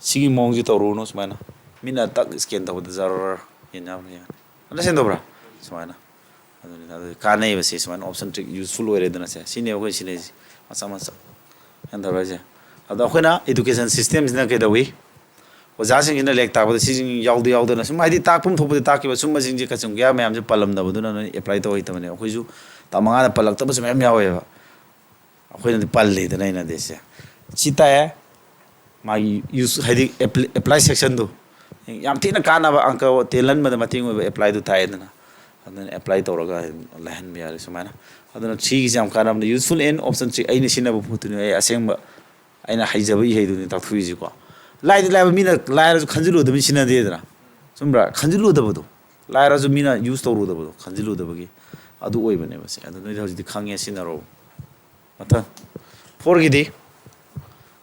ꯁꯤꯒꯤ ꯃꯑꯣꯡꯁꯤ ꯇꯧꯔꯨꯅꯨ ꯁꯨꯃꯥꯏꯅ꯫ ꯃꯤꯅ ꯇꯛ ꯁ꯭ꯀꯦꯟ ꯇꯧꯕꯗ ꯖꯔꯔ ꯍꯦꯟ ꯌꯥꯕ꯭ꯔꯥ ꯌꯦꯡꯉꯅꯤ꯫ ꯑꯟꯗꯔꯁ꯭ꯇꯦꯟ ꯇꯧꯕ꯭ꯔꯥ? ꯁꯨꯃꯥꯏꯅ꯫ ꯑꯗꯨꯅꯤꯅ ꯑꯗꯨ ꯀꯥꯟꯅꯩꯕ ꯁꯤ ꯁꯨꯃꯥꯏꯅ ꯑꯣꯞꯁꯟ ꯇ꯭ꯔꯤꯛ ꯌꯨꯁꯐꯨꯜ ꯑꯣꯏꯔꯦꯗꯅ ꯁꯦ꯫ ꯁꯤꯅꯦꯕ ꯑꯩꯈꯣꯏ ꯁꯤꯟꯅꯩꯁꯦ꯫ ꯃꯆꯥ ꯃꯆꯥ꯫ ꯒ꯭ꯌꯥꯟ ꯇꯥꯕ꯭ꯔꯥ ꯍꯥꯏꯁꯦ? ꯑꯗꯣ ꯑꯩꯈꯣꯏꯅ ꯏꯗꯨꯀꯦꯁꯟ ꯁꯤꯁꯇꯦꯝꯁꯤꯅ ꯀꯩꯗꯧꯏ? ꯑꯣꯖꯥꯁꯤꯡꯁꯤꯅ ꯂꯥꯏꯔꯤꯛ ꯇꯥꯛꯄꯗ ꯁꯤꯁꯤꯡ ꯌꯥꯎꯗ ꯌꯥꯎꯗꯅ ꯁꯨꯝ ꯍꯥꯏꯗꯤ ꯇꯥꯛꯐꯝ ꯊꯣꯛꯄꯗꯤ ꯇꯥꯛꯈꯤꯕ ꯁꯨꯝꯕꯁꯤꯡꯁꯦ ꯀꯆꯨꯝ ꯀꯌꯥ ꯃꯌꯥꯝꯁꯦ ꯄꯜꯂꯝꯗꯕꯗꯨꯅ ꯅꯣꯏ ꯑꯦꯄ꯭ꯂꯥꯏ ꯇꯧꯍꯩꯇꯕꯅꯦ꯫ ꯑꯩꯈꯣꯏꯁꯨ ꯇꯥꯛ ꯃꯉꯥꯗ ꯄꯜꯂꯛꯇꯕꯁꯨ ꯃꯌꯥꯝ ꯌꯥꯎꯋꯦꯕ꯫ ꯑꯩꯈꯣꯏꯅꯗꯤ ꯄꯜꯂꯤꯗꯅ ꯑꯩꯅꯗꯤ ꯁꯦ꯫ ꯁꯤ ꯇꯥꯛꯑꯦ꯫ ꯃꯥꯒꯤ ꯌꯨꯁ ꯍꯥꯏꯗꯤ ꯑꯦꯄ꯭ꯂꯥꯏ ꯁꯦꯛꯁꯟꯗꯣ ꯌꯥꯝ ꯊꯤꯅ ꯀꯥꯟꯅꯕ ꯑꯪꯀ ꯇꯦꯜꯍꯟꯕꯗ ꯃꯇꯦꯡ ꯑꯣꯏꯕ ꯑꯦꯄ꯭ꯂꯥꯏꯗꯨ ꯇꯥꯛꯑꯦꯗꯅ꯫ ꯑꯗꯨꯅ ꯑꯦꯄ꯭ꯂꯥꯏ ꯇꯧꯔꯒ ꯂꯥꯏꯍꯟꯕ ꯌꯥꯔꯦ ꯁꯨꯃꯥꯏꯅ꯫ ꯑꯗꯨꯅ ꯁꯤꯒꯤꯁꯦ ꯌꯥꯝ ꯀꯥꯟꯅꯕꯅꯤ, ꯌꯨꯁꯐꯨꯜ ꯑꯦꯟ ꯑꯣꯞꯁꯟ ꯇ꯭ꯔꯤꯛ ꯑꯩꯅ ꯁꯤꯖꯤꯟꯅꯕ ꯄꯣꯠꯇꯨꯅꯤ꯫ ꯑꯩ ꯑꯁꯦꯡꯕ ꯑꯩꯅ ꯍꯩꯖꯕ ꯏꯍꯩꯗꯨꯅꯤ ꯇꯥꯛꯊꯣꯛꯏꯁꯤꯀꯣ꯫ ꯂꯥꯏꯗꯤ ꯂꯥꯏꯕ ꯃꯤꯅ ꯂꯥꯏꯔꯁꯨ ꯈꯟꯖꯤꯜꯂꯨꯗꯕ ꯃꯤ ꯁꯤꯖꯤꯟꯅꯗꯦꯗꯅ꯫ ꯆꯨꯝꯕ꯭ꯔꯥ? ꯈꯟꯖꯤꯜꯂꯨꯗꯕꯗꯣ꯫ ꯂꯥꯏꯔꯁꯨ ꯃꯤꯅ ꯌꯨꯁ ꯇꯧꯔꯨꯗꯕꯗꯣ, ꯈꯟꯖꯤꯜꯂꯨꯗꯕꯒꯤ꯫ ꯑꯗꯨ ꯑꯣꯏꯕꯅꯦꯕ ꯁꯦ꯫ ꯑꯗꯨ ꯅꯣꯏꯗꯤ ꯍꯧꯖꯤꯛꯇꯤ ꯈꯪꯉꯦ, ꯁꯤꯖꯤꯟꯅꯔꯣ꯫ ꯃꯊꯪ꯫ ꯐꯣꯔꯒꯤꯗꯤ?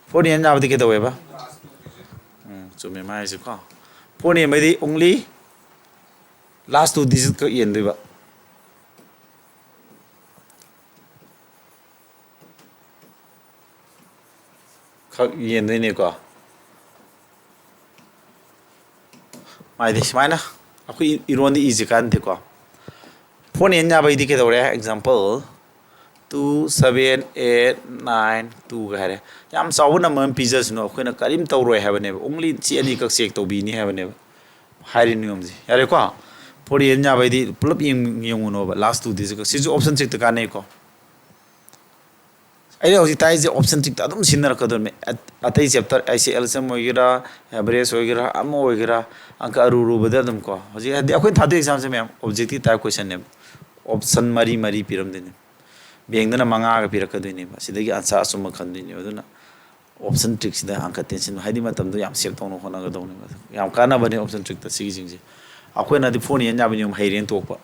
ꯐꯣꯔꯅ ꯍꯦꯟ ꯌꯥꯕꯗꯤ ꯀꯩꯗꯧꯋꯦꯕ? ꯎꯝ꯫ ꯆꯨꯝꯃꯦ ꯃꯥ ꯍꯥꯏꯁꯦꯀꯣ꯫ ꯐꯣꯔ ꯌꯦꯟꯕꯩꯗꯤ only last two digit ꯈꯛ ꯌꯦꯟꯗꯣꯏꯕ꯫ ꯈꯛ ꯌꯦꯟꯗꯣꯏꯅꯦꯀꯣ꯫ ꯃꯥꯏꯗꯤ ꯁꯨꯃꯥꯏꯅ ꯑꯩꯈꯣꯏ ꯏꯔꯣꯟꯗꯤ ꯏꯁꯤ ꯀꯥꯟꯗꯦꯀꯣ꯫ ꯐꯣꯔ ꯌꯦꯟ ꯌꯥꯕꯩꯗꯤ ꯀꯩꯗꯧꯔꯦ? Example, two seven eight nine two ꯒ ꯍꯥꯏꯔꯦ꯫ ꯌꯥꯝ ꯆꯥꯎꯕ number ꯑꯃ ꯄꯤꯖꯁꯅꯨ, ꯑꯩꯈꯣꯏꯅ ꯀꯔꯤꯝ ꯇꯧꯔꯣꯏ ꯍꯥꯏꯕꯅꯦꯕ꯫ Only ꯁꯤ ꯑꯅꯤꯈꯛ check ꯇꯧꯕꯤꯅꯤ ꯍꯥꯏꯕꯅꯦꯕ꯫ ꯍꯥꯏꯔꯤ ꯅꯤꯌꯣꯝꯁꯦ ꯌꯥꯔꯦꯀꯣ꯫ ꯐꯣꯔ ꯌꯦꯟ ꯌꯥꯕꯩꯗꯤ ꯄꯨꯂꯞ ꯌꯦꯡ-, ꯌꯦꯡꯉꯨꯅꯣꯕ, last two digit ꯈꯛ꯫ ꯁꯤꯁꯨ option trick ꯇ ꯀꯥꯟꯅꯩꯀꯣ꯫ ꯑꯩꯅ ꯍꯧꯖꯤꯛ ꯇꯥꯛꯏꯁꯦ option trick ꯇ ꯑꯗꯨꯝ ꯁꯤꯖꯤꯟꯅꯔꯛꯀꯗꯕꯅꯦ꯫ ꯑꯠ-, ꯑꯇꯩ chapter, ꯑꯩꯁꯦ L C M ꯑꯣꯏꯒꯦꯔꯥ, average ꯑꯣꯏꯒꯦꯔꯥ, ꯑꯃ ꯑꯣꯏꯒꯦꯔꯥ, ꯑꯪꯀ ꯑꯔꯨ ꯑꯔꯨꯕꯗ ꯑꯗꯨꯝ ꯀꯣ꯫ ꯍꯧꯖꯤꯛ ꯍꯥꯏꯗꯤ ꯑꯩꯈꯣꯏꯅ ꯊꯥꯗꯣꯛꯏ exam ꯁꯦ ꯃꯌꯥꯝ objective type question ꯅꯦꯕ꯫ Option ꯃꯔꯤ ꯃꯔꯤ ꯄꯤꯔꯝꯗꯣꯏꯅꯦ꯫ Bank ꯇꯅ ꯃꯉꯥꯒ ꯄꯤꯔꯛꯀꯗꯣꯏꯅꯦꯕ꯫ ꯁꯤꯗꯒꯤ answer ꯑꯆꯨꯝꯕ ꯈꯟꯗꯣꯏꯅꯦꯕ꯫ ꯑꯗꯨꯅ option trick ꯁꯤꯗ ꯍꯥꯡꯀꯠ ꯇꯦꯟꯁꯤꯟꯕ, ꯍꯥꯏꯗꯤ ꯃꯇꯝꯗꯣ ꯌꯥꯝ save ꯇꯧꯅ ꯍꯣꯠꯅꯒꯗꯧꯅꯦꯕ꯫ ꯌꯥꯝ ꯀꯥꯟꯅꯕꯅꯦ option trick ꯇ ꯁꯤꯒꯤꯁꯤꯡꯁꯦ꯫ ꯑꯩꯈꯣꯏꯅ ꯍꯥꯏꯗꯤ ꯐꯣꯔ ꯌꯦꯟ ꯌꯥꯕ ꯅꯤꯌꯣꯝ ꯍꯩꯔꯦꯅ ꯇꯣꯛꯄ꯫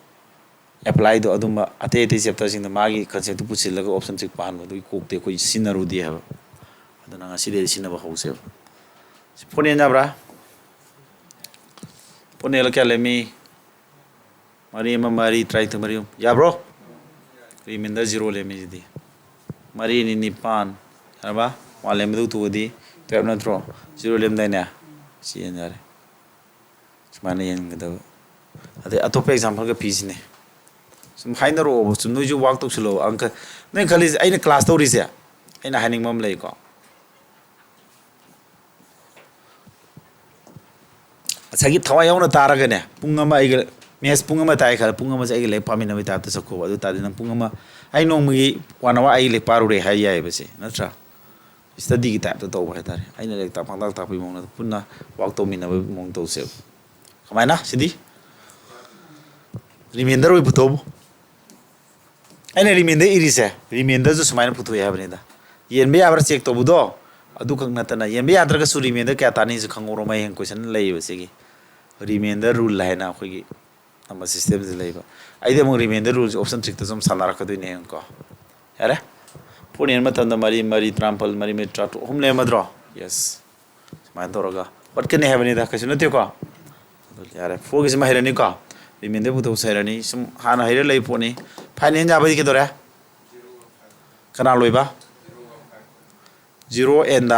Apply ꯗꯣ ꯑꯗꯨꯝꯕ ꯑꯇꯩ ꯑꯇꯩ chapter ꯁꯤꯡꯗ ꯃꯥꯒꯤ concept ꯇꯨ ꯄꯨꯁꯤꯜꯂꯒ option trick ꯄꯥꯍꯟꯕꯗꯨꯒꯤ ꯀꯣꯛꯇꯤ ꯑꯩꯈꯣꯏ ꯁꯤꯖꯤꯟꯅꯔꯨꯗꯦ ꯍꯥꯏꯕ꯫ ꯑꯗꯨꯅ ꯉꯁꯤꯗꯩꯗꯤ ꯁꯤꯖꯤꯟꯅꯕ ꯍꯧꯁꯦꯕ꯫ ꯐꯣꯔ ꯌꯦꯟ ꯌꯥꯕ꯭ꯔꯥ? ꯐꯣꯔ ꯌꯦꯟ ꯌꯥꯜꯂ ꯀꯌꯥ ꯂꯦꯝꯃꯤ? ꯃꯔꯤ ꯑꯃ ꯃꯔꯤ, ꯇꯔꯥꯅꯤꯊꯣꯏ ꯃꯔꯤ ꯑꯍꯨꯝ꯫ ꯌꯥꯕ꯭ꯔꯣ? Remainder zero ꯂꯦꯝꯃꯤ ꯁꯤꯗꯤ꯫ ꯃꯔꯤ ꯑꯅꯤ ꯅꯤꯄꯥꯟ꯫ ꯌꯥꯔꯕ? ꯋꯥꯟ ꯂꯦꯝꯕꯗꯨ two ꯗꯤ twelve ꯅꯠꯇ꯭ꯔꯣ? Zero ꯂꯦꯝꯗꯥꯏꯅꯦ? ꯁꯤ ꯌꯦꯟ ꯌꯥꯔꯦ꯫ ꯁꯨꯃꯥꯏꯅ ꯌꯦꯟꯒꯗꯕ꯫ ꯑꯗꯩ ꯑꯇꯣꯞꯄ example ꯒ ꯄꯤꯁꯤꯅꯦ꯫ ꯁꯨꯝ ꯍꯥꯏꯅꯔꯛꯑꯣꯕ, ꯁꯨꯝ ꯅꯣꯏꯁꯨ work ꯇꯧꯁꯤꯜꯂꯣꯕ꯫ ꯑꯪꯀ, ꯅꯣꯏ ꯈꯜꯂꯤꯁꯦ ꯑꯩꯅ class ꯇꯧꯔꯤꯁꯦ, ꯑꯩꯅ ꯍꯥꯏꯅꯤꯡꯕ ꯑꯃ ꯂꯩꯀꯣ꯫ ꯉꯁꯥꯏꯒꯤ ꯊꯋꯥꯏ ꯌꯥꯎꯅ ꯇꯥꯔꯒꯅꯦ, ꯄꯨꯡ ꯑꯃ ꯑꯩꯒ, maths ꯄꯨꯡ ꯑꯃ ꯇꯥꯛꯑꯦ ꯈꯜꯂꯦ, ꯄꯨꯡ ꯑꯃꯁꯦ ꯑꯩꯒ ꯂꯥꯏꯔꯤꯛ ꯄꯥꯃꯤꯟꯅꯕꯒꯤ type ꯇ ꯆꯠꯈꯣꯕ꯫ ꯑꯗꯨ ꯇꯥꯔꯗꯤ ꯅꯪ ꯄꯨꯡ ꯑꯃ, ꯑꯩ ꯅꯣꯡꯃꯒꯤ one hour ꯑꯩ ꯂꯥꯏꯔꯤꯛ ꯄꯥꯔꯨꯔꯦ ꯍꯥꯏ ꯌꯥꯏꯌꯦꯕ ꯁꯦ, ꯅꯠꯇ꯭ꯔꯥ? Study ꯒꯤ type ꯇ ꯇꯧꯕ ꯍꯥꯏꯇꯥꯔꯦ꯫ ꯑꯩꯅ ꯂꯥꯏꯔꯤꯛ ꯇꯥꯛ-, ꯄꯪꯇꯥꯛ ꯇꯥꯛꯄꯒꯤ ꯃꯑꯣꯡꯗ ꯄꯨꯟꯅ work ꯇꯧꯃꯤꯟꯅꯕꯒꯤ ꯃꯑꯣꯡ ꯇꯧꯁꯦꯕ꯫ ꯀꯃꯥꯏꯅ? ꯁꯤꯗꯤ remainder ꯑꯣꯏ ꯄꯨꯊꯣꯛꯑꯣ꯫ ꯑꯩꯅ remainder ꯏꯔꯤꯁꯦ, remainder ꯁꯨ ꯁꯨꯃꯥꯏꯅ ꯄꯨꯊꯣꯛꯑꯦ ꯍꯥꯏꯕꯅꯤꯗ꯫ ꯌꯦꯟꯕ ꯌꯥꯕ꯭ꯔꯥ check ꯇꯧꯕꯗꯣ, ꯑꯗꯨꯈꯛ ꯅꯠꯇꯅ, ꯌꯦꯟꯕ ꯌꯥꯗ꯭ꯔꯒꯁꯨ remainder ꯀꯌꯥ ꯇꯥꯅꯤꯁꯨ ꯈꯪꯍꯧꯔꯣ꯫ ꯃꯌꯦꯡ question ꯂꯩꯌꯦꯕ ꯁꯤꯒꯤ꯫ Remainder rule ꯍꯥꯏꯅ ꯑꯩꯈꯣꯏꯒꯤ number system ꯁꯤ ꯂꯩꯕ꯫ ꯑꯩꯗꯤ ꯑꯃꯨꯛ remainder rule ꯁꯦ option trick ꯇꯁꯨ ꯑꯃꯨꯛ ꯁꯥꯟꯅꯔꯛꯀꯗꯣꯏꯅꯦ, ꯌꯦꯡꯉꯨꯀꯣ꯫ ꯌꯥꯔꯦ? ꯐꯣꯔ ꯌꯦꯟ ꯃꯇꯝꯗ ꯃꯔꯤ, ꯃꯔꯤ, ꯇꯔꯥꯃꯥꯄꯜ, ꯃꯔꯤ, ꯃꯔꯤ, ꯇꯔꯥꯇꯔꯨꯛ, ꯑꯍꯨꯝ ꯂꯩꯔꯝꯃꯗ꯭ꯔꯣ? Yes꯫ ꯁꯨꯃꯥꯏꯅ ꯇꯧꯔꯒ ꯍꯣꯠꯀꯅꯤ ꯍꯥꯏꯕꯅꯤꯗ, ꯀꯩꯁꯨ ꯅꯠꯇꯦꯀꯣ꯫ ꯑꯗꯨ ꯌꯥꯔꯦ, fourꯒꯤꯁꯤꯃ ꯍꯩꯔꯅꯤꯀꯣ꯫ Remainder ꯄꯨꯊꯣꯛꯁꯦ ꯍꯩꯔꯅꯤ, ꯁꯨꯝ ꯍꯥꯟꯅ ꯍꯩꯔ ꯂꯩ ꯄꯣꯠꯅꯤ꯫ Fiveꯅ ꯍꯦꯟ ꯌꯥꯕꯗꯤ ꯀꯩꯗꯧꯔꯦ? ꯀꯅꯥ ꯂꯣꯏꯕ? Zero and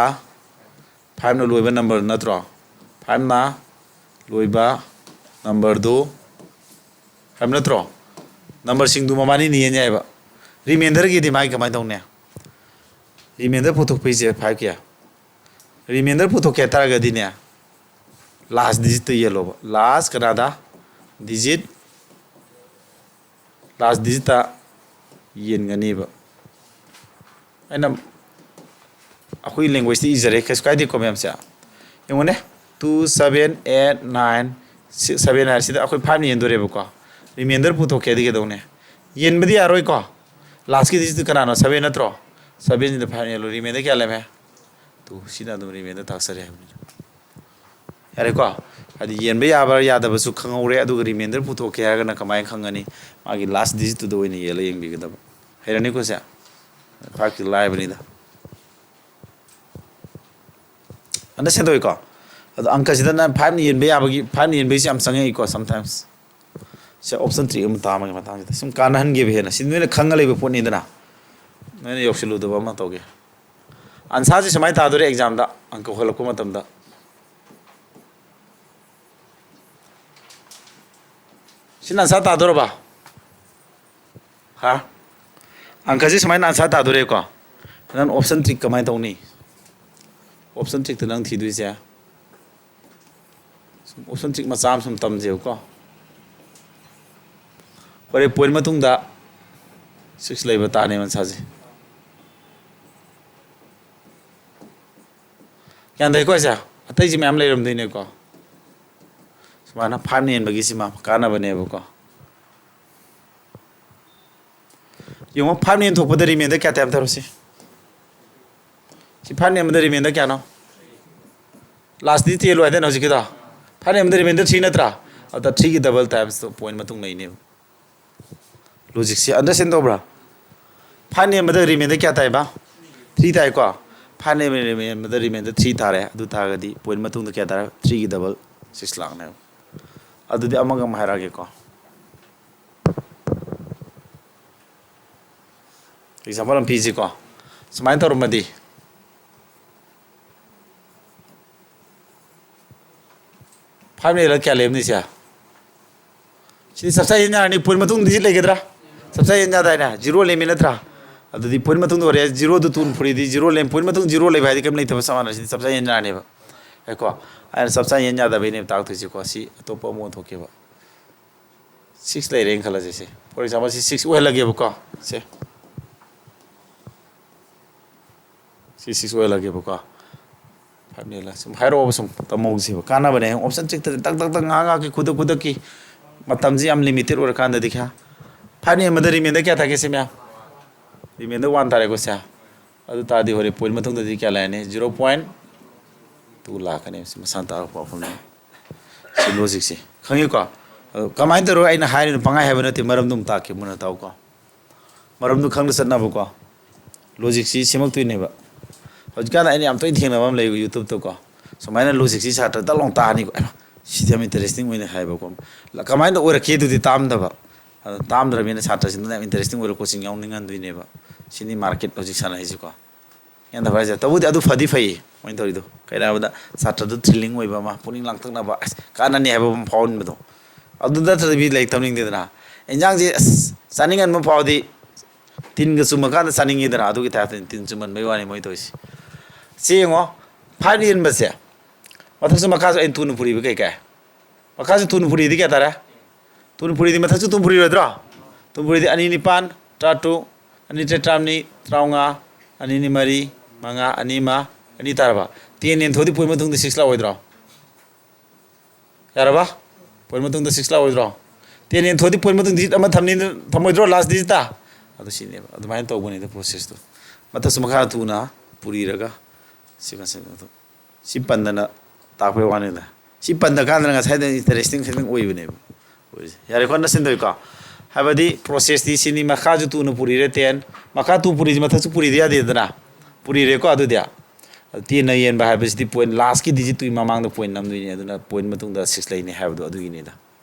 fiveꯅ ꯂꯣꯏꯕ number ꯅꯠꯇ꯭ꯔꯣ? Fiveꯅ ꯂꯣꯏꯕ numberꯗꯨ ꯍꯥꯏꯕ ꯅꯠꯇ꯭ꯔꯣ? Numberꯁꯤꯡꯗꯨ ꯃꯕꯥꯅꯤꯅ ꯌꯦꯟ ꯌꯥꯏꯕ꯫ Remainderꯒꯤꯗꯤ ꯃꯥꯒꯤ ꯀꯃꯥꯏꯅ ꯇꯧꯅꯤ? Remainder ꯄꯨꯊꯣꯛꯄꯩꯁꯦ five ꯀꯌꯥ? Remainder ꯄꯨꯊꯣꯛꯀꯦ ꯍꯥꯏꯇꯥꯔꯒꯗꯤꯅꯦ, last digitꯇ ꯌꯦꯜꯂꯣꯕ꯫ Last ꯀꯅꯥꯗ? Digit, last digitꯇ ꯌꯦꯟꯒꯅꯤꯕ꯫ ꯑꯩꯅ ꯑꯩꯈꯣꯏ languageꯇ ꯏꯖꯔꯦ, ꯀꯩꯁꯨ ꯀꯥꯏꯗꯦꯀꯣ ꯃꯌꯥꯝꯁꯦ꯫ ꯌꯦꯡꯉꯨꯅꯦ, two, seven, eight, nine, six, seven ꯍꯥꯏꯔꯁꯤꯗ ꯑꯩꯈꯣꯏ fiveꯅ ꯌꯦꯟꯗꯣꯔꯦꯕꯀꯣ꯫ Remainder ꯄꯨꯊꯣꯛꯀꯦꯗꯤ ꯀꯩꯗꯧꯅꯦ? ꯌꯦꯟꯕꯗꯤ ꯌꯥꯔꯣꯏꯀꯣ꯫ Lastꯀꯤ digitꯇꯨ ꯀꯅꯥꯅꯣ? Seven ꯅꯠꯇ꯭ꯔꯣ? Sevenꯁꯤꯗ five ꯌꯦꯜꯂꯣ, remainder ꯀꯌꯥ ꯂꯩꯔꯝꯃꯦ? Two, ꯁꯤꯅ ꯑꯗꯨꯝ remainder ꯇꯥꯛꯆꯔꯦ ꯍꯥꯏꯕꯅꯤꯗ꯫ ꯌꯥꯔꯦꯀꯣ? ꯍꯥꯏꯗꯤ ꯌꯦꯟꯕ ꯌꯥꯕ ꯌꯥꯗꯕꯁꯨ ꯈꯪꯍꯧꯔꯦ, ꯑꯗꯨꯒ remainder ꯄꯨꯊꯣꯛꯀꯦ ꯍꯥꯏꯔꯒꯅ ꯀꯃꯥꯏꯅ ꯈꯪꯒꯅꯤ? ꯃꯥꯒꯤ last digitꯇꯨꯗ ꯑꯣꯏꯅ ꯌꯦꯜꯂ ꯌꯦꯡꯕꯤꯒꯗꯕ꯫ ꯍꯩꯔꯅꯤꯀꯣ ꯁꯦ? Fiveꯀꯤ ꯂꯥꯏꯕꯅꯤꯗ꯫ Understand ꯇꯧꯏꯀꯣ? ꯑꯗꯣ ꯑꯪꯀꯁꯤꯗꯅ fiveꯅ ꯌꯦꯟꯕ ꯌꯥꯕꯒꯤ, fiveꯅ ꯌꯦꯟꯕꯒꯤꯁꯨ ꯌꯥꯝ ꯆꯪꯉꯛꯏꯀꯣ sometimes꯫ ꯁꯦ, option trick ꯑꯃ ꯇꯥ ꯑꯃꯒꯤ ꯃꯇꯥꯡꯁꯤꯗ ꯁꯨꯝ ꯀꯥꯟꯅꯍꯟꯒꯦꯕ ꯍꯦꯟꯅ꯫ ꯁꯤ ꯅꯣꯏꯅ ꯈꯪꯉ ꯂꯩꯕ ꯄꯣꯠꯅꯤꯗꯅ, ꯅꯣꯏꯅ ꯌꯧꯁꯤꯜꯂꯨꯗꯕ ꯑꯃ ꯇꯧꯒꯦ꯫ Answerꯁꯤ ꯁꯨꯃꯥꯏꯅ ꯇꯥꯗꯣꯔꯦ examꯗ, ꯑꯪꯀ ꯍꯣꯜꯂꯛꯄ ꯃꯇꯝꯗ꯫ ꯁꯤꯅ answer ꯇꯥꯗꯣꯔꯕ? ꯍꯥ? ꯑꯪꯀꯁꯤ ꯁꯨꯃꯥꯏꯅ answer ꯇꯥꯗꯣꯔꯦꯀꯣ꯫ ꯅꯪ option trick ꯀꯃꯥꯏꯅ ꯇꯧꯅꯤ? Option trickꯇ ꯅꯪ ꯊꯤꯗꯣꯏꯁꯦ, ꯁꯨꯝ option trick ꯃꯆꯥ ꯑꯃ ꯁꯨꯝ ꯇꯝꯁꯦꯕꯀꯣ꯫ ꯍꯣꯔꯦꯟ point ꯃꯇꯨꯡꯗ six ꯂꯩꯕ ꯇꯥꯅꯦ answerꯁꯦ꯫ ꯒ꯭ꯌꯥꯟ ꯇꯥꯏꯀꯣ ꯑꯩꯁꯦ? ꯑꯇꯩꯁꯤ ꯃꯌꯥꯝ ꯂꯩꯔꯝꯗꯣꯏꯅꯦꯀꯣ꯫ ꯁꯨꯃꯥꯏꯅ fiveꯅ ꯌꯦꯟꯕꯒꯤꯁꯤꯃ ꯀꯥꯟꯅꯕꯅꯦꯕꯀꯣ꯫ ꯌꯦꯡꯉꯣ, fiveꯅ ꯌꯦꯟꯊꯣꯛꯄꯗ remainder ꯀꯌꯥ ꯇꯥꯏ ꯑꯝꯇ ꯇꯧꯔꯣ ꯁꯤ꯫ ꯁꯤ fiveꯅ ꯌꯦꯟꯕꯗ remainder ꯀꯌꯥꯅꯣ? Last digit ꯌꯦꯜꯂꯨ ꯍꯥꯏꯗꯅ ꯍꯧꯖꯤꯛꯀꯤꯗꯣ꯫ Fiveꯅ ꯌꯦꯟꯕꯗ remainder three ꯅꯠꯇ꯭ꯔꯥ? ꯑꯗ threeꯒꯤ double timesꯇꯣ point ꯃꯇꯨꯡ ꯂꯩꯅꯦꯕ꯫ Logicꯁꯤ understand ꯇꯧꯕ꯭ꯔꯥ? Fiveꯅ ꯌꯦꯟꯕꯗ remainder ꯀꯌꯥ ꯇꯥꯏꯕ? Three ꯇꯥꯏꯀꯣ? ꯐꯥꯏꯚꯅ ꯑꯃꯗ ꯔꯤꯃꯦꯟꯗꯔ ꯊ꯭ꯔꯤ ꯇꯥꯔꯦ꯫ ꯑꯗꯨ ꯇꯥꯔꯒꯗꯤ ꯄꯣꯏꯟ ꯃꯇꯨꯡꯗ ꯀꯌꯥ ꯇꯥꯔꯦ? ꯊ꯭ꯔꯤꯒꯤ ꯗꯕꯜ ꯁꯤꯛꯁ ꯂꯥꯛꯅꯦꯕ꯫ ꯑꯗꯨꯗꯤ ꯑꯃꯒ ꯑꯃ ꯍꯥꯏꯔꯛꯑꯒꯦꯀꯣ꯫ ꯑꯦꯛꯖꯥꯝꯄꯜ ꯑꯃ ꯄꯤꯁꯤꯀꯣ꯫ ꯁꯨꯃꯥꯏꯅ ꯇꯧꯔꯝꯃꯗꯤ ꯐꯥꯏꯚꯅ ꯍꯦꯜꯂꯒ ꯀꯌꯥ ꯂꯩꯔꯝꯅꯤ ꯁꯦ? ꯁꯤꯗꯤ ꯆꯞ ꯆꯥ ꯌꯦꯟ ꯌꯥꯔꯅꯤ꯫ ꯄꯣꯏꯟ ꯃꯇꯨꯡꯗꯗꯤ ꯂꯩꯒꯗ꯭ꯔꯥ? ꯆꯞ ꯆꯥ ꯌꯦꯟ ꯌꯥꯗꯥꯏꯅꯦ? ꯖꯤꯔꯣ ꯂꯩꯃꯤ ꯅꯠꯇ꯭ꯔꯥ? ꯑꯗꯨꯗꯤ ꯄꯣꯏꯟ ꯃꯇꯨꯡꯗ ꯑꯣꯏꯔꯦ꯫ ꯖꯤꯔꯣꯗꯨ ꯇꯨꯅ ꯐꯨꯔꯤꯗꯤ ꯖꯤꯔꯣ ꯂꯩꯝ, ꯄꯣꯏꯟ ꯃꯇꯨꯡ ꯖꯤꯔꯣ ꯂꯩꯕ ꯍꯥꯏꯗꯤ ꯀꯩꯝ ꯂꯩꯇꯕ ꯆꯞ ꯃꯥꯟꯅꯔꯦ꯫ ꯁꯤꯗꯤ ꯆꯞ ꯆꯥ ꯌꯦꯟ ꯌꯥꯔꯅꯦꯕ꯫ ꯌꯥꯏꯀꯣ? ꯑꯩꯅ ꯆꯞ ꯆꯥ ꯌꯦꯟ ꯌꯥꯗꯕꯩꯅꯦꯕ ꯇꯥꯛꯇꯣꯏꯁꯦꯀꯣ꯫ ꯁꯤ ꯑꯇꯣꯞꯄ ꯑꯃ ꯑꯣꯟꯊꯣꯛꯀꯦꯕ꯫ ꯁꯤꯛꯁ ꯂꯩꯔꯦꯅ ꯈꯜꯂꯁꯦ꯫ ꯁꯦ, ꯐꯣꯔ ꯑꯦꯛꯖꯥꯝꯄꯜ, ꯁꯤ ꯁꯤꯛꯁ ꯑꯣꯏꯍꯜꯂꯒꯦꯕꯀꯣ꯫ ꯁꯦ, ꯁꯤ ꯁꯤꯛꯁ ꯑꯣꯏꯍꯜꯂꯒꯦꯕꯀꯣ꯫ ꯐꯥꯏꯚꯅꯦꯅ ꯁꯨꯝ ꯍꯥꯏꯔꯛꯑꯣꯕ, ꯁꯨꯝ ꯇꯝꯍꯧꯁꯦꯕ, ꯀꯥꯟꯅꯕꯅꯦ꯫ ꯑꯣꯞꯁꯟ ꯆꯤꯛꯇꯗꯤ ꯇꯛ ꯇꯛ ꯇꯛ ꯉꯥꯏꯍꯥꯛ ꯉꯥꯏꯍꯥꯛꯀꯤ, ꯈꯨꯗꯛ ꯈꯨꯗꯛꯀꯤ꯫ ꯃꯇꯝꯁꯤ ꯌꯥꯝ ꯂꯤꯃꯤꯇꯦꯠ ꯑꯣꯏꯔꯀꯥꯟꯗꯗꯤ ꯀꯌꯥ? ꯐꯥꯏꯚꯅꯦ ꯑꯃꯗ ꯔꯤꯃꯦꯟꯗꯔ ꯀꯌꯥ ꯇꯥꯒꯦ ꯁꯦ ꯃꯌꯥꯝ? ꯔꯤꯃꯦꯟꯗꯔ ꯋꯥꯟ ꯇꯥꯔꯦꯀꯣ ꯁꯦ꯫ ꯑꯗꯨ ꯇꯥꯔꯗꯤ ꯍꯣꯔꯦꯟ ꯄꯣꯏꯟ ꯃꯇꯨꯡꯗꯗꯤ ꯀꯌꯥ ꯂꯩꯔꯅꯤ? ꯖꯤꯔꯣ ꯄꯣꯏꯟ ꯇꯨ ꯂꯥꯛꯀꯅꯤ꯫ ꯁꯤ ꯃꯁꯥꯅ ꯇꯥꯔꯛꯄ ꯋꯥꯐꯝꯅꯤ꯫ ꯁꯤ ꯂꯣꯖꯤꯛꯁꯦ ꯈꯪꯉꯤꯀꯣ? ꯑꯗꯣ ꯀꯃꯥꯏꯅ ꯇꯧꯔꯒ ꯑꯩꯅ ꯍꯥꯏꯔꯤꯅꯣ? ꯄꯪꯍꯥꯏ ꯍꯥꯏꯕ ꯅꯠꯇꯦ, ꯃꯔꯝꯗꯣ ꯑꯃꯨꯛ ꯇꯥꯛꯀꯦ ꯃꯨꯟꯅ ꯇꯥꯎꯀꯣ꯫ ꯃꯔꯝꯗꯣ ꯈꯪꯅ ꯆꯠꯅꯕꯀꯣ꯫ ꯂꯣꯖꯤꯛꯁꯤ ꯁꯦꯝꯃꯛꯇꯣꯏꯅꯦꯕ꯫ ꯍꯧꯖꯤꯛꯀꯥꯟꯗ ꯑꯩꯅ ꯌꯥꯝ ꯇꯣꯏꯅ ꯊꯦꯡꯅꯕ ꯑꯃ ꯂꯩꯕ YouTube-ꯇꯀꯣ꯫ ꯁꯨꯃꯥꯏꯅ ꯂꯣꯖꯤꯛꯁꯤ ꯁꯥꯇ꯭ꯔ ꯗꯛ ꯂꯥꯎ ꯇꯥꯛꯑꯅꯤꯀꯣ꯫ "ꯑꯦꯃꯥ, ꯁꯤꯗꯤ ꯌꯥꯝ ꯏꯟꯇꯔꯦꯁꯇꯤꯡ ꯑꯣꯏꯅ ꯍꯥꯏꯕꯀꯣ"꯫ ꯂ-, ꯀꯃꯥꯏꯅ ꯑꯣꯏꯔꯛꯀꯦ ꯑꯗꯨꯗꯤ ꯇꯥꯝꯗꯕ꯫ ꯑꯗꯣ ꯇꯥꯝꯗ꯭ꯔꯕꯅꯤꯅ ꯁꯥꯇ꯭ꯔꯁꯤꯡꯗꯨꯅ ꯌꯥꯝ ꯏꯟꯇꯔꯦꯁꯇꯤꯡ ꯑꯣꯏꯔ ꯀꯣꯆꯤꯡ ꯌꯥꯎꯅꯤꯡꯍꯟꯗꯣꯏꯅꯦꯕ꯫ ꯁꯤꯅꯤ ꯃꯥꯔꯀꯦꯠ ꯍꯧꯖꯤꯛ ꯁꯥꯟꯅꯔꯤꯁꯤꯀꯣ꯫ ꯒ꯭ꯌꯥꯟ ꯇꯥꯕ ꯍꯥꯏꯁꯦ? ꯇꯧꯕꯨꯗꯤ ꯑꯗꯨ ꯐꯗꯤ ꯐꯩꯌꯦ ꯃꯣꯏꯅ ꯇꯧꯔꯤꯗꯣ꯫ ꯀꯩꯅꯣ ꯍꯥꯏꯕꯗ ꯁꯥꯇ꯭ꯔꯗꯨ ꯊ꯭ꯔꯤꯂꯤꯡ ꯑꯣꯏꯕ ꯑꯃ, ꯄꯨꯛꯅꯤꯡ ꯂꯥꯡꯇꯛꯅꯕ, ꯑꯁ, ꯀꯥꯟꯅꯅꯤ ꯍꯥꯏꯕ ꯑꯃ ꯐꯥꯎꯍꯟꯕꯗꯣ꯫ ꯑꯗꯨ ꯅꯠꯇ꯭ꯔꯗꯤ ꯃꯤ ꯂꯥꯏꯔꯤꯛ ꯇꯝꯅꯤꯡꯗꯦꯗꯅ꯫ ꯏꯟꯖꯥꯡꯁꯦ, ꯑꯁ, ꯆꯥꯅꯤꯡꯍꯟꯕ ꯐꯥꯎꯗꯤ ꯇꯤꯟꯒ ꯆꯨꯝꯃꯀꯥꯟꯗ ꯆꯥꯅꯤꯡꯉꯤꯗꯅ꯫ ꯑꯗꯨꯒꯤ ꯇꯥꯏꯞꯇ ꯇꯤꯟ ꯆꯨꯝꯃꯟꯕꯩ ꯋꯥꯅꯤ ꯃꯣꯏ ꯇꯧꯔꯤꯁꯦ꯫ ꯁꯤ ꯌꯦꯡꯉꯣ, ꯐꯥꯏꯚ ꯍꯦꯟꯕꯁꯦ ꯃꯊꯛꯁꯨ ꯃꯈꯥꯁꯨ ꯑꯩꯅ ꯇꯨꯅ ꯄꯨꯔꯤꯕ ꯀꯩ ꯀꯥꯏ? ꯃꯈꯥꯁꯨ ꯇꯨꯅ ꯄꯨꯔꯤꯗꯤ ꯀꯌꯥ ꯇꯥꯔꯦ? ꯇꯨꯅ ꯄꯨꯔꯤꯗꯤ ꯃꯊꯛꯁꯨ ꯇꯨꯅ ꯄꯨꯔꯤꯔꯣꯏꯗ꯭ꯔꯣ? ꯇꯨꯅ ꯄꯨꯔꯤꯗꯤ ꯑꯅꯤ ꯅꯤꯄꯥꯟ, ꯇꯔꯥꯇꯔꯨꯛ, ꯑꯅꯤ ꯇꯔꯦꯠ ꯇꯔꯥꯃꯔꯤ, ꯇꯔꯥꯃꯉꯥ, ꯑꯅꯤ ꯑꯅꯤ ꯃꯔꯤ, ꯃꯉꯥ, ꯑꯅꯤ ꯑꯃ, ꯑꯅꯤ ꯇꯥꯔꯕ? ꯇꯦꯟ ꯌꯦꯟꯊꯣꯛꯑꯗꯤ ꯄꯣꯏꯟ ꯃꯇꯨꯡꯗ ꯁꯤꯛꯁ ꯂꯥꯛꯑꯣꯏꯗ꯭ꯔꯣ? ꯌꯥꯔꯕ? ꯄꯣꯏꯟ ꯃꯇꯨꯡꯗ ꯁꯤꯛꯁ ꯂꯥꯛꯑꯣꯏꯗ꯭ꯔꯣ? ꯇꯦꯟ ꯌꯦꯟꯊꯣꯛꯑꯗꯤ ꯄꯣꯏꯟ ꯃꯇꯨꯡ ꯗꯤꯖꯤꯠ ꯑꯃ ꯊꯝꯅꯤ, ꯊꯝꯃꯣꯏꯗ꯭ꯔꯣ? ꯂꯥꯁ ꯗꯤꯖꯤꯠꯇ? ꯑꯗꯨ ꯁꯤꯅꯦꯕ꯫ ꯑꯗꯨꯃꯥꯏꯅ ꯇꯧꯕꯅꯤꯗ ꯄ꯭ꯔꯣꯁꯦꯁꯇꯣ꯫ ꯃꯊꯛꯁꯨ ꯃꯈꯥ ꯇꯨꯅ ꯄꯨꯔꯤꯔꯒ ꯁꯤ ꯀꯟꯁꯦꯞꯇꯣ꯫ ꯁꯤ ꯄꯟꯗꯅ ꯇꯥꯛꯄꯩ ꯋꯥꯅꯤꯗ꯫ ꯁꯤ ꯄꯟꯗ ꯀꯥꯟꯗꯅ ꯉꯁꯥꯏꯗ ꯏꯟꯇꯔꯦꯁꯇꯤꯡ ꯈꯤꯇꯪ ꯑꯣꯏꯕꯅꯦꯕ꯫ ꯑꯣꯏꯔꯤꯁꯦ꯫ ꯌꯥꯔꯦꯀꯣ, understand ꯇꯧꯏꯀꯣ? ꯍꯥꯏꯕꯗꯤ ꯄ꯭ꯔꯣꯁꯦꯁꯇꯤ ꯁꯤꯅꯤ, ꯃꯈꯥꯁꯨ ꯇꯨꯅ ꯄꯨꯔꯤꯔꯦ ꯇꯦꯟ, ꯃꯈꯥ ꯇꯨ ꯄꯨꯔꯤꯁꯤ ꯃꯊꯛꯁꯨ ꯄꯨꯔꯤꯗꯤ ꯌꯥꯗꯦꯗꯅ꯫ ꯄꯨꯔꯤꯔꯦꯀꯣ꯫ ꯑꯗꯨꯗꯤ ꯇꯦꯟꯅ ꯌꯦꯟꯕ ꯍꯥꯏꯕꯁꯤꯗꯤ ꯄꯣꯏꯟ ꯂꯥꯁꯀꯤ ꯗꯤꯖꯤꯠꯇꯨꯒꯤ ꯃꯃꯥꯡꯗ ꯄꯣꯏꯟ ꯅꯝꯗꯣꯏꯅꯤ, ꯑꯗꯨꯅ ꯄꯣꯏꯟ ꯃꯇꯨꯡꯗ ꯁꯤꯛꯁ ꯂꯩꯅꯤ ꯍꯥꯏꯕꯗꯣ ꯑꯗꯨꯒꯤꯅꯤꯗ꯫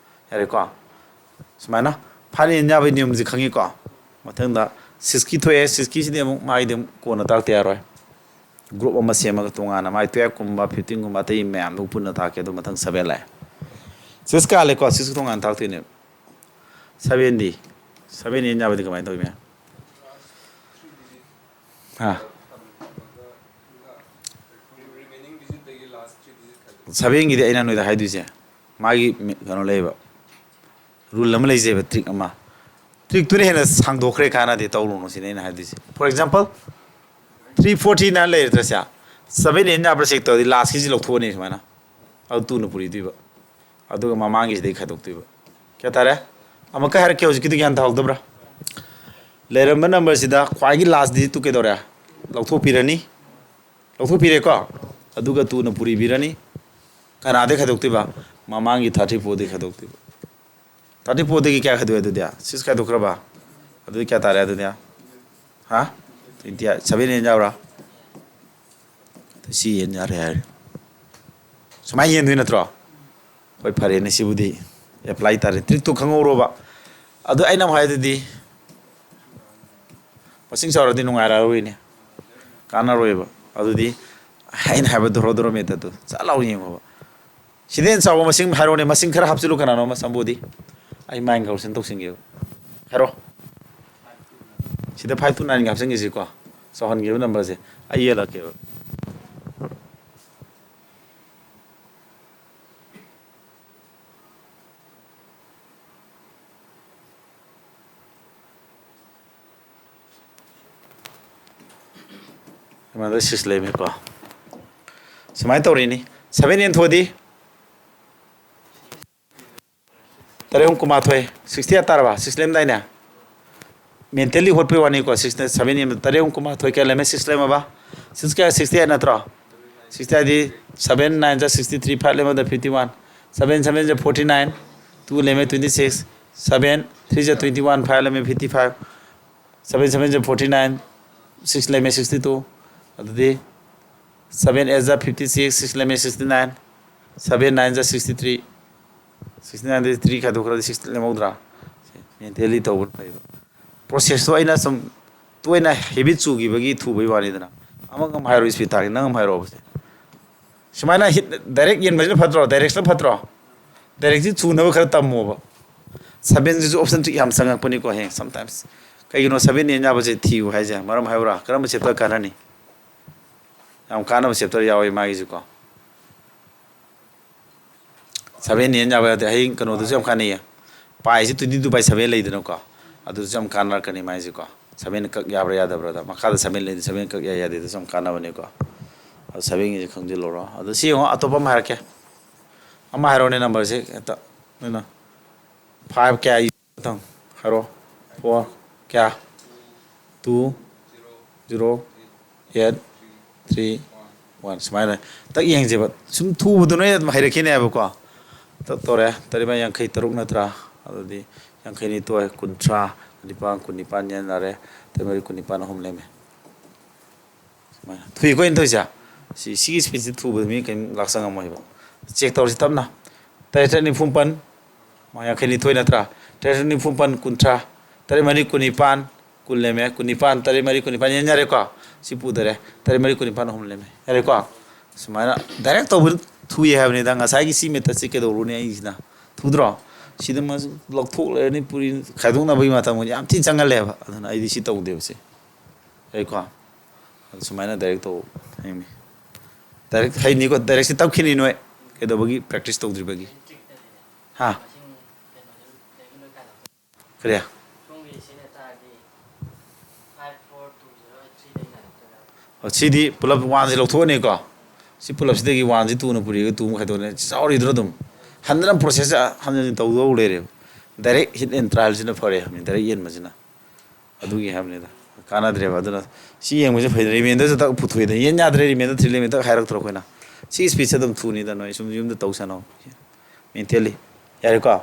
ꯌꯥꯔꯦꯀꯣ? ꯁꯨꯃꯥꯏꯅ ꯐꯥꯏꯅꯦꯜ ꯌꯦꯟ ꯌꯥꯕꯒꯤ ꯅꯤꯌꯣꯝꯁꯦ ꯈꯪꯉꯤꯀꯣ? ꯃꯊꯪꯗ ꯁꯤꯛꯁꯀꯤ ꯊꯣꯛꯑꯦ, ꯁꯤꯛꯁꯀꯤꯁꯤꯗꯤ ꯑꯃꯨꯛ ꯃꯥꯒꯤꯗꯤ ꯑꯃꯨꯛ ꯀꯣꯟꯅ ꯇꯥꯛꯇ ꯌꯥꯔꯣꯏ꯫ ꯒ꯭ꯔꯨꯞ ꯑꯃ ꯁꯦꯝꯃꯒ ꯇꯣꯉꯥꯟꯅ ꯃꯥꯏ ꯇꯨꯌꯦꯜꯞꯀꯨꯝꯕ ꯐꯤꯐꯇꯤꯟꯒꯨꯝꯕ ꯑꯇꯩ ꯃꯌꯥꯝꯗꯨ ꯄꯨꯟꯅ ꯇꯥꯛꯀꯦ꯫ ꯑꯗꯨ ꯃꯊꯪ ꯁꯕꯦꯟ ꯂꯥꯛꯑꯦ꯫ ꯁꯤꯛꯁ ꯀꯥꯜꯂꯦꯀꯣ, ꯁꯤꯛꯁ ꯇꯣꯉꯥꯟꯅ ꯇꯥꯛꯇꯣꯏꯅꯦꯕ꯫ ꯁꯕꯦꯟꯗꯤ ꯁꯕꯦꯟ ꯌꯦꯟ ꯌꯥꯕꯗꯤ ꯀꯃꯥꯏꯅ ꯇꯧꯏ ꯃꯌꯥꯝ? ꯍꯥ? ꯁꯕꯦꯟꯒꯤꯗꯤ ꯑꯩꯅ ꯅꯣꯏꯗ ꯍꯥꯏꯗꯣꯏꯁꯦ, ꯃꯥꯒꯤ ꯃꯤ-, ꯀꯩꯅꯣ ꯂꯩꯌꯦꯕ, ꯔꯨꯜ ꯑꯃ ꯂꯩꯖꯩꯕ, ꯇ꯭ꯔꯤꯛ ꯑꯃ꯫ ꯇ꯭ꯔꯤꯛꯇꯨꯅ ꯍꯦꯟꯅ ꯁꯥꯡꯗꯣꯛꯈ꯭ꯔꯦ, ꯀꯥꯟꯅꯗꯦ, ꯇꯧꯔꯨꯅꯨ ꯁꯤꯅꯤ ꯑꯩꯅ ꯍꯥꯏꯗꯣꯏꯁꯦ꯫ For example, three forty nine ꯂꯩꯔꯗ꯭ꯔꯁꯦ, ꯁꯕꯦꯟ ꯑꯦꯟ ꯌꯥꯕ꯭ꯔꯥ ꯆꯦꯛ ꯇꯧꯔꯗꯤ ꯂꯥꯁꯀꯤꯁꯤ ꯂꯧꯊꯣꯛꯑꯅꯤ ꯁꯨꯃꯥꯏꯅ, ꯑꯗꯨ ꯇꯨꯅ ꯄꯨꯔꯤꯗꯣꯏꯕ, ꯑꯗꯨꯒ ꯃꯃꯥꯡꯒꯤꯁꯤꯗꯩ ꯈꯥꯏꯗꯣꯛꯇꯣꯏꯕ꯫ ꯀꯌꯥ ꯇꯥꯔꯦ? ꯑꯃꯨꯛꯀ ꯍꯥꯏꯔꯛꯀꯦ, ꯍꯧꯖꯤꯛꯀꯤꯗꯨ ꯒ꯭ꯌꯥꯟ ꯇꯥꯍꯧꯗꯕ꯭ꯔꯥ? ꯂꯩꯔꯝꯕ ꯅꯝꯕꯔꯁꯤꯗ ꯈ꯭ꯋꯥꯏꯒꯤ ꯂꯥꯁ ꯗꯤꯖꯤꯠꯇꯨ ꯀꯩꯗꯧꯔꯦ? ꯂꯧꯊꯣꯛꯄꯤꯔꯅꯤ꯫ ꯂꯧꯊꯣꯛꯄꯤꯔꯦꯀꯣ? ꯑꯗꯨꯒ ꯇꯨꯅ ꯄꯨꯔꯤꯕꯤꯔꯅꯤ꯫ ꯀꯅꯥꯗꯩ ꯈꯥꯏꯗꯣꯛꯇꯣꯏꯕ? ꯃꯃꯥꯡꯒꯤ ꯊꯥꯔꯇꯤ ꯐꯣꯔꯗꯩ ꯈꯥꯏꯗꯣꯛꯇꯣꯏꯕ꯫ ꯊꯥꯔꯇꯤ ꯐꯣꯔꯗꯒꯤ ꯀꯌꯥ ꯈꯥꯏꯗꯣꯛꯑꯦ ꯑꯗꯨꯗꯤ? ꯁꯤꯛꯁ ꯈꯥꯏꯗꯣꯛꯈ꯭ꯔꯕ? ꯑꯗꯨꯗꯤ ꯀꯌꯥ ꯇꯥꯔꯦ ꯑꯗꯨꯗꯤ? ꯍꯥ? Twenty eight. ꯁꯕꯦꯟ ꯑꯦꯟ ꯌꯥꯎꯔꯥ? ꯁꯤ ꯑꯦꯟ ꯌꯥꯔꯦ ꯍꯥꯏꯔꯦ꯫ ꯁꯨꯃꯥꯏꯅ ꯌꯦꯟꯗꯣꯏ ꯅꯠꯇ꯭ꯔꯣ? ꯍꯣꯏ, ꯐꯔꯦꯅꯦ, ꯁꯤꯕꯨꯗꯤ ꯑꯦꯄ꯭ꯂꯥꯏ ꯇꯥꯔꯦ꯫ ꯇ꯭ꯔꯤꯛꯇꯣ ꯈꯪꯍꯧꯔꯣꯕ꯫ ꯑꯗꯣ ꯑꯩꯅ ꯑꯃꯨꯛ ꯍꯥꯏꯗꯨꯗꯤ, ꯃꯁꯤꯡ ꯆꯥꯎꯔꯗꯤ ꯅꯨꯡꯉꯥꯏꯔꯛꯑꯔꯣꯏꯅꯦ, ꯀꯥꯟꯅꯔꯣꯏꯕ꯫ ꯑꯗꯨꯗꯤ ꯑꯩꯅ ꯍꯥꯏꯕ ꯗꯣꯔꯣ ꯗꯣꯔꯣ ꯃꯦꯊꯠꯇꯣ ꯆꯠ ꯂꯥꯎ ꯌꯦꯡꯉꯣꯕ꯫ ꯁꯤꯗꯩ ꯍꯦꯟꯅ ꯆꯥꯎꯕ ꯃꯁꯤꯡ ꯍꯥꯏꯔꯣꯅꯦ, ꯃꯁꯤꯡ ꯈꯔ ꯍꯥꯞꯆꯤꯜꯂꯨ ꯀꯅꯥꯅꯣ ꯑꯃ, ꯁꯝꯕꯨꯗꯤ꯫ ꯑꯩ ꯃꯥꯏꯟ ꯀꯔꯞꯁꯟ ꯇꯧꯁꯤꯟꯒꯦꯕ꯫ ꯍꯥꯏꯔꯣ꯫ ꯁꯤꯗ ꯐꯥꯏꯚ ꯇꯨ ꯅꯥꯏꯟꯒ ꯍꯥꯞꯆꯤꯟꯈꯤꯁꯤꯀꯣ, ꯆꯥꯎꯍꯟꯒꯦꯕ ꯅꯝꯕꯔꯁꯦ꯫ ꯑꯩ ꯌꯦꯜꯂꯛꯀꯦꯕ꯫ ꯑꯃꯗ ꯁꯤꯛꯁ ꯂꯩꯔꯝꯃꯦꯀꯣ꯫ ꯁꯨꯃꯥꯏꯅ ꯇꯧꯔꯤꯅꯤ꯫ ꯁꯕꯦꯟ ꯑꯦꯟ ꯊꯣꯛꯑꯗꯤ ꯇꯔꯦꯠ ꯑꯍꯨꯝ ꯀꯨꯟꯃꯥꯊꯣꯏ, ꯁꯤꯛꯁꯇꯤ ꯑꯩꯠ ꯇꯥꯔꯕ? ꯁꯤꯛꯁ ꯂꯩꯔꯝꯗꯥꯏꯅꯦ? ꯃꯦꯟꯇꯦꯜꯂꯤ ꯍꯣꯠꯄꯩ ꯋꯥꯅꯤꯀꯣ꯫ ꯁꯤꯛꯁꯅ ꯁꯕꯦꯟ ꯑꯦꯟ, ꯇꯔꯦꯠ ꯑꯍꯨꯝ ꯀꯨꯟꯃꯥꯊꯣꯏ, ꯀꯌꯥ ꯂꯩꯔꯝꯃꯦ? ꯁꯤꯛꯁ ꯂꯩꯔꯝꯃꯕ? ꯁꯤꯛꯁ ꯀꯌꯥ? ꯁꯤꯛꯁꯇꯤ ꯑꯩꯠ ꯅꯠꯇ꯭ꯔꯣ? ꯁꯤꯛꯁꯇꯤ ꯑꯩꯠꯇꯤ ꯁꯕꯦꯟ ꯅꯥꯏꯟ ꯖꯥ ꯁꯤꯛꯁꯇꯤ ꯊ꯭ꯔꯤ, ꯐꯥꯏꯚ ꯂꯩꯔꯝꯃꯗ ꯐꯤꯐꯇꯤ ꯋꯥꯟ, ꯁꯕꯦꯟ ꯁꯕꯦꯟ ꯖꯥ ꯐꯣꯔꯇꯤ ꯅꯥꯏꯟ, ꯇꯨ ꯂꯩꯔꯝꯃꯦ ꯇ꯭ꯋꯦꯟꯇꯤ ꯁꯤꯛꯁ, ꯁꯕꯦꯟ ꯊ꯭ꯔꯤ ꯖꯥ ꯇ꯭ꯋꯦꯟꯇꯤ ꯋꯥꯟ, ꯐꯥꯏꯚ ꯂꯩꯔꯝꯃꯦ ꯐꯤꯐꯇꯤ ꯐꯥꯏꯚ, ꯁꯕꯦꯟ ꯁꯕꯦꯟ ꯖꯥ ꯐꯣꯔꯇꯤ ꯅꯥꯏꯟ, ꯁꯤꯛꯁ ꯂꯩꯔꯝꯃꯦ ꯁꯤꯛꯁꯇꯤ ꯇꯨ, ꯑꯗꯨꯗꯤ seven eight ꯖꯥ fifty six, six eleven sixty nine, seven nine ꯖꯥ sixty three, sixty nine ꯗꯒꯤ three ꯈꯥꯏꯗꯣꯛꯈ꯭ꯔꯗꯤ six ꯂꯦꯝꯍꯧꯗ꯭ꯔꯥ? Mentally ꯇꯧꯕꯅ ꯐꯩꯕ꯫ Process ꯇꯣ ꯑꯩꯅ ꯁꯨꯝ ꯇꯣꯏꯅ habit ꯆꯨꯈꯤꯕꯒꯤ ꯊꯨꯕꯩ ꯋꯥꯅꯤꯗꯅ꯫ ꯑꯃꯒ ꯑꯃ ꯍꯥꯏꯔꯣ, speed ꯇꯥꯒꯦ, ꯅꯪ ꯑꯃ ꯍꯥꯏꯔꯛꯑꯣ꯫ ꯁꯨꯃꯥꯏꯅ ꯍꯤꯠ ꯗꯥꯏꯔꯦꯛ ꯌꯦꯟꯕꯁꯤꯅ ꯐꯠꯇ꯭ꯔꯣ? ꯗꯥꯏꯔꯦꯛꯁꯤꯅ ꯐꯠꯇ꯭ꯔꯣ? ꯗꯥꯏꯔꯦꯛꯁꯤ ꯊꯨꯅꯕ ꯈꯔ ꯇꯝꯃꯣꯕ꯫ Seven ꯁꯤꯁꯨ option trick ꯌꯥꯝ ꯆꯪꯉꯛꯄꯅꯤꯀꯣ ꯍꯌꯦꯡ sometimes꯫ ꯀꯩꯒꯤꯅꯣ seven ꯌꯦꯟ ꯌꯥꯕꯁꯦ ꯊꯤꯌꯨ ꯍꯥꯏꯁꯦ? ꯃꯔꯝ ꯍꯥꯏꯕ꯭ꯔꯥ? ꯀꯔꯝꯕ chapter ꯀꯥꯟꯅꯅꯤ? ꯌꯥꯝ ꯀꯥꯟꯅꯕ chapter ꯌꯥꯎꯋꯤ ꯃꯥꯒꯤꯁꯨꯀꯣ꯫ Seven ꯌꯦꯟ ꯌꯥꯕ ꯌꯥꯗꯦ꯫ ꯍꯌꯦꯡ ꯀꯩꯅꯣꯗꯨꯁꯨ ꯌꯥꯝ ꯀꯥꯟꯅꯩꯌꯦ꯫ Pi ꯁꯤ twenty two by seven ꯂꯩꯗꯅꯀꯣ꯫ ꯑꯗꯨꯁꯨ ꯌꯥꯝ ꯀꯥꯟꯅꯔꯛꯀꯅꯤ ꯃꯥꯏꯁꯦꯀꯣ꯫ Seven ꯀꯛ ꯌꯥꯕ꯭ꯔꯥ ꯌꯥꯗꯕ꯭ꯔꯥꯗ꯫ ꯃꯈꯥꯗ seven ꯂꯩ, seven ꯀꯛ ꯌꯥꯏ ꯌꯥꯗꯦꯗꯁꯨ ꯌꯥꯝ ꯀꯥꯟꯅꯕꯅꯦꯀꯣ꯫ ꯑꯗꯨ seven ꯒꯤꯁꯦ ꯈꯪꯖꯤꯜꯍꯧꯔꯣ꯫ ꯑꯗꯨ ꯁꯤ ꯌꯦꯡꯉꯣ, ꯑꯇꯣꯞꯄ ꯑꯃ ꯍꯥꯏꯔꯛꯀꯦ꯫ ꯑꯃ ꯍꯥꯏꯔꯣꯅꯦ number ꯁꯦ ꯍꯦꯛꯇ꯫ ꯅꯣꯏꯅ five ꯀꯌꯥ ꯏ-, ꯍꯥꯏꯔꯣ꯫ Four ꯀꯌꯥ? Two zero eight three one ꯁꯨꯃꯥꯏꯅ꯫ ꯇꯛ ꯌꯦꯡꯁꯦꯕ꯫ ꯁꯨꯝ ꯊꯨꯕꯗꯣ ꯅꯣꯏ ꯑꯗꯨꯝ ꯍꯩꯔꯛꯈꯤꯅꯦꯕꯀꯣ꯫ ꯇꯛ ꯇꯧꯔꯦ꯫ ꯇꯔꯦꯠ ꯃꯉꯥ ꯌꯥꯡꯈꯩ ꯇꯔꯨꯛ ꯅꯠꯇ꯭ꯔꯥ? ꯑꯗꯨꯗꯤ ꯌꯥꯡꯈꯩ ꯅꯤꯊꯣꯏ, ꯀꯨꯟꯊ꯭ꯔꯥ, ꯅꯤꯄꯥꯟ, ꯀꯨꯟꯅꯤꯄꯥꯟ ꯌꯦꯟꯅꯔꯦ꯫ ꯇꯔꯦꯠ ꯃꯔꯤ ꯀꯨꯟꯅꯤꯄꯥꯟ ꯑꯍꯨꯝ ꯂꯦꯝꯃꯦ꯫ ꯁꯨꯃꯥꯏꯅ꯫ ꯊꯨꯏꯀꯣ ꯑꯩꯅ ꯇꯧꯔꯤꯁꯦ? ꯁꯤ, ꯁꯤꯒꯤ speed ꯁꯤ ꯊꯨꯕꯗ ꯃꯤ ꯀꯔꯤꯝ ꯂꯥꯛꯆ ꯉꯝꯃꯣꯏꯕ꯫ Check ꯇꯧꯔꯁꯤ ꯇꯞꯅ꯫ ꯇꯔꯦꯠ ꯇꯔꯦꯠ ꯅꯤꯐꯨ ꯃꯥꯄꯟ, ꯃꯥ ꯌꯥꯡꯈꯩ ꯅꯤꯊꯣꯏ ꯅꯠꯇ꯭ꯔꯥ? ꯇꯔꯦꯠ ꯇꯔꯦꯠ ꯅꯤꯐꯨ ꯃꯥꯄꯟ, ꯀꯨꯟꯊ꯭ꯔꯥ, ꯇꯔꯦꯠ ꯃꯔꯤ ꯀꯨꯟꯅꯤꯄꯥꯟ, ꯀꯨꯟ ꯂꯦꯝꯃꯦ, ꯀꯨꯟꯅꯤꯄꯥꯟ, ꯇꯔꯦꯠ ꯃꯔꯤ ꯀꯨꯟꯅꯤꯄꯥꯟ ꯌꯦꯟ ꯌꯥꯔꯦꯀꯣ? ꯁꯤ ꯄꯨꯗꯔꯦ, ꯇꯔꯦꯠ ꯃꯔꯤ ꯀꯨꯟꯅꯤꯄꯥꯟ ꯑꯍꯨꯝ ꯂꯦꯝꯃꯦ, ꯌꯥꯔꯦꯀꯣ? ꯁꯨꯃꯥꯏꯅ direct ꯇꯧꯕ ꯊꯨꯏ ꯍꯥꯏꯕꯅꯤꯗ꯫ ꯉꯁꯥꯏꯒꯤ ꯁꯤ method ꯁꯤ ꯀꯩꯗꯧꯔꯨꯅꯤ ꯑꯩꯁꯤꯅ? ꯊꯨꯗ꯭ꯔꯣ? ꯁꯤꯗ ꯃꯥꯁꯨ ꯂꯧꯊꯣꯛ ꯂꯩꯔꯅꯤ, ꯄꯨꯔꯤ ꯈꯥꯏꯗꯣꯛꯅꯕꯒꯤ ꯃꯇꯝ ꯌꯥꯝ ꯊꯤꯅ ꯆꯪꯍꯜꯂꯦꯕ꯫ ꯑꯗꯨꯅ ꯑꯩꯗꯤ ꯁꯤ ꯇꯧꯗꯦꯕ ꯁꯤ꯫ ꯌꯥꯏꯀꯣ? ꯑꯗꯨ ꯁꯨꯃꯥꯏꯅ direct ꯇꯧ ꯍꯩꯅꯤ꯫ Direct ꯍꯩꯅꯤꯀꯣ, direct ꯁꯤ ꯇꯞꯈꯤꯅꯤ ꯅꯣꯏ꯫ ꯀꯩꯗꯧꯕꯒꯤ? Practice ꯇꯧꯗ꯭ꯔꯤꯕꯒꯤ꯫ ꯍꯥ? ꯀꯔꯤ? ꯑꯣ, ꯁꯤꯗꯤ ꯄꯨꯂꯞ one ꯁꯤ ꯂꯧꯊꯣꯛꯑꯅꯤꯀꯣ꯫ ꯁꯤ ꯄꯨꯂꯞꯁꯤꯗꯒꯤ one ꯁꯤ two ꯅ ꯄꯨꯔꯤꯒ two ꯑꯃ ꯈꯥꯏꯗꯣꯛꯑꯅꯤ꯫ ꯆꯥꯎꯔꯤꯗ꯭ꯔꯣ ꯑꯗꯨꯝ? ꯍꯟꯗꯅ process ꯁꯦ ꯍꯟꯖꯤꯟ ꯍꯟꯖꯤꯟ ꯇꯧꯗꯧ ꯂꯩꯔꯦꯕ꯫ Direct hit and trial ꯁꯤꯅ ꯐꯔꯦ ꯍꯥꯏꯕꯅꯤ, direct ꯌꯦꯟꯕꯁꯤꯅ꯫ ꯑꯗꯨꯒꯤ ꯍꯥꯏꯕꯅꯤꯗ꯫ ꯀꯥꯟꯅꯗ꯭ꯔꯦꯕ꯫ ꯑꯗꯨꯅ ꯁꯤ ꯌꯦꯡꯕꯁꯦ ꯐꯩ꯫ Remainder ꯁꯨ ꯇꯛ ꯄꯨꯊꯣꯛꯏꯗ꯫ ꯌꯦꯟ ꯌꯥꯗ꯭ꯔꯦ, remainder three lemma ꯇꯛ ꯍꯥꯏꯔꯛꯇ꯭ꯔꯣ ꯑꯩꯈꯣꯏꯅ? ꯁꯤ speed ꯁꯦ ꯑꯗꯨꯝ ꯊꯨꯅꯤꯗ ꯅꯣꯏ꯫ ꯁꯨꯝ ꯌꯨꯝꯗ ꯇꯧ ꯁꯥꯟꯅꯧ꯫ Mentally꯫ ꯌꯥꯔꯦꯀꯣ?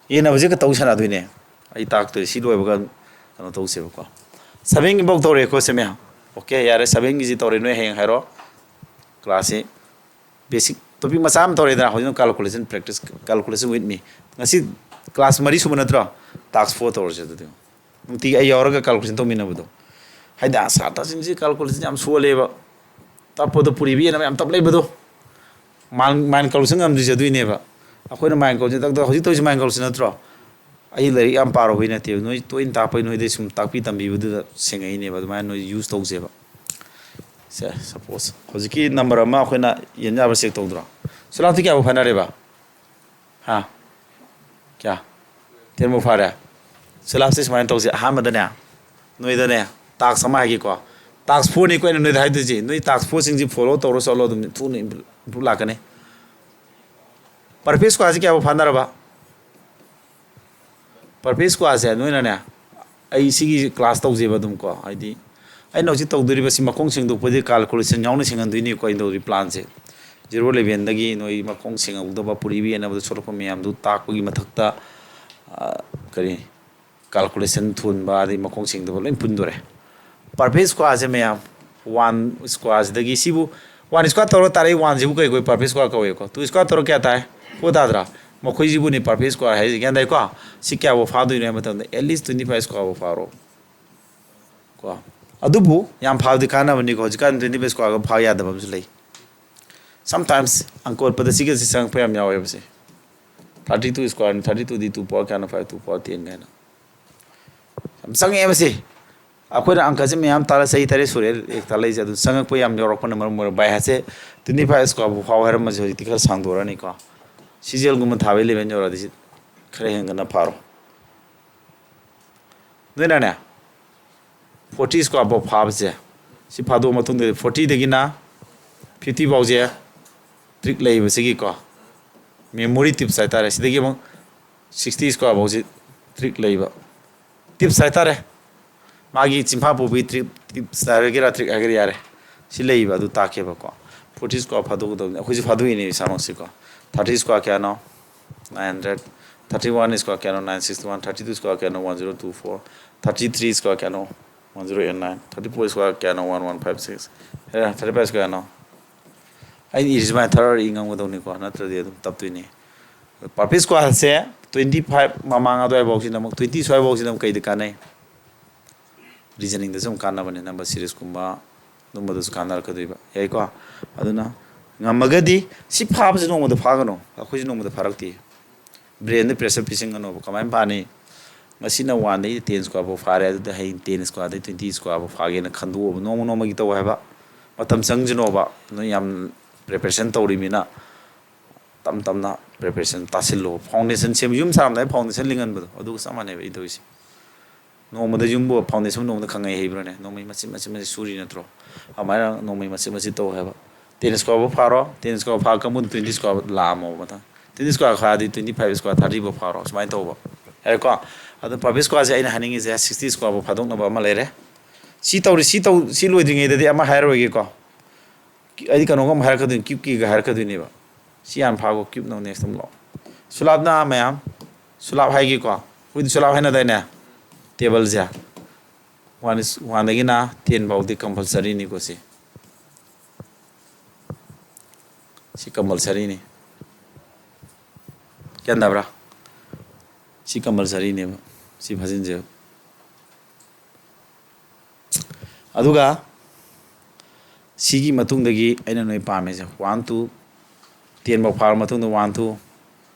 ꯌꯦꯟꯅꯕꯁꯦ ꯀꯩꯗꯧ ꯁꯥꯟꯅꯗꯣꯏꯅꯦ? ꯑꯩ ꯇꯥꯛꯇꯣꯏ꯫ ꯁꯤ ꯂꯣꯏꯕꯒ ꯀꯩꯅꯣ ꯇꯧꯁꯦꯕꯀꯣ꯫ Seven ꯒꯤ ꯐꯥꯎ ꯇꯧꯔꯦꯀꯣ, ꯁꯦ ꯃꯌꯥꯝ꯫ Okay, ꯌꯥꯔꯦ, ꯁꯚꯦꯟꯒꯤꯁꯤ ꯇꯧꯔꯦ, ꯅꯣꯏ ꯍꯌꯦꯡ ꯍꯥꯏꯔꯣ꯫ ꯀ꯭ꯂꯥꯁꯁꯤ ꯕꯦꯁꯤꯛ ꯇꯣꯄꯤꯛ ꯃꯆꯥ ꯑꯃ ꯇꯧꯔꯦꯗꯅ, ꯍꯧꯖꯤꯛꯅ calculation practice, calculation with me. ꯉꯁꯤ ꯀ꯭ꯂꯥꯁ ꯃꯔꯤ ꯁꯨꯕ ꯅꯠꯇ꯭ꯔꯣ? ꯇꯥꯛꯁ ꯐꯣꯔ ꯇꯧꯔꯁꯦ ꯑꯗꯨꯗꯤ꯫ ꯅꯨꯡꯇꯤꯒꯤ ꯑꯩ ꯌꯥꯎꯔꯒ ꯀꯥꯜꯀꯨꯂꯦꯁꯟ ꯇꯧꯃꯤꯟꯅꯕꯗꯣ꯫ ꯍꯥꯏꯗꯤ, ꯑꯥ, ꯁꯥꯇ꯭ꯔꯁꯤꯡꯁꯤ ꯀꯥꯜꯀꯨꯂꯦꯁꯟ ꯌꯥꯝ ꯁꯣꯜꯂꯦꯕ꯫ ꯇꯞꯄꯗꯣ ꯄꯨꯔꯤꯕ ꯌꯦꯟꯅꯕ ꯌꯥꯝ ꯇꯞ ꯂꯩꯕꯗꯣ꯫ ꯃꯥꯏꯟ, ꯃꯥꯏꯟ ꯀꯥꯜꯀꯨꯂꯦꯁꯟ ꯉꯝꯗ꯭ꯔꯤꯁꯦ ꯑꯗꯨꯏꯅꯦꯕ꯫ ꯑꯩꯈꯣꯏꯅ ꯃꯥꯏꯟ ꯀꯥꯜꯀꯨꯂꯦꯁꯟ ꯇꯧ-, ꯍꯧꯖꯤꯛ ꯇꯧꯔꯤꯁꯦ ꯃꯥꯏꯟ ꯀꯥꯜꯀꯨꯂꯦꯁꯟ ꯅꯠꯇ꯭ꯔꯣ? ꯑꯩ ꯂꯥꯏꯔꯤꯛ ꯌꯥꯝ ꯄꯥꯔꯨꯕꯩ ꯅꯠꯇꯦꯕ꯫ ꯅꯣꯏ ꯇꯣꯏꯅ ꯇꯥꯛꯄꯩ, ꯅꯣꯏꯗꯩ ꯁꯨꯝ ꯇꯥꯛꯄꯤ ꯇꯝꯕꯤꯕꯗꯨꯗ ꯁꯦꯡꯉꯛꯏꯅꯦꯕ꯫ ꯑꯗꯨꯃꯥꯏꯅ ꯅꯣꯏ ꯌꯨꯁ ꯇꯧꯁꯦꯕ꯫ ꯁꯦ, ꯁꯄꯣꯁ ꯍꯧꯖꯤꯛꯀꯤ ꯅꯝꯕꯔ ꯑꯃ ꯑꯩꯈꯣꯏꯅ ꯌꯦꯟ ꯌꯥꯕ꯭ꯔꯥ ꯆꯦꯛ ꯇꯧꯗ꯭ꯔꯣ? ꯁꯣꯂꯥꯛꯇꯤ ꯀꯌꯥꯐꯥꯎ ꯐꯥꯅꯔꯦꯕ? ꯍꯥ? ꯀꯌꯥ? ꯇꯦꯟꯐꯥꯎ ꯐꯥꯔꯦ? ꯁꯣꯂꯥꯛꯁꯦ ꯁꯨꯃꯥꯏꯅ ꯇꯧꯁꯦ꯫ ꯑꯍꯥꯟꯕꯗꯅꯦ, ꯅꯣꯏꯗꯅꯦ, ꯇꯥꯛꯁ ꯑꯃ ꯍꯥꯏꯒꯦꯀꯣ꯫ ꯇꯥꯛꯁ ꯐꯣꯔꯅꯤꯀꯣ ꯑꯩꯅ ꯅꯣꯏꯗ ꯍꯥꯏꯗꯣꯏꯁꯦ꯫ ꯅꯣꯏ ꯇꯥꯛꯁ ꯐꯣꯔꯁꯤꯡꯁꯤ ꯐꯣꯂꯣ ꯇꯧꯔ ꯆꯠꯂꯣ, ꯑꯗꯨꯝ ꯊꯨꯅ ꯏꯝꯄ꯭ꯔꯨꯞ ꯂꯥꯛꯀꯅꯤ꯫ ꯄꯔꯐꯦꯛ ꯁ꯭ꯀ꯭ꯋꯥꯔꯁꯤ ꯀꯌꯥꯐꯥꯎ ꯐꯥꯅꯔꯕ? ꯄꯔꯐꯦꯛ ꯁ꯭ꯀ꯭ꯋꯥꯔꯁꯦ ꯅꯣꯏꯅꯅꯦ, ꯑꯩ ꯁꯤꯒꯤ ꯀ꯭ꯂꯥꯁ ꯇꯧꯖꯦꯕ ꯑꯗꯨꯝ ꯀꯣ, ꯍꯥꯏꯗꯤ ꯑꯩꯅ ꯍꯧꯖꯤꯛ ꯇꯧꯗꯣꯔꯤꯕꯁꯤ ꯃꯈꯣꯡ ꯁꯦꯡꯗꯣꯛꯄꯗꯤ ꯀꯥꯜꯀꯨꯂꯦꯁꯟ ꯌꯥꯎꯅ ꯁꯦꯡꯍꯟꯗꯣꯏꯅꯤꯀꯣ꯫ ꯑꯩꯅ ꯇꯧꯗꯣꯏ ꯄ꯭ꯂꯥꯟꯁꯦ ꯖꯤꯔꯣ ꯏꯂꯦꯚꯦꯟꯗꯒꯤ ꯅꯣꯏ ꯃꯈꯣꯡ ꯁꯦꯡꯍꯧꯗꯕ, ꯄꯨꯔꯤꯕ ꯌꯦꯟꯅꯕꯗ ꯁꯣꯛꯂꯛꯄ ꯃꯌꯥꯝꯗꯨ ꯇꯥꯛꯄꯒꯤ ꯃꯊꯛꯇ, ꯑ, ꯀꯔꯤ, ꯀꯥꯜꯀꯨꯂꯦꯁꯟ ꯊꯣꯟꯕ, ꯑꯗꯩ ꯃꯈꯣꯡ ꯁꯦꯡꯗꯕ ꯂꯣꯏ ꯄꯨꯟꯗꯣꯔꯦ꯫ ꯄꯔꯐꯦꯛ ꯁ꯭ꯀ꯭ꯋꯥꯔꯁꯦ ꯃꯌꯥꯝ, ꯋꯥꯟ ꯁ꯭ꯀ꯭ꯋꯥꯔꯁꯤꯗꯒꯤ ꯁꯤꯕꯨ ꯋꯥꯟ ꯁ꯭ꯀ꯭ꯋꯥꯔ ꯇꯧꯔꯒ ꯇꯥꯔꯛꯏ ꯋꯥꯟꯁꯤꯕꯨ ꯀꯩ ꯀꯧꯏ? ꯄꯔꯐꯦꯛ ꯁ꯭ꯀ꯭ꯋꯥꯔ ꯀꯧꯏꯀꯣ꯫ ꯇꯨ ꯁ꯭ꯀ꯭ꯋꯥꯔ ꯇꯧꯔꯒ ꯀꯌꯥ ꯇꯥꯏ? ꯐꯣꯔ ꯇꯥꯗ꯭ꯔꯥ? ꯃꯈꯣꯏꯁꯤꯕꯨꯅꯤ ꯄꯔꯐꯦꯛ ꯁ꯭ꯀ꯭ꯋꯥꯔ ꯍꯥꯏꯁꯦ, ꯒ꯭ꯌꯥꯟ ꯇꯥꯏꯀꯣ? ꯁꯤ ꯀꯌꯥꯐꯥꯎ ꯐꯥꯗꯣꯏꯅꯣ ꯍꯥꯏꯕ ꯃꯇꯝꯗ, at least twenty five ꯁ꯭ꯀ꯭ꯋꯥꯔꯐꯥꯎ ꯐꯥꯔꯣ ꯀꯣ꯫ ꯑꯗꯨꯕꯨ ꯌꯥꯝ ꯐꯥꯕꯗꯤ ꯀꯥꯟꯅꯕꯅꯤꯀꯣ꯫ ꯍꯧꯖꯤꯛꯀꯥꯟ twenty five ꯁ꯭ꯀ꯭ꯋꯥꯔꯒ ꯐꯥ ꯌꯥꯗꯕ ꯑꯃꯁꯨ ꯂꯩ꯫ Sometimes ꯑꯪꯀ ꯍꯣꯠꯄꯗ ꯁꯤꯒꯁꯤ ꯆꯪꯉꯛꯄ ꯌꯥꯝ ꯌꯥꯎꯋꯦꯕꯁꯦ꯫ Thirty two ꯁ꯭ꯀ꯭ꯋꯥꯔꯅꯤ, thirty two ꯗꯤ two power ꯀꯌꯥꯅꯣ? Five, two power ten ꯀꯥꯏꯅ꯫ ꯌꯥꯝ ꯆꯪꯉꯛꯑꯦꯕꯁꯦ꯫ ꯑꯩꯈꯣꯏꯅ ꯑꯪꯀꯁꯦ ꯃꯌꯥꯝ ꯇꯥꯜꯂ ꯆꯍꯤ ꯇꯔꯦꯠ ꯁꯨꯔꯦ ꯇꯥꯜꯂꯛꯏꯁꯦ꯫ ꯑꯗꯨ ꯆꯪꯉꯛꯄ ꯌꯥꯝ ꯌꯥꯎꯔꯛꯄꯅ ꯃꯔꯝ ꯑꯣꯏꯔꯒ by heartꯁꯦ twenty five ꯁ꯭ꯀ꯭ꯋꯥꯔꯐꯥꯎ ꯐꯥꯎ ꯍꯥꯏꯔꯝꯃꯁꯦ꯫ ꯍꯧꯖꯤꯛꯇꯤ ꯈꯔ ꯁꯥꯡꯗꯣꯔꯛꯑꯅꯤꯀꯣ꯫ ꯁꯤꯖꯦꯜꯒꯨꯝꯕ ꯊꯥꯕ ꯏꯂꯦꯚꯦꯟ ꯌꯧꯔꯛꯑꯗꯤ ꯁꯤ ꯈꯔ ꯍꯦꯟꯒꯠꯅ ꯐꯥꯔꯣ꯫ ꯅꯣꯏꯅꯅꯦ, forty ꯁ꯭ꯀ꯭ꯋꯥꯔꯐꯥꯎ ꯐꯥꯕꯁꯦ, ꯁꯤ ꯐꯥꯗꯣꯛꯑ ꯃꯇꯨꯡꯗ forty ꯗꯒꯤꯅ fifty ꯐꯥꯎꯁꯦ ꯇ꯭ꯔꯤꯛ ꯂꯩꯕꯁꯤꯒꯤꯀꯣ, ꯃꯦꯃꯣꯔꯤ ꯇꯤꯞꯁ ꯍꯥꯏꯇꯥꯔꯦ꯫ ꯁꯤꯗꯒꯤ ꯑꯃꯨꯛ sixty ꯁ꯭ꯀ꯭ꯋꯥꯔ ꯐꯥꯎꯁꯤ ꯇ꯭ꯔꯤꯛ ꯂꯩꯕ, ꯇꯤꯞꯁ ꯍꯥꯏꯇꯥꯔꯦ꯫ ꯃꯥꯒꯤ ꯆꯤꯟꯐꯥ ꯄꯨꯕꯒꯤ ꯇ꯭ꯔꯤꯛ, ꯇꯤꯞꯁ ꯍꯥꯏꯒꯦꯔꯥ ꯇ꯭ꯔꯤꯛ ꯍꯥꯏꯒꯦꯔꯥ ꯌꯥꯔꯦ, ꯁꯤ ꯂꯩꯕ ꯑꯗꯨ ꯇꯥꯛꯀꯦꯕꯀꯣ꯫ Forty ꯁ꯭ꯀ꯭ꯋꯥꯔ ꯐꯥꯗꯣꯛꯀꯗꯕꯅꯤ꯫ ꯑꯩꯈꯣꯏꯁꯨ ꯐꯥꯗꯣꯛꯏꯅꯦ ꯏꯁꯥꯃꯛꯁꯤꯀꯣ꯫ Thirty ꯁ꯭ꯀ꯭ꯋꯥꯔ ꯀꯌꯥꯅꯣ? Nine hundred꯫ Thirty one square ꯀꯌꯥꯅꯣ? Nine sixty one꯫ Thirty two square ꯀꯌꯥꯅꯣ? One zero two four꯫ Thirty three square ꯀꯌꯥꯅꯣ? One zero eight nine, thirty four square ꯀꯌꯥꯅꯣ? One one five six꯫ ꯑꯦ, thirty five square ꯅꯣ? ꯑꯩꯅ ꯏꯔꯤꯁꯤ ꯁꯨꯃꯥꯏꯅ ꯊꯔ E ꯉꯝꯒꯗꯧꯅꯤꯀꯣ, ꯅꯠꯇ꯭ꯔꯗꯤ ꯑꯗꯨꯝ ꯇꯞꯇꯣꯏꯅꯤ꯫ Perfect square ꯁꯦ twenty five ꯃꯃꯥꯡ ꯑꯗꯨꯋꯥꯏꯐꯥꯎꯁꯤꯅ ꯑꯃꯨꯛ, twenty ꯁ꯭ꯋꯥꯏꯐꯥꯎꯁꯤꯅ ꯑꯃꯨꯛ ꯀꯩꯗ ꯀꯥꯟꯅꯩ? Reasoning ꯗꯁꯨ ꯑꯃꯨꯛ ꯀꯥꯟꯅꯕꯅꯦ, number series ꯀꯨꯝꯕ ꯑꯗꯨꯝꯕꯗꯁꯨ ꯀꯥꯟꯅꯔꯛꯀꯗꯣꯏꯕ, ꯌꯥꯏꯀꯣ? ꯑꯗꯨꯅ ꯉꯝꯃꯒꯗꯤ ꯁꯤ ꯐꯥꯕꯁꯤ ꯅꯣꯡꯃꯗ ꯐꯥꯒꯅꯨ, ꯑꯩꯈꯣꯏꯁꯨ ꯅꯣꯡꯃꯗ ꯐꯥꯔꯛꯇꯦ꯫ Brain ꯗ pressure ꯄꯤꯁꯤꯟꯒꯅꯣꯕ꯫ ꯀꯃꯥꯏꯅ ꯐꯥꯅꯤ? ꯉꯁꯤꯅ one ꯗꯒꯤ ten square ꯐꯥꯎ ꯐꯥꯔꯦ, ꯑꯗꯨꯗ ꯍꯌꯦꯡ ten square ꯗꯒꯤ twenty square ꯐꯥꯎ ꯐꯥꯒꯦꯅ ꯈꯟꯗꯣꯛꯑꯣꯕ꯫ ꯅꯣꯡꯃ ꯅꯣꯡꯃꯒꯤ ꯇꯧ ꯍꯥꯏꯕ꯫ ꯃꯇꯝ ꯆꯪꯁꯤꯅꯣꯕ꯫ ꯅꯣꯏ ꯌꯥꯝ preparation ꯇꯧꯔꯤꯃꯤꯅ ꯇꯞ ꯇꯞꯅ preparation ꯇꯥꯁꯤꯜꯂꯣ꯫ Foundation ꯁꯦꯝ-, ꯌꯨꯝ ꯁꯥꯔꯝꯗꯥꯏ foundation ꯂꯤꯡꯍꯟꯕꯗꯣ, ꯑꯗꯨꯒ ꯆꯞ ꯃꯥꯟꯅꯩꯕ ꯑꯩ ꯇꯧꯔꯤꯁꯦ꯫ ꯅꯣꯡꯃꯗ ꯌꯨꯝꯕꯨ foundation ꯅꯣꯡꯃꯗ ꯈꯪꯍꯩ ꯍꯩꯕ꯭ꯔꯥꯅꯦ? ꯅꯣꯡꯃꯩ ꯃꯆꯤꯠ ꯃꯆꯤꯠ ꯃꯆꯤꯠ ꯁꯨꯔꯤ ꯅꯠꯇ꯭ꯔꯣ? ꯑꯗꯨꯃꯥꯏꯅ ꯅꯣꯡꯃꯩ ꯃꯆꯤꯠ ꯃꯆꯤꯠ ꯇꯧ ꯍꯥꯏꯕ꯫ Ten square ꯐꯥꯎ ꯐꯥꯔꯣ, ten square ꯐꯥ ꯀꯥꯡꯕꯨꯗ twenty square ꯂꯥꯛꯑꯝꯃꯣꯕ ꯃꯊꯪ꯫ Twenty square ꯐꯥꯔꯗꯤ twenty five square, thirty ꯐꯥꯎ ꯐꯥꯔꯣ, ꯁꯨꯃꯥꯏꯅ ꯇꯧꯕ꯫ ꯌꯥꯔꯦꯀꯣ? ꯑꯗꯣ perfect square ꯁꯦ ꯑꯩꯅ ꯍꯥꯏꯅꯤꯡꯉꯤꯁꯦ sixty square ꯐꯥꯎ ꯐꯥꯗꯣꯛꯅꯕ ꯑꯃ ꯂꯩꯔꯦ꯫ ꯁꯤ ꯇꯧꯔꯤ, ꯁꯤ ꯇꯧ-, ꯁꯤ ꯂꯣꯏꯗ꯭ꯔꯤꯉꯩꯗꯗꯤ ꯑꯃ ꯍꯥꯏꯔꯔꯣꯏꯒꯦꯀꯣ꯫ ꯑꯩꯗꯤ ꯀꯩꯅꯣꯒ ꯑꯃꯨꯛ ꯍꯥꯏꯔꯛꯀꯗꯣꯏꯅꯤ, cube ꯀꯤꯒ ꯍꯥꯏꯔꯛꯀꯗꯣꯏꯅꯦꯕ꯫ ꯁꯤ ꯍꯥꯟꯅ ꯐꯥꯈꯣ, cube ꯅ next ꯑꯃꯨꯛ ꯂꯥꯛꯑꯣ꯫ ꯁꯨꯂꯥꯞꯅ ꯃꯌꯥꯝ, ꯁꯨꯂꯥꯞ ꯍꯥꯏꯒꯦꯀꯣ꯫ ꯑꯩꯈꯣꯏꯗꯤ ꯁꯨꯂꯥꯞ ꯍꯥꯏꯅꯗꯥꯏꯅꯦ? Table say. One is, one ꯗꯒꯤꯅ ten ꯐꯥꯎꯗꯤ compulsory ꯅꯤꯀꯣ ꯁꯤ꯫ ꯁꯤ compulsory ꯅꯤ꯫ ꯒ꯭ꯌꯥꯟ ꯇꯥꯕ꯭ꯔꯥ? ꯁꯤ compulsory ꯅꯦꯕ꯫ ꯁꯤ ꯐꯥꯖꯤꯟꯁꯦꯕ꯫ ꯑꯗꯨꯒ ꯁꯤꯒꯤ ꯃꯇꯨꯡꯗꯒꯤ ꯑꯩꯅ ꯅꯣꯏ ꯄꯥꯝꯃꯤꯁꯦ, one, two, ten ꯐꯥꯎ ꯐꯥꯔ ꯃꯇꯨꯡꯗ one, two,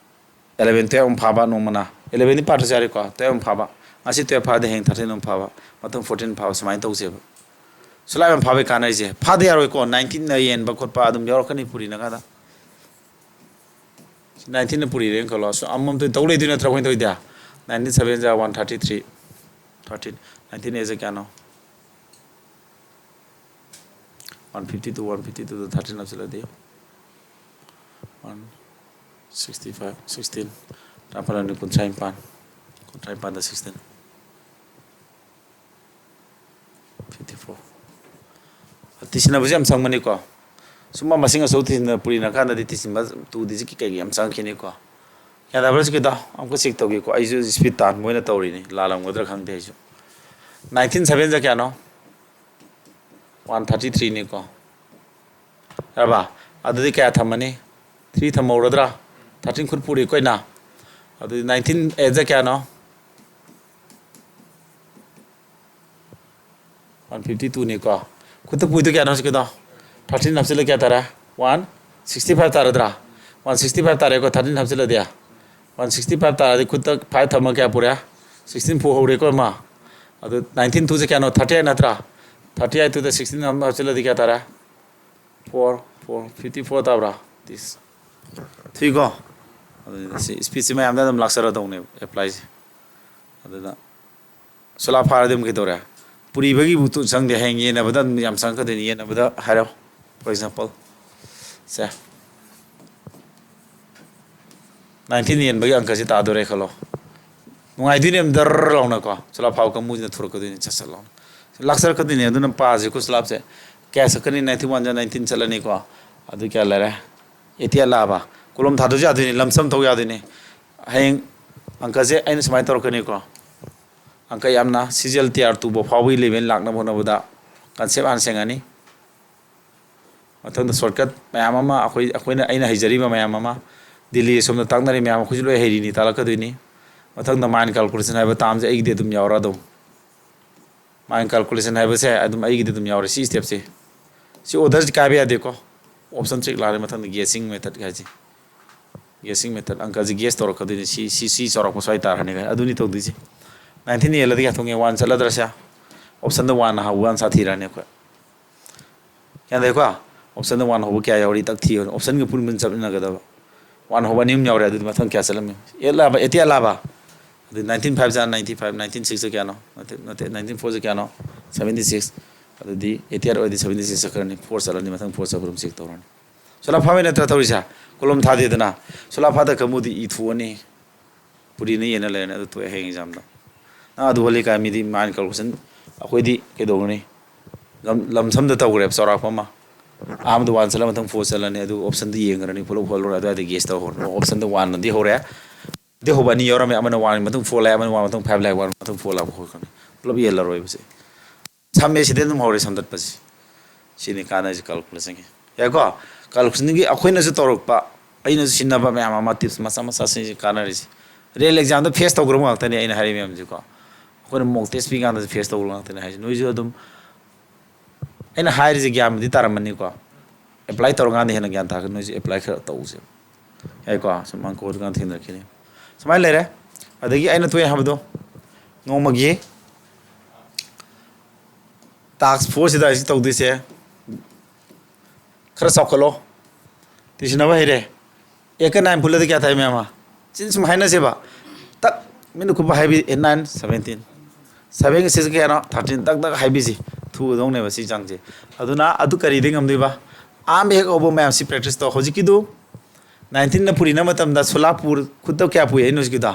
eleven, twelve ꯑꯃ ꯐꯥꯕ ꯅꯣꯡꯃꯅ꯫ Eleven ꯗꯤ ꯄꯥꯗ꯭ꯔꯁꯨ ꯌꯥꯔꯦꯀꯣ, twelve ꯑꯃ ꯐꯥꯕ꯫ ꯉꯁꯤ twelve ꯐꯥꯗꯦ, ꯍꯌꯦꯡ thirteen ꯑꯃ ꯐꯥꯕ, ꯃꯊꯪ fourteen ꯐꯥꯕ, ꯁꯨꯃꯥꯏꯅ ꯇꯧꯁꯦꯕ꯫ ꯁꯨꯂꯥꯏ ꯑꯃ ꯐꯥꯕꯩ ꯀꯥꯟꯅꯔꯤꯁꯦ, ꯐꯥꯗ ꯌꯥꯔꯣꯏꯀꯣ, nineteen ꯅ ꯌꯦꯟꯕ ꯈꯣꯠꯄ ꯑꯗꯨꯝ ꯌꯥꯎꯔꯛꯀꯅꯤ ꯄꯨꯔꯤꯅ ꯀꯥꯟꯗ꯫ Nineteen ꯅ ꯄꯨꯔꯤꯔꯦꯅ ꯈꯜꯂꯣ, ꯑꯁ, ꯑꯃꯃꯝꯇ ꯇꯧ ꯂꯩꯗꯣꯏ ꯅꯠꯇ꯭ꯔꯣ ꯑꯩꯈꯣꯏꯅ ꯇꯧꯔꯤꯗꯤ? Nineteen seven ꯖꯥ one thirty three, thirteen, nineteen eight ꯖꯥ ꯀꯌꯥꯅꯣ? One fifty two, one fifty two ꯗ thirteen ꯍꯥꯞꯆꯤꯜꯂꯗꯤ, one sixty five, sixteen, ꯇꯔꯥꯃꯥꯄꯜ ꯑꯅꯤ ꯀꯨꯟꯊ꯭ꯔꯥ ꯅꯤꯄꯥꯟ, ꯀꯨꯟꯊ꯭ꯔꯥ ꯅꯤꯄꯥꯟꯗ sixteen, fifty four꯫ ꯇꯤꯁꯤꯟꯅꯕꯁꯦ ꯌꯥꯝ ꯆꯪꯕꯅꯤꯀꯣ꯫ ꯁꯨꯝ ꯃꯁꯤꯡ ꯑꯆꯧ ꯇꯤꯁꯤꯟꯅ ꯄꯨꯔꯤꯅ ꯀꯥꯟꯗꯗꯤ ꯇꯤꯁꯤꯟꯕ two digit ꯀꯤ ꯀꯩꯒꯤ ꯌꯥꯝ ꯆꯪꯉꯛꯈꯤꯅꯤꯀꯣ꯫ ꯌꯥꯗꯕ꯭ꯔꯥ ꯁꯤ ꯈꯤꯇ? ꯑꯃꯨꯛꯀ check ꯇꯧꯒꯦꯀꯣ꯫ ꯑꯩꯁꯨ speed ꯇꯥꯟꯕ ꯑꯣꯏꯅ ꯇꯧꯔꯤꯅꯤ, ꯂꯥꯜꯂꯝꯒꯗ꯭ꯔꯥ ꯈꯪꯗꯦ ꯑꯩꯁꯨ꯫ Nineteen seven ꯖ ꯀꯌꯥꯅꯣ? One thirty three ꯅꯤꯀꯣ꯫ ꯌꯥꯔꯕ? ꯑꯗꯨꯗꯤ ꯀꯌꯥ ꯊꯝꯃꯅꯤ? Three ꯊꯝꯍꯧꯔꯗ꯭ꯔꯥ? Thirteen ꯈꯨꯠ ꯄꯨꯔꯤꯀꯣ ꯑꯩꯅ꯫ ꯑꯗꯨꯗꯤ nineteen eight ꯖ ꯀꯌꯥꯅꯣ? One fifty two ꯅꯤꯀꯣ꯫ ꯈꯨꯠꯇ ꯄꯨꯏꯗꯣ ꯀꯌꯥꯅꯣ ꯍꯧꯖꯤꯛꯀꯤꯗꯣ? Thirteen ꯍꯥꯞꯆꯤꯜꯂ ꯀꯌꯥ ꯇꯥꯔꯦ? One sixty five ꯇꯥꯔꯗ꯭ꯔꯥ? One sixty five ꯇꯥꯔꯦꯀꯣ, thirteen ꯍꯥꯞꯆꯤꯜꯂꯗꯤ꯫ One sixty five ꯇꯥꯔꯗꯤ ꯈꯨꯠꯇ five ꯊꯝꯃ ꯀꯌꯥ ꯄꯨꯔꯦ? Sixteen ꯐꯨꯍꯧꯔꯦꯀꯣ ꯑꯃ꯫ ꯑꯗꯨ nineteen two ꯁꯦ ꯀꯌꯥꯅꯣ? Thirty eight ꯅꯠꯇ꯭ꯔꯥ? Thirty eight ꯇꯨꯗ sixteen ꯑꯃ ꯍꯥꯞꯆꯤꯜꯂꯗꯤ ꯀꯌꯥ ꯇꯥꯔꯦ? Four, four, fifty four ꯇꯥꯕ꯭ꯔꯥ? This three ꯀꯣ꯫ ꯑꯗꯨꯅ ꯁꯤ speed ꯁꯤ ꯃꯌꯥꯝꯗ ꯑꯗꯨꯝ ꯂꯥꯛꯆꯔꯗꯧꯅꯦꯕ apply ꯁꯦ꯫ ꯑꯗꯨꯅ ꯁꯣꯂꯥ ꯐꯥꯔꯗꯤ ꯑꯃꯨꯛ ꯀꯩꯗꯧꯔꯦ? ꯄꯨꯔꯤꯕꯒꯤꯕꯨ ꯇꯨ ꯆꯪꯗꯦ, ꯍꯌꯦꯡ ꯌꯦꯟꯅꯕꯗ ꯑꯗꯨꯝ ꯌꯥꯝ ꯆꯪꯉꯛꯀꯗꯣꯏꯅꯤ꯫ ꯌꯦꯟꯅꯕꯗ ꯍꯥꯏꯔꯣ, for example ꯁꯦ, nineteen ꯌꯦꯟꯕꯒꯤ ꯑꯪꯀꯁꯤ ꯇꯥꯗꯣꯔꯦ ꯈꯜꯂꯣ꯫ ꯅꯨꯡꯉꯥꯏꯗꯣꯏꯅꯦ, ꯗꯔ ꯂꯥꯎꯅꯀꯣ, ꯁꯣꯂꯥ ꯐꯥꯕ ꯀꯥꯡꯕꯨꯁꯤꯅ ꯊꯨꯔꯛꯀꯗꯣꯏꯅꯤ, ꯁꯠ ꯁꯠ ꯂꯥꯎꯅ ꯂꯥꯛꯆꯔꯛꯀꯗꯣꯏꯅꯤ꯫ ꯑꯗꯨꯅ ꯄꯥꯁꯦ ꯈꯨꯠ ꯁꯂꯥꯞꯁꯦ ꯀꯌꯥ ꯆꯠꯀꯅꯤ? Ninety one ꯖ nineteen ꯆꯠꯂꯅꯤꯀꯣ꯫ ꯑꯗꯨ ꯀꯌꯥ ꯂꯩꯔꯦ? Eighty eight ꯂꯥꯛꯑꯕ? ꯀꯣꯂꯣꯝ ꯊꯥꯗ꯭ꯔꯁꯨ ꯌꯥꯗꯣꯏꯅꯤ, ꯂꯝꯁꯝ ꯊꯧ ꯌꯥꯗꯣꯏꯅꯤ꯫ ꯍꯌꯦꯡ ꯑꯪꯀꯁꯦ ꯑꯩꯅ ꯁꯨꯃꯥꯏꯅ ꯇꯧꯔꯛꯀꯅꯤꯀꯣ꯫ ꯑꯪꯀ ꯌꯥꯝꯅ C G L T R two ꯐꯥꯎꯕꯒꯤ level ꯂꯥꯛꯅꯕ ꯍꯣꯠꯅꯕꯗ concept ꯍꯥꯟꯅ ꯁꯦꯡꯉꯅꯤ꯫ ꯃꯊꯪꯗ shortcut ꯃꯌꯥꯝ ꯑꯃ, ꯑꯩꯈꯣꯏ, ꯑꯩꯈꯣꯏꯅ, ꯑꯩꯅ ꯍꯩꯖꯔꯤꯕ ꯃꯌꯥꯝ ꯑꯃ, ꯗꯤꯜꯂꯤ ꯑꯁꯣꯝꯗ ꯇꯥꯛꯅꯔꯤ ꯃꯌꯥꯝ ꯑꯩꯈꯣꯏꯁꯨ ꯂꯣꯏ ꯍꯩꯔꯤꯅꯤ, ꯇꯥꯛꯂꯛꯀꯗꯣꯏꯅꯤ꯫ ꯃꯊꯪꯗ mind calculation ꯍꯥꯏꯕ term ꯁꯦ ꯑꯩꯒꯤꯗꯤ ꯑꯗꯨꯝ ꯌꯥꯎꯔ ꯑꯗꯨꯝ꯫ Mind calculation ꯍꯥꯏꯕꯁꯦ ꯑꯗꯨꯝ ꯑꯩꯒꯤꯗꯤ ꯑꯗꯨꯝ ꯌꯥꯎꯔꯦ, ꯁꯤ step ꯁꯦ꯫ ꯁꯤ order ꯁꯤ ꯀꯥꯏꯕ ꯌꯥꯗꯦꯀꯣ꯫ Option trick ꯂꯥꯛꯑꯅꯤ ꯃꯊꯪꯗ, guessing method ꯍꯥꯏꯁꯦ꯫ Guessing method, ꯑꯪꯀꯁꯤ guess ꯇꯧꯔꯛꯀꯗꯣꯏꯅꯤ꯫ ꯁꯤ, ꯁꯤ, ꯁꯤ ꯆꯥꯎꯔꯥꯛꯄ ꯁ꯭ꯋꯥꯏ ꯇꯥꯔꯅꯤ ꯀꯥꯏꯅ꯫ ꯑꯗꯨꯅꯤ ꯇꯧꯗꯣꯏꯁꯦ꯫ Nineteen ꯍꯦꯜꯂꯗꯤ ꯀꯌꯥ ꯊꯣꯡꯉꯦ? One ꯆꯠꯂꯗ꯭ꯔꯥ ꯁꯦ? Option ꯗ one ꯍꯧꯕ ꯀꯥꯟꯗ ꯁꯥꯊꯤꯔꯅꯤ ꯑꯩꯈꯣꯏ꯫ ꯒ꯭ꯌꯥꯟ ꯇꯥꯏꯀꯣ? Option ꯗ one ꯍꯧꯕ ꯀꯌꯥ ꯌꯥꯎꯔꯤ? ꯇꯛ ꯊꯤꯌꯣ꯫ Option ꯒ ꯄꯨꯟ ꯄꯨꯟ ꯆꯠꯃꯤꯟꯅꯒꯗꯕ꯫ One ꯍꯧꯕ ꯑꯅꯤ ꯑꯍꯨꯝ ꯌꯥꯎꯔꯦ, ꯑꯗꯨꯗꯤ ꯃꯊꯪ ꯀꯌꯥ ꯆꯠꯂꯝꯃꯤ? Eight ꯂꯥꯕ, eighty eight ꯂꯥꯕ? ꯑꯗꯨꯗꯤ nineteen five ꯖ nineteen five, nineteen six ꯀꯌꯥꯅꯣ? ꯅꯠꯇꯦ, ꯅꯠꯇꯦ, nineteen four ꯖ ꯀꯌꯥꯅꯣ? Seventy six꯫ ꯑꯗꯨꯗꯤ eighty eight ꯑꯣꯏꯔꯗꯤ seventy six ꯆꯠꯈ꯭ꯔꯅꯤ, four ꯆꯠꯂꯅꯤ, ꯃꯊꯪ four ꯆꯠꯄ꯭ꯔ ꯑꯗꯨꯝ check ꯇꯧꯔꯅꯤ꯫ ꯁꯣꯂꯥ ꯐꯥꯕꯩ ꯅꯠꯇ꯭ꯔꯥ ꯇꯧꯔꯤꯁꯦ? ꯀꯣꯂꯣꯝ ꯊꯥꯗꯦꯗꯅ꯫ ꯁꯣꯂꯥ ꯐꯥꯗ ꯀꯥꯡꯕꯨꯗꯤ ꯏ ꯊꯣꯛꯑꯅꯤ꯫ ꯄꯨꯔꯤꯅ ꯌꯦꯟꯅ ꯂꯩꯔꯅꯤ, ꯑꯗꯨ ꯇꯣꯛꯑꯦ ꯍꯌꯦꯡ exam ꯗ꯫ ꯅꯪ ꯑꯗꯨ ꯍꯣꯠꯂꯤ ꯀꯥꯏ, ꯃꯤꯗꯤ mind calculation, ꯑꯩꯈꯣꯏꯗꯤ ꯀꯩꯗꯧꯒꯅꯤ? ꯂꯝ-, ꯂꯝꯁꯝꯗ ꯇꯧꯈ꯭ꯔꯦꯕ ꯆꯥꯎꯔꯥꯛꯄ ꯑꯃ꯫ ꯑꯍꯥꯟꯕꯗ one ꯆꯠꯂ ꯃꯊꯪ four ꯆꯠꯂꯅꯤ, ꯑꯗꯨ option ꯗ ꯌꯦꯡꯈ꯭ꯔꯅꯤ, ꯄꯨꯂꯞ ꯍꯣꯠꯂꯨꯔꯦ, ꯑꯗꯨꯋꯥꯏꯗ guess ꯇꯧꯍꯧꯔꯅꯤ꯫ Option ꯗ one ꯅꯗꯤ ꯍꯧꯔꯦ꯫ ꯑꯗꯩ ꯍꯧꯕ ꯑꯅꯤ ꯌꯥꯎꯔꯝꯃꯦ, ꯑꯃꯅ one ꯃꯊꯪ four ꯂꯥꯛꯑꯦ, ꯑꯃꯅ one ꯃꯊꯪ five ꯂꯥꯛꯑꯦ, one ꯃꯊꯪ four ꯂꯥꯛꯄ ꯍꯧꯔꯛꯀꯅꯤ꯫ ꯄꯨꯂꯞ ꯌꯦꯜꯂꯔꯣꯏꯕꯁꯦ꯫ ꯁꯝꯃꯦ, ꯁꯤꯗꯩ ꯑꯗꯨꯝ ꯍꯧꯔꯦ ꯁꯝꯗꯠꯄꯁꯦ꯫ ꯁꯤꯅꯤ ꯀꯥꯟꯅꯔꯤꯁꯦ ꯀꯥꯜꯀꯨꯂꯦꯁꯟꯒꯤ꯫ ꯌꯥꯏꯀꯣ? ꯀꯥꯜꯀꯨꯂꯦꯁꯟꯒꯤ ꯑꯩꯈꯣꯏꯅꯁꯨ ꯇꯧꯔꯛꯄ, ꯑꯩꯅꯁꯨ ꯁꯤꯖꯤꯟꯅꯕ ꯃꯌꯥꯝ ꯑꯃ, ꯇꯤꯞꯁ ꯃꯆꯥ ꯃꯆꯥꯁꯤꯡꯁꯤ ꯀꯥꯟꯅꯔꯤꯁꯦ꯫ ꯔꯤꯌꯦꯜ ꯑꯦꯛꯖꯥꯝꯗ ꯐꯦꯁ ꯇꯧꯈ꯭ꯔꯕ ꯉꯥꯛꯇꯅꯤ ꯑꯩꯅ ꯍꯥꯏꯔꯤ ꯃꯌꯥꯝꯁꯦꯀꯣ꯫ ꯑꯩꯈꯣꯏꯅ ꯃꯣꯛ ꯇꯦꯁ ꯄꯤ ꯀꯥꯟꯗꯁꯨ ꯐꯦꯁ ꯇꯧꯈ꯭ꯔꯕ ꯉꯥꯛꯇꯅꯤ ꯍꯥꯏꯁꯦ꯫ ꯅꯣꯏꯁꯨ ꯑꯗꯨꯝ ꯑꯩꯅ ꯍꯥꯏꯔꯤꯁꯦ ꯒ꯭ꯌꯥꯟꯕꯨꯗꯤ ꯇꯥꯔꯝꯃꯅꯤꯀꯣ꯫ ꯑꯦꯄ꯭ꯂꯥꯏ ꯇꯧꯔꯀꯥꯟꯗ ꯍꯦꯟꯅ ꯒ꯭ꯌꯥꯟ ꯇꯥꯔꯒꯅꯤ꯫ ꯅꯣꯏꯁꯨ ꯑꯦꯄ꯭ꯂꯥꯏ ꯈꯔ ꯇꯧꯁꯦ꯫ ꯌꯥꯏꯀꯣ? ꯁꯨꯝ ꯑꯪꯀ ꯍꯣꯠꯄ ꯀꯥꯟꯗ ꯊꯦꯡꯅꯔꯛꯈꯤꯅꯤ꯫ ꯁꯨꯃꯥꯏꯅ ꯂꯩꯔꯦ꯫ ꯑꯗꯒꯤ ꯑꯩꯅ ꯇꯣꯛꯑꯦ ꯍꯥꯏꯕꯗꯣ, ꯅꯣꯡꯃꯒꯤ ꯇꯥꯛꯁ ꯐꯣꯔꯁꯤꯗ ꯑꯩꯁꯤ ꯇꯧꯗꯣꯏꯁꯦ, ꯈꯔ ꯆꯥꯎꯈꯠꯂꯣ꯫ ꯇꯤꯁꯤꯟꯅꯕ ꯍꯩꯔꯦ꯫ ꯑꯦꯠꯀ ꯅꯥꯏꯟ ꯄꯨꯜꯂꯗꯤ ꯀꯌꯥ ꯊꯥꯏ ꯃꯌꯥꯝ ꯑꯃ? ꯆꯤꯟ ꯁꯨꯝ ꯍꯥꯏꯅꯁꯦꯕ꯫ ꯇꯛ, ꯃꯤꯠꯅ ꯀꯨꯞꯄ ꯍꯥꯏꯕꯤ, ꯑꯦꯠ ꯅꯥꯏꯟ ꯁꯕꯦꯟꯇꯤꯟ꯫ ꯁꯕꯦꯟꯒ ꯁꯤꯛꯁ ꯀꯌꯥꯅꯣ? ꯊꯥꯔꯇꯤꯟ꯫ ꯇꯛ ꯇꯛ ꯍꯥꯏꯕꯤꯁꯤ꯫ ꯊꯨꯒꯗꯧꯅꯦꯕ ꯁꯤ ꯆꯥꯡꯁꯦ꯫ ꯑꯗꯨꯅ ꯑꯗꯨ ꯀꯔꯤꯗꯩ ꯉꯝꯗꯣꯏꯕ? ꯑꯍꯥꯟꯕ ꯍꯦꯛ ꯍꯧꯕ ꯃꯌꯥꯝꯁꯤ ꯄ꯭ꯔꯦꯛꯇꯤꯁ ꯇꯧ꯫ ꯍꯧꯖꯤꯛꯀꯤꯗꯨ ꯅꯥꯏꯟꯇꯤꯟꯅ ꯄꯨꯔꯤꯅ ꯃꯇꯝꯗ ꯁꯣꯂꯥ ꯄꯨꯔ-, ꯈꯨꯠꯇ ꯀꯌꯥ ꯄꯨꯏ ꯑꯩꯅ ꯍꯧꯖꯤꯛꯀꯤꯗꯣ?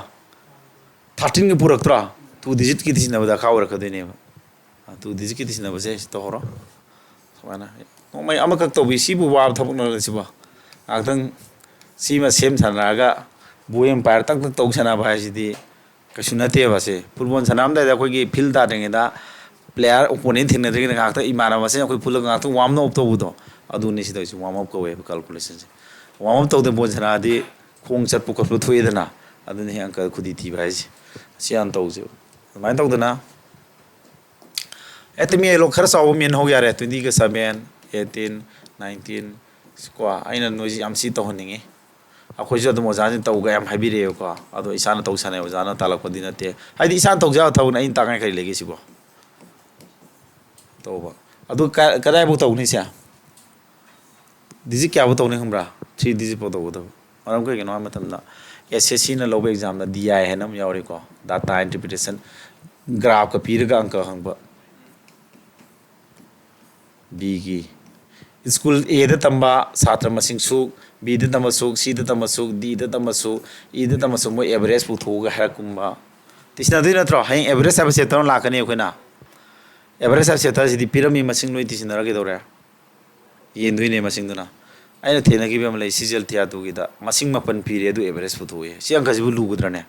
ꯊꯥꯔꯇꯤꯟꯒ ꯄꯨꯔꯛꯇ꯭ꯔꯣ? ꯇꯨ ꯗꯤꯖꯤꯠꯀꯤ ꯁꯤꯖꯤꯟꯅꯕ ꯗꯔꯀꯥꯔ ꯑꯣꯏꯔꯛꯀꯗꯣꯏꯅꯦꯕ꯫ ꯇꯨ ꯗꯤꯖꯤꯠꯀꯤ ꯁꯤꯖꯤꯟꯅꯕꯁꯦ ꯁꯤ ꯇꯧꯍꯧꯔꯣ꯫ ꯁꯨꯃꯥꯏꯅ ꯅꯣꯡꯃꯩ ꯑꯃꯈꯛ ꯇꯧꯕꯤ, ꯁꯤꯕꯨ ꯋꯥꯕ ꯊꯕꯛ ꯅꯠꯇꯦ ꯁꯤꯕꯣ꯫ ꯉꯥꯏꯍꯥꯛꯇꯪ ꯁꯤꯃ ꯁꯦꯝ ꯁꯥꯟꯅꯔꯒ ꯕꯣꯏ ꯑꯃ ꯄꯥꯏꯔ ꯇꯛ ꯇꯛ ꯇꯧ ꯁꯥꯟꯅꯕ ꯍꯥꯏꯁꯤꯗꯤ ꯀꯩꯁꯨ ꯅꯠꯇꯦꯕ꯫ ꯁꯦ ꯐꯨꯠꯕꯣꯜ ꯁꯥꯟꯅꯔꯝꯗꯥꯏꯗ ꯑꯩꯈꯣꯏꯒꯤ ꯐꯤꯜ ꯇꯥꯗ꯭ꯔꯤꯉꯩꯗ ꯄ꯭ꯂꯦꯌꯥꯔ ꯑꯣꯄꯣꯅꯦꯟ ꯊꯦꯡꯅꯗ꯭ꯔꯤꯉꯩꯗ ꯉꯥꯏꯍꯥꯛꯇꯪ ꯏꯃꯥꯟꯅꯕ ꯃꯁꯦꯟ ꯑꯩꯈꯣꯏ ꯄꯨꯜꯂꯒ ꯉꯥꯏꯍꯥꯛꯇꯪ ꯋꯥꯔꯝ ꯑꯞ ꯇꯧꯕꯗꯣ, ꯑꯗꯨꯅꯤ ꯁꯤ ꯇꯧꯔꯤꯁꯦ꯫ ꯋꯥꯔꯝ ꯑꯞ ꯀꯧꯋꯦꯕ ꯀꯥꯜꯀꯨꯂꯦꯁꯟꯁꯦ꯫ ꯋꯥꯔꯝ ꯑꯞ ꯇꯧꯗꯅ ꯕꯣꯜ ꯁꯥꯟꯅꯔꯗꯤ ꯈꯣꯡ ꯆꯠꯄ ꯈꯣꯠꯄ ꯊꯣꯛꯑꯦꯗꯅ, ꯑꯗꯨꯅ ꯍꯦꯛ ꯑꯪꯀ ꯈꯨꯗꯤ ꯊꯤꯕ ꯍꯥꯏꯁꯦ꯫ ꯑꯁꯤ ꯍꯥꯟꯅ ꯇꯧꯁꯦꯕ꯫ ꯑꯗꯨꯃꯥꯏꯅ ꯇꯧꯗꯅ ꯍꯦꯛꯇ ꯃꯤ ꯂꯣ ꯈꯔ ꯆꯥꯎꯕ ꯃꯦꯟ ꯍꯧ ꯌꯥꯔꯦ꯫ ꯇ꯭ꯋꯦꯟꯇꯤꯒ ꯁꯕꯦꯟ, ꯑꯩꯠꯇꯤꯟ, ꯅꯥꯏꯟꯇꯤꯟ ꯀꯣ꯫ ꯑꯩꯅ ꯅꯣꯏꯁꯤ ꯌꯥꯝ ꯁꯤ ꯇꯧꯍꯟꯅꯤꯡꯉꯤ꯫ ꯑꯩꯈꯣꯏꯁꯨ ꯑꯗꯨꯝ ꯑꯣꯖꯥꯁꯤꯡ ꯇꯧꯒ ꯌꯥꯝ ꯍꯥꯏꯕꯤꯔꯛꯑꯦꯕꯀꯣ꯫ ꯑꯗꯣ ꯏꯁꯥꯅ ꯇꯧ ꯁꯥꯟꯅꯩ, ꯑꯣꯖꯥꯅ ꯇꯥꯛꯂꯛꯄꯗꯤ ꯅꯠꯇꯦ꯫ ꯍꯥꯏꯗꯤ ꯏꯁꯥꯅ ꯇꯧꯖ ꯌꯥꯕ ꯊꯕꯛꯅ ꯑꯩꯅ ꯇꯥꯛꯉꯥꯏ ꯀꯔꯤ ꯂꯩꯒꯦ ꯁꯤꯕꯣ? ꯇꯧꯕ꯫ ꯑꯗꯨ ꯀ-, ꯀꯗꯥꯏꯐꯥꯎ ꯇꯧꯅꯤ ꯁꯦ? ꯗꯤꯖꯤꯠ ꯀꯌꯥꯐꯥꯎ ꯇꯧꯅꯤ ꯈꯪꯕ꯭ꯔꯥ? ꯊ꯭ꯔꯤ ꯗꯤꯖꯤꯠ ꯐꯥꯎ ꯇꯧꯒꯗꯕ꯫ ꯃꯔꯝ ꯀꯩꯒꯤꯅꯣ ꯍꯥꯏꯕ ꯃꯇꯝꯗ, ꯑꯦꯁ ꯑꯦꯁ ꯁꯤꯅ ꯂꯧꯕ ꯑꯦꯛꯖꯥꯝꯗ ꯗꯤ ꯑꯥꯏ ꯍꯥꯏꯅ ꯑꯃ ꯌꯥꯎꯔꯤꯀꯣ, ꯗꯥꯇꯥ ꯏꯟꯇꯔꯄ꯭ꯔꯤꯇꯦꯁꯟ, ꯒ꯭ꯔꯥꯐꯀ ꯄꯤꯔꯒ ꯑꯪꯀ ꯍꯪꯕ꯫ ꯕꯤꯒꯤ ꯁ꯭ꯀꯨꯜ ꯑꯦꯗ ꯇꯝꯕ ꯁꯥꯇ꯭ꯔ ꯃꯁꯤꯡ ꯁꯨꯛ, ꯕꯤꯗ ꯇꯝꯕ ꯁꯨꯛ, ꯁꯤꯗ ꯇꯝꯕ ꯁꯨꯛ, ꯗꯤꯗ ꯇꯝꯕ ꯁꯨꯛ, ꯏꯗ ꯇꯝꯕ ꯁꯨꯛ, ꯃꯣꯏ ꯑꯦꯚꯔꯦꯖ ꯄꯨꯊꯣꯛꯑꯒ ꯍꯥꯏꯔꯛꯀꯨꯝꯕ꯫ ꯇꯤꯁꯤꯟꯅꯗꯣꯏ ꯅꯠꯇ꯭ꯔꯣ? ꯍꯌꯦꯡ ꯑꯦꯚꯔꯦꯖ ꯍꯥꯏꯕ ꯆꯦꯞꯇꯔ ꯑꯃ ꯂꯥꯛꯀꯅꯤ ꯑꯩꯈꯣꯏꯅ꯫ ꯑꯦꯚꯔꯦꯖ ꯍꯥꯏꯕ ꯆꯦꯞꯇꯔꯁꯤꯗꯤ ꯄꯤꯔꯝꯃꯤ ꯃꯁꯤꯡ ꯂꯣꯏ ꯇꯤꯁꯤꯟꯅꯔ ꯀꯩꯗꯧꯔꯦ? ꯌꯦꯟꯗꯣꯏꯅꯦ ꯃꯁꯤꯡꯗꯨꯅ꯫ ꯑꯩꯅ ꯊꯦꯡꯅꯈꯤꯕ ꯑꯃ ꯂꯩ, ꯁꯤꯖꯦꯜ ꯊꯤꯌꯥꯇꯨꯒꯤꯗ ꯃꯁꯤꯡ ꯃꯥꯄꯟ ꯄꯤꯔꯦ, ꯑꯗꯨ ꯑꯦꯚꯔꯦꯖ ꯄꯨꯊꯣꯛꯑꯦ꯫ ꯁꯤ ꯑꯪꯀꯁꯤꯕꯨ ꯂꯨꯒꯗ꯭ꯔꯅꯦ?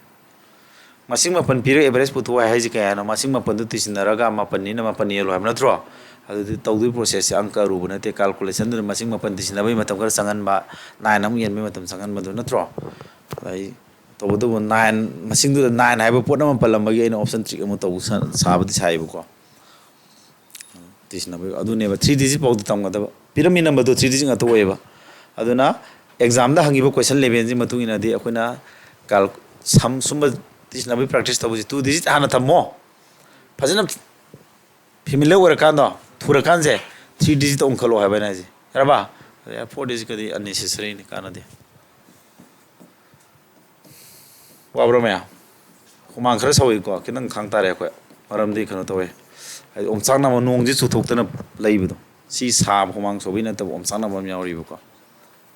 ꯃꯁꯤꯡ ꯃꯥꯄꯟ ꯄꯤꯔꯒ average ꯄꯨꯊꯣꯛꯑꯣ ꯍꯥꯏꯁꯦ ꯀꯌꯥꯅꯣ? ꯃꯁꯤꯡ ꯃꯥꯄꯟꯗꯨ ꯇꯤꯁꯤꯟꯅꯔꯒ ꯃꯥꯄꯟꯅꯤꯅ ꯃꯥꯄꯟ ꯌꯦꯜꯂꯣ ꯍꯥꯏꯕ ꯅꯠꯇ꯭ꯔꯣ? ꯑꯗꯨꯗꯤ ꯇꯧꯗꯣꯏ process ꯁꯦ ꯑꯪꯀ ꯑꯔꯨꯕ ꯅꯠꯇꯦ꯫ Calculation ꯗꯨꯗ ꯃꯁꯤꯡ ꯃꯥꯄꯟ ꯇꯤꯁꯤꯟꯅꯕꯒꯤ ꯃꯇꯝ ꯈꯔ ꯆꯪꯍꯟꯕ, nine ꯑꯃꯨꯛ ꯌꯦꯟꯕꯒꯤ ꯃꯇꯝ ꯆꯪꯍꯟꯕꯗꯨ ꯅꯠꯇ꯭ꯔꯣ? ꯑꯗꯩ ꯇꯧꯕꯇꯕꯨ nine, ꯃꯁꯤꯡꯗꯨꯗ nine ꯍꯥꯏꯕ ꯄꯣꯠ ꯑꯃ ꯄꯜꯂꯝꯕꯒꯤ ꯑꯩꯅ option trick ꯑꯃ ꯇꯧꯕ ꯁꯥ-, ꯁꯥꯕꯗꯤ ꯁꯥꯏꯌꯦꯕꯀꯣ꯫ ꯇꯤꯁꯤꯟꯅꯕꯒꯤ ꯑꯗꯨꯅꯦꯕ, three digit ꯐꯥꯎꯗꯤ ꯇꯝꯒꯗꯕ꯫ ꯄꯤꯔꯝꯃꯤ number ꯗꯣ three digit ꯉꯥꯛꯇ ꯑꯣꯏꯌꯦꯕ꯫ ꯑꯗꯨꯅ exam ꯗ ꯍꯪꯉꯤꯕ question level ꯁꯤ ꯃꯇꯨꯡ ꯏꯟꯅꯗꯤ ꯑꯩꯈꯣꯏꯅ cal-, sum ꯁꯨꯝꯕ ꯇꯤꯁꯤꯟꯅꯕꯒꯤ practice ꯇꯧꯕꯁꯤ two digit ꯍꯥꯟꯅ ꯊꯝꯃꯣ꯫ ꯐꯖꯅ familiar ꯑꯣꯏꯔꯀꯥꯟꯗꯣ, ꯊꯨꯔꯀꯥꯟꯁꯦ, three digit ꯇ ꯑꯣꯟꯈꯠꯂꯣ ꯍꯥꯏꯕ ꯑꯩꯅ ꯍꯥꯏꯁꯦ꯫ ꯌꯥꯔꯕ? Four digit ꯀꯗꯤ unnecessary ꯅꯤ, ꯀꯥꯟꯅꯗꯦ꯫ ꯋꯥꯕ꯭ꯔꯣ ꯃꯌꯥꯝ? ꯍꯨꯃꯥꯡ ꯈꯔ ꯁꯧꯏꯀꯣ, ꯈꯤꯇꯪ ꯈꯥꯡ ꯇꯥꯔꯦ ꯑꯩꯈꯣꯏ꯫ ꯃꯔꯝꯗꯤ ꯀꯩꯅꯣ ꯇꯧꯋꯦ, ꯍꯥꯏꯗꯤ ꯑꯣꯝꯆꯥꯛꯅꯕ, ꯅꯣꯡꯁꯦ ꯆꯨꯊꯣꯛꯇꯅ ꯂꯩꯕꯗꯣ, ꯁꯤ ꯁꯥꯕ, ꯍꯨꯃꯥꯡ ꯁꯧꯕꯩ ꯅꯠꯇꯕ ꯑꯣꯝꯆꯥꯛꯅꯕ ꯑꯃ ꯌꯥꯎꯔꯤꯕꯀꯣ꯫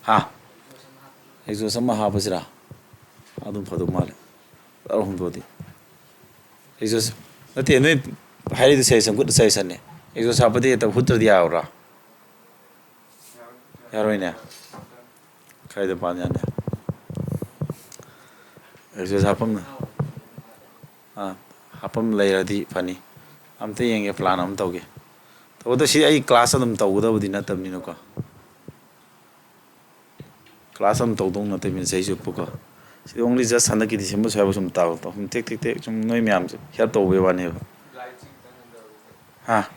ꯍꯥ? Exhaust ꯑꯃ ꯍꯥꯞꯄꯁꯤꯔꯥ? ꯑꯗꯨꯝ ꯐꯗꯧ ꯃꯥꯜꯂꯦ꯫ ꯐꯖꯅ ꯍꯨꯝꯗꯣꯛꯑꯗꯤ꯫ Exhaust ꯅꯠꯇꯦ, ꯅꯣꯏ ꯍꯥꯏꯔꯤꯗꯨ suggestion, good suggestion ꯅꯦ꯫ Exhaust ꯍꯥꯞꯄꯗꯤ ꯍꯦꯛꯇ ꯍꯨꯠꯇ꯭ꯔꯗꯤ ꯌꯥꯕ꯭ꯔꯥ? ꯌꯥꯔꯣꯏꯅꯦ꯫ ꯀꯥꯏꯗ ꯄꯥꯟ ꯌꯥꯅꯤ? Exhaust ꯍꯥꯞꯐꯝ, ꯑꯥ, ꯍꯥꯞꯐꯝ ꯂꯩꯔꯗꯤ ꯐꯅꯤ꯫ ꯑꯝꯇ ꯌꯦꯡꯒꯦ, plan ꯑꯃ ꯇꯧꯒꯦ꯫ ꯇꯧꯕꯗ ꯁꯤ ꯑꯩ class ꯑꯗꯨꯝ ꯇꯧꯒꯗꯕꯗꯤ ꯅꯠꯇꯕꯅꯤꯅꯀꯣ꯫ Class ꯑꯗꯨꯝ ꯇꯧꯗꯧ ꯅꯠꯇꯕꯅꯤꯅ ꯆꯍꯤ ꯆꯨꯞꯄꯀꯣ꯫ ꯁꯤꯗꯤ only just ꯍꯟꯗꯛꯀꯤ December ꯁ꯭ꯋꯥꯏꯐꯥꯎ ꯁꯨꯝ ꯇꯧ, ꯇꯧ, ꯁꯨꯝ ꯇꯦꯛ ꯇꯦꯛ ꯇꯦꯛ ꯁꯨꯝ ꯅꯣꯏ ꯃꯌꯥꯝꯁꯦ help ꯇꯧꯕꯩ ꯋꯥꯅꯦꯕ꯫ ꯍꯥ?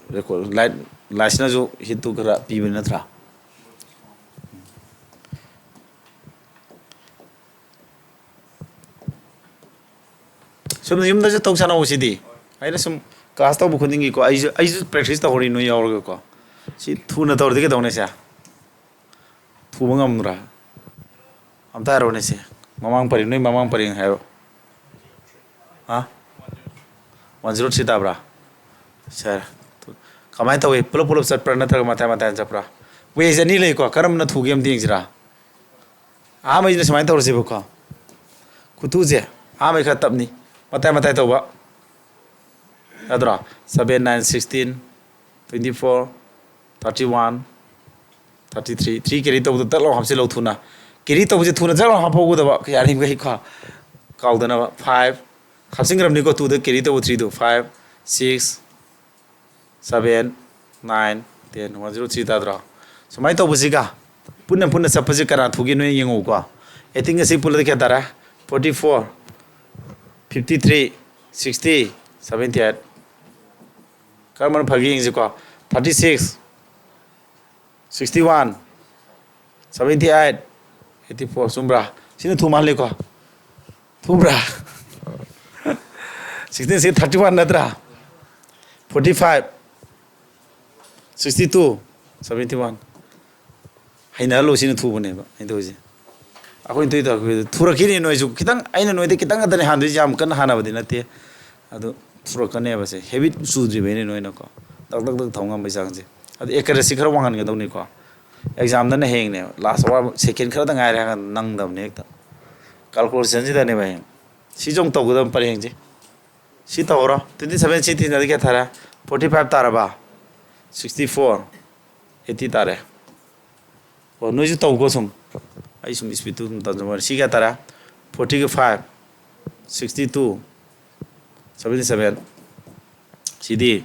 Record, light, light ꯁꯤꯅꯁꯨ heat two ꯈꯔ ꯄꯤꯕꯅꯤ ꯅꯠꯇ꯭ꯔꯥ? ꯁꯨꯝ ꯌꯨꯝꯗꯁꯨ ꯇꯧ ꯁꯥꯟꯅꯧ ꯁꯤꯗꯤ꯫ ꯑꯩꯅ ꯁꯨꯝ class ꯇꯧꯕ ꯈꯨꯗꯤꯡꯒꯤꯀꯣ, ꯑꯩꯁꯨ, ꯑꯩꯁꯨ practice ꯇꯧꯍꯧꯔꯤ ꯅꯣꯏ ꯌꯥꯎꯔꯒꯀꯣ꯫ ꯁꯤ ꯊꯨꯅ ꯇꯧꯔꯗꯤ ꯀꯩꯗꯧꯅꯤ ꯁꯦ? ꯊꯨꯕ ꯉꯝꯗ꯭ꯔꯥ? ꯑꯝꯇ ꯍꯥꯏꯔꯛꯑꯣꯅꯦ ꯁꯦ꯫ ꯃꯃꯥꯡ ꯄꯔꯦꯡ, ꯅꯣꯏ ꯃꯃꯥꯡ ꯄꯔꯦꯡ ꯍꯥꯏꯔꯣ꯫ ꯍꯥ? One zero three ꯇꯥꯕ꯭ꯔꯥ? Sir, ꯀꯃꯥꯏꯅ ꯇꯧꯏ? ꯄꯨꯂꯞ ꯄꯨꯂꯞ ꯆꯠꯄ꯭ꯔꯥ ꯅꯠꯇ꯭ꯔꯒ ꯃꯇꯥꯏ ꯃꯇꯥꯏꯗ ꯆꯠꯄ꯭ꯔꯥ? Way ꯁꯦ ꯑꯅꯤ ꯂꯩꯀꯣ, ꯀꯔꯝꯕꯅ ꯊꯨꯒꯦ ꯑꯝꯇ ꯌꯦꯡꯁꯤꯔꯥ? ꯑꯍꯥꯟꯕꯩꯁꯤꯅ ꯁꯨꯃꯥꯏꯅ ꯇꯧꯔꯁꯦꯕꯀꯣ꯫ ꯈꯨꯠꯇꯨꯁꯦ ꯑꯍꯥꯟꯕꯩ ꯈꯔ ꯇꯞꯅꯤ, ꯃꯇꯥꯏ ꯃꯇꯥꯏ ꯇꯧꯕ꯫ ꯌꯥꯗ꯭ꯔꯣ? Seven, nine, sixteen, twenty four, thirty one, thirty three, three carry ꯇꯧꯕꯗ ꯇꯛ ꯂꯥꯎ ꯍꯥꯞꯆꯤꯜꯂꯧ ꯊꯨꯅ꯫ Carry ꯇꯧꯕꯁꯦ ꯊꯨꯅ ꯖꯛ ꯂꯥꯎ ꯍꯥꯞꯍꯧꯒꯗꯕ ꯌꯥꯔꯤꯃꯈꯩꯀꯣ꯫ ꯀꯥꯎꯗꯅꯕ, five ꯍꯥꯞꯆꯤꯟꯈ꯭ꯔꯕꯅꯤꯀꯣ, twoꯗ carry ꯇꯧꯕ threeꯗꯨ, five, six, seven, nine, ten, one zero three ꯇꯥꯗ꯭ꯔꯣ? ꯁꯨꯃꯥꯏꯅ ꯇꯧꯕꯁꯤꯒ ꯄꯨꯟꯅ ꯄꯨꯟꯅ ꯆꯠꯄꯁꯤ ꯀꯅꯥ ꯊꯨꯒꯦ ꯅꯣꯏ ꯌꯦꯡꯉꯨꯀꯣ꯫ Eighteen ꯑꯁꯤ ꯄꯨꯜꯂꯗꯤ ꯀꯌꯥ ꯇꯥꯔꯦ? Forty four, fifty three, sixty, seventy eight꯫ ꯀꯔꯝꯕꯅ ꯐꯒꯦ ꯌꯦꯡꯁꯤꯀꯣ꯫ Thirty six, sixty one, seventy eight, eighty four꯫ ꯆꯨꯝꯕ꯭ꯔꯥ? ꯁꯤꯅ ꯊꯨ ꯃꯥꯜꯂꯤꯀꯣ꯫ ꯊꯨꯕ꯭ꯔꯥ? Sixteen ꯁꯤ thirty one ꯅꯠꯇ꯭ꯔꯥ? Forty five, sixty two, seventy one꯫ ꯍꯩꯅꯍꯜꯂꯣ, ꯁꯤꯅ ꯊꯨꯕꯅꯦꯕ ꯑꯩꯅ ꯇꯧꯔꯤꯁꯦ꯫ ꯑꯩꯈꯣꯏꯅ ꯇꯧꯔꯤ ꯇꯧꯔꯤꯗꯣ ꯊꯨꯔꯛꯈꯤꯅꯤ ꯅꯣꯏꯁꯨ꯫ ꯈꯤꯇꯪ, ꯑꯩꯅ ꯅꯣꯏꯗ ꯈꯤꯇꯪ ꯈꯛꯇꯅꯦ ꯍꯥꯟꯗꯣꯏꯁꯦ, ꯌꯥꯝ ꯀꯟꯅ ꯍꯥꯟꯅꯕꯗꯤ ꯅꯠꯇꯦ꯫ ꯑꯗꯨ ꯊꯨꯔꯛꯀꯅꯦꯕꯁꯦ, habit ꯆꯨꯗ꯭ꯔꯤꯕꯩꯅꯦ ꯅꯣꯏꯅꯀꯣ꯫ ꯇꯛ ꯇꯛ ꯇꯛ ꯊꯧ ꯉꯝꯕꯩ ꯆꯥꯡꯁꯦ꯫ ꯑꯗꯨ accuracy ꯈꯔ ꯋꯥꯡꯍꯟꯒꯗꯧꯅꯤꯀꯣ꯫ Examꯗꯅ ꯍꯌꯦꯡꯅꯦ, last hour second ꯈꯔꯗ ꯉꯥꯏꯔꯦ ꯍꯥꯏꯔꯒ ꯅꯪꯗꯕꯅꯦ ꯍꯦꯛꯇ꯫ Calculationꯁꯤꯗꯅꯦꯕ ꯍꯌꯦꯡ꯫ ꯁꯤꯁꯨ ꯑꯃꯨꯛ ꯇꯧꯒꯗꯕ ꯄꯔꯦꯡꯁꯦ꯫ ꯁꯤ ꯇꯧꯔꯣ꯫ Twenty seven ꯁꯤ ꯊꯤꯅꯗꯤ ꯀꯌꯥ ꯊꯥꯔꯦ? Forty five ꯇꯥꯔꯕ? Sixty four, eighty ꯇꯥꯔꯦ꯫ ꯑꯣ, ꯅꯣꯏꯁꯨ ꯇꯧꯀꯣ ꯁꯨꯝ꯫ ꯑꯩ ꯁꯨꯝ speedꯇꯨ ꯑꯗꯨꯝ ꯇꯝꯖꯧ ꯍꯥꯏꯔꯦ꯫ ꯁꯤ ꯀꯌꯥ ꯇꯥꯔꯦ? Forty five, sixty two, seventy seven꯫ ꯁꯤꯗꯤ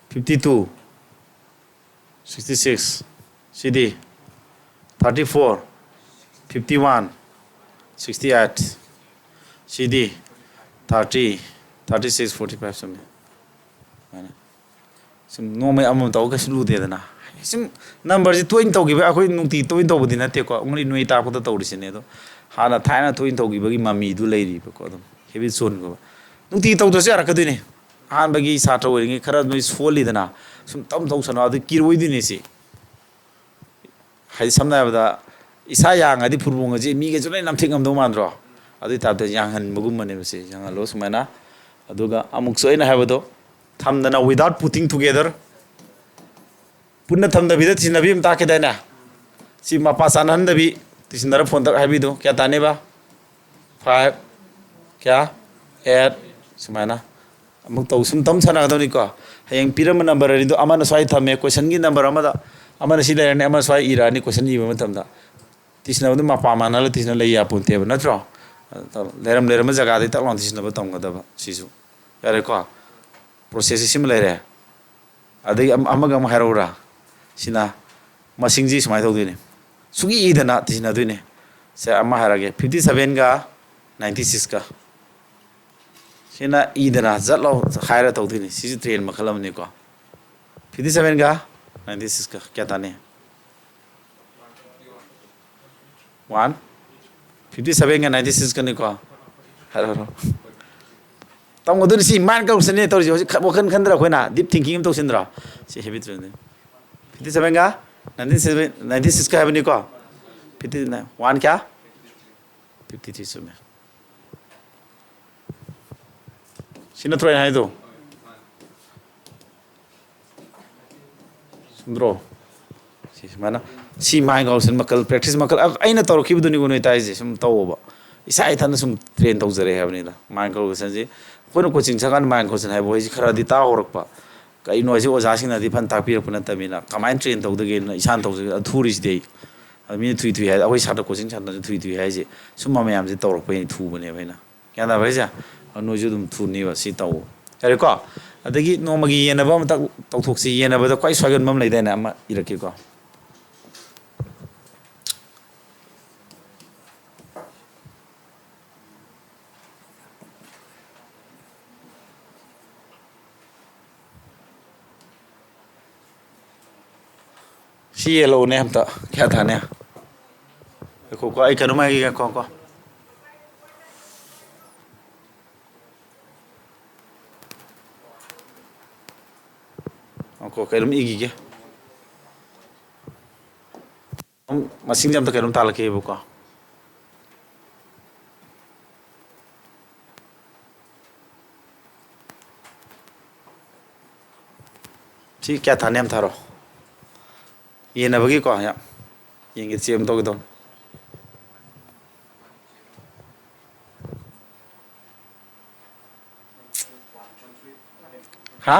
fifty two, sixty six꯫ ꯁꯤꯗꯤ thirty four, fifty one, sixty eight꯫ ꯁꯤꯗꯤ thirty, thirty six, forty five꯫ ꯆꯨꯝꯃꯤ꯫ ꯁꯨꯃꯥꯏꯅ꯫ ꯁꯨꯝ ꯅꯣꯡꯃꯩ ꯑꯃꯃꯝ ꯇꯧꯔꯒ ꯀꯩꯁꯨ ꯂꯨꯗꯦꯗꯅ꯫ ꯁꯨꯝ numberꯁꯤ ꯇꯣꯏꯅ ꯇꯧꯈꯤꯕ, ꯑꯩꯈꯣꯏ ꯅꯨꯡꯇꯤꯒꯤ ꯇꯣꯏꯅ ꯇꯧꯕꯗꯤ ꯅꯠꯇꯦꯀꯣ, only ꯅꯣꯏ ꯇꯥꯛꯄꯗ ꯇꯧꯔꯤꯁꯤꯅꯦ꯫ ꯑꯗꯣ ꯍꯥꯟꯅ ꯊꯥꯏꯅ ꯇꯣꯏꯅ ꯇꯧꯈꯤꯕꯒꯤ ꯃꯃꯤꯗꯨ ꯂꯩꯔꯤꯕꯀꯣ, ꯑꯗꯨꯝ habit ꯁꯣꯟꯈ꯭ꯔꯕ꯫ ꯅꯨꯡꯇꯤꯒꯤ ꯇꯧꯗ꯭ꯔꯁꯨ ꯌꯥꯔꯛꯀꯗꯣꯏꯅꯦ꯫ ꯑꯍꯥꯟꯕꯒꯤ ꯁꯥꯇ꯭ꯔ ꯑꯣꯏꯔꯤꯉꯩ ꯈꯔ ꯅꯣꯏ ꯁꯣꯜꯂꯤꯗꯅ, ꯁꯨꯝ ꯇꯞ ꯇꯧꯁꯅꯨ, ꯑꯗꯨ ꯀꯤꯔꯣꯏꯗꯣꯏꯅꯦ ꯁꯤ꯫ ꯍꯥꯏꯗꯤ ꯁꯝꯅ ꯍꯥꯏꯔꯕꯗ, ꯏꯁꯥ ꯌꯥꯡꯉꯗꯤ ꯐꯨꯠꯕꯣꯜ ꯑꯁꯤ ꯃꯤꯒꯁꯨ ꯂꯣꯏ ꯅꯝꯊꯦꯛ ꯉꯝꯗꯧ ꯃꯥꯟꯗ꯭ꯔꯣ? ꯑꯗꯨꯏ ꯇꯥꯏꯞꯇ ꯌꯥꯡꯍꯟꯕꯒꯨꯝꯕꯅꯦꯕ ꯁꯤ, ꯌꯥꯡꯍꯜꯂꯣ ꯁꯨꯃꯥꯏꯅ꯫ ꯑꯗꯨꯒ ꯑꯃꯨꯛꯁꯨ ꯑꯩꯅ ꯍꯥꯏꯕꯗꯣ, ꯊꯝꯗꯅ, without putting together, ꯄꯨꯟꯅ ꯊꯝꯗꯕꯤꯗ ꯊꯤꯖꯤꯟꯅꯕꯤ ꯑꯃ ꯇꯥꯛꯈꯤꯗꯥꯏꯅꯦ? ꯁꯤ ꯃꯄꯥ ꯆꯥꯅꯍꯟꯗꯕꯤ, ꯊꯤꯖꯤꯟꯅꯔ ꯐꯣꯟꯗ ꯍꯥꯏꯕꯤꯗꯣ, ꯀꯌꯥ ꯇꯥꯅꯦꯕ? Five, ꯀꯌꯥ? Eight꯫ ꯁꯨꯃꯥꯏꯅ꯫ ꯑꯃꯨꯛ ꯇꯧ, ꯁꯨꯝ ꯇꯝ ꯁꯥꯟꯅꯒꯗꯧꯅꯤꯀꯣ꯫ ꯍꯌꯦꯡ ꯄꯤꯔꯝꯕ number ꯑꯅꯤꯗꯣ ꯑꯃꯅ ꯁ꯭ꯋꯥꯏ ꯊꯝꯃꯦ, questionꯒꯤ number ꯑꯃꯗ, ꯑꯃꯅ ꯁꯤ ꯂꯩꯔꯅꯤ, ꯑꯃꯅ ꯁ꯭ꯋꯥꯏ ꯏꯔꯛꯑꯅꯤ question ꯏꯕ ꯃꯇꯝꯗ꯫ ꯇꯤꯁꯤꯟꯅꯕꯗ ꯃꯄꯥ ꯃꯥꯟꯅꯍꯜꯂ ꯇꯤꯁꯤꯟꯅ ꯂꯩ ꯌꯥꯄꯣꯟꯇꯦꯕ, ꯅꯠꯇ꯭ꯔꯣ? ꯂꯩꯔꯝ ꯂꯩꯔꯝꯕ ꯖꯒꯥꯗꯩ ꯇꯛ ꯂꯥꯎꯅ ꯇꯤꯁꯤꯟꯅꯕ ꯇꯝꯒꯗꯕ꯫ ꯁꯤꯁꯨ ꯌꯥꯔꯦꯀꯣ꯫ ꯄ꯭ꯔꯣꯁꯦꯁꯁꯤ ꯁꯤꯃ ꯂꯩꯔꯦ꯫ ꯑꯗꯒꯤ ꯑꯃ-, ꯑꯃꯒ ꯑꯃꯨꯛ ꯍꯥꯏꯔꯛꯎꯔꯥ? ꯁꯤꯅ ꯃꯁꯤꯡꯁꯤ ꯁꯨꯃꯥꯏꯅ ꯇꯧꯗꯣꯏꯅꯤ꯫ ꯁꯨꯛꯏ ꯏꯗꯅ ꯇꯤꯁꯤꯟꯅꯗꯣꯏꯅꯤ꯫ ꯁꯦ, ꯑꯃ ꯍꯥꯏꯔꯒꯦ, ꯐꯤꯐꯇꯤ ꯁꯚꯦꯟꯒ ꯅꯥꯏꯟꯇꯤ ꯁꯤꯛꯁꯀ꯫ ꯁꯤꯅ ꯏꯗꯅ ꯆꯠꯂꯣ ꯍꯥꯏꯔ ꯇꯧꯗꯣꯏꯅꯤ꯫ ꯁꯤꯁꯨ ꯇ꯭ꯔꯦꯟ ꯃꯈꯜ ꯑꯃꯅꯤꯀꯣ꯫ ꯐꯤꯐꯇꯤ ꯁꯚꯦꯟꯒ ꯅꯥꯏꯟꯇꯤ ꯁꯤꯛꯁꯀ ꯀꯌꯥ ꯇꯥꯅꯤ? ꯋꯥꯟ꯫ ꯐꯤꯐꯇꯤ ꯁꯚꯦꯟꯒ ꯅꯥꯏꯟꯇꯤ ꯁꯤꯛꯁꯀꯅꯤꯀꯣ꯫ ꯍꯥꯏꯔꯣ, ꯍꯥꯏꯔꯣ꯫ ꯇꯝꯒꯗꯣꯏꯅꯤ꯫ ꯁꯤ ꯃꯥꯏꯟ ꯀꯔꯞꯁꯟꯅꯦ ꯇꯧꯔꯤꯁꯦ꯫ ꯍꯧꯖꯤꯛ ꯈ-, ꯋꯥꯈꯜ ꯈꯟꯗ꯭ꯔꯥ ꯑꯩꯈꯣꯏꯅ? ꯗꯤꯞ ꯊꯤꯡꯀꯤꯡ ꯑꯃ ꯇꯧꯁꯤꯟꯗ꯭ꯔꯣ? ꯁꯤ ꯍꯦꯕꯤꯠ ꯇ꯭ꯔꯦꯟꯅꯤ꯫ ꯐꯤꯐꯇꯤ ꯁꯚꯦꯟꯒ ꯅꯥꯏꯟꯇꯤ ꯁꯤꯛꯁꯀ ꯍꯥꯏꯕꯅꯤꯀꯣ꯫ ꯐꯤꯐꯇꯤ ꯅꯥꯏꯟ, ꯋꯥꯟ ꯀꯌꯥ? ꯐꯤꯐꯇꯤ ꯊ꯭ꯔꯤ ꯆꯨꯝꯃꯦ꯫ ꯁꯤ ꯅꯠꯇ꯭ꯔꯣ ꯑꯩꯅ ꯍꯥꯏꯗꯣ? ꯆꯨꯝꯗ꯭ꯔꯣ? ꯁꯤ ꯁꯨꯃꯥꯏꯅ, ꯁꯤ ꯃꯥꯏꯟ ꯀꯔꯞꯁꯟ ꯃꯈꯜ, ꯄ꯭ꯔꯦꯛꯇꯤꯁ ꯃꯈꯜ, ꯑ-, ꯑꯩꯅ ꯇꯧꯔꯛꯈꯤꯕꯗꯨꯅꯤꯀꯣ ꯅꯣꯏ ꯇꯥꯏꯁꯦ꯫ ꯁꯨꯝ ꯇꯧꯑꯣꯕ꯫ ꯏꯁꯥ ꯏꯊꯟꯗ ꯁꯨꯝ ꯇ꯭ꯔꯦꯟ ꯇꯧꯖꯔꯛꯑꯦ ꯍꯥꯏꯕꯅꯤꯗ꯫ ꯃꯥꯏꯟ ꯀꯔꯞꯁꯟꯁꯤ ꯑꯩꯈꯣꯏꯅ ꯀꯣꯆꯤꯡ ꯆꯠꯀꯥꯟꯗ ꯃꯥꯏꯟ ꯀꯔꯞꯁꯟ ꯍꯥꯏꯕ ꯋꯥꯍꯩꯁꯤ ꯈꯔꯗꯤ ꯇꯥꯍꯧꯔꯛꯄ꯫ ꯀꯩꯅꯣ ꯍꯥꯏꯁꯤ ꯑꯣꯖꯥꯁꯤꯡꯅꯗꯤ ꯐꯅ ꯇꯥꯛꯄꯤꯔꯛꯄ ꯅꯠꯇꯕꯅꯤꯅ ꯀꯃꯥꯏꯅ ꯇ꯭ꯔꯦꯟ ꯇꯧꯗꯒꯦꯅ ꯏꯁꯥꯅ ꯇꯧꯖꯒꯦ꯫ ꯑꯗꯨ ꯊꯨꯔꯤꯁꯤꯗꯤ ꯑꯩ꯫ ꯑꯗꯨ ꯃꯤꯅ ꯊꯨꯏ ꯊꯨꯏ ꯍꯥꯏ, ꯑꯩꯈꯣꯏ ꯁꯥꯇ꯭ꯔ ꯀꯣꯆꯤꯡ ꯁꯥꯇ꯭ꯔꯅꯁꯨ ꯊꯨꯏ ꯊꯨꯏ ꯍꯥꯏꯁꯦ ꯁꯨꯝꯕ ꯃꯌꯥꯝꯁꯦ ꯇꯧꯔꯛꯄꯩꯅꯦ ꯊꯨꯕꯅꯦꯕ ꯑꯩꯅ꯫ ꯒ꯭ꯌꯥꯟ ꯇꯥꯕ꯭ꯔꯥ ꯍꯥꯏꯁꯦ? ꯑꯗꯨ ꯅꯣꯏꯁꯨ ꯑꯗꯨꯝ ꯊꯨꯅꯤꯕ ꯁꯤ ꯇꯧ꯫ ꯌꯥꯔꯦꯀꯣ? ꯑꯗꯒꯤ ꯅꯣꯡꯃꯒꯤ ꯌꯦꯟꯅꯕ ꯑꯃꯇ ꯇꯧꯊꯣꯛꯁꯤ꯫ ꯌꯦꯟꯅꯕꯗ ꯈ꯭ꯋꯥꯏ ꯁꯣꯏꯒꯟꯕ ꯑꯃ ꯂꯩꯗꯥꯏꯅꯦ? ꯑꯃ ꯏꯔꯛꯀꯦꯀꯣ꯫ ꯁꯤ ꯌꯦꯜꯂꯛꯎꯅꯦ ꯑꯝꯇ꯫ ꯀꯌꯥ ꯊꯥꯅꯤ? ꯉꯥꯏꯈꯣꯀꯣ, ꯑꯩ ꯀꯩꯅꯣꯝ ꯍꯥꯏꯒꯦ, ꯉꯥꯏꯈꯣꯀꯣ꯫ ꯉꯥꯏꯈꯣ, ꯀꯩꯅꯣꯝ ꯏꯈꯤꯒꯦ꯫ ꯎꯝ, ꯃꯁꯤꯡꯁꯦ ꯑꯝꯇ ꯀꯩꯅꯣꯝ ꯇꯥꯜꯂꯛꯀꯦꯕꯀꯣ꯫ ꯁꯤ ꯀꯌꯥ ꯊꯥꯅꯤ ꯑꯝ ꯊꯥꯔꯣ꯫ ꯌꯦꯟꯅꯕꯒꯤꯀꯣ, ꯌꯥꯝ ꯌꯦꯡꯒꯦ, ꯆꯦꯛ ꯑꯃ ꯇꯧꯒꯦ ꯇꯧꯅꯤ꯫ ꯍꯥ?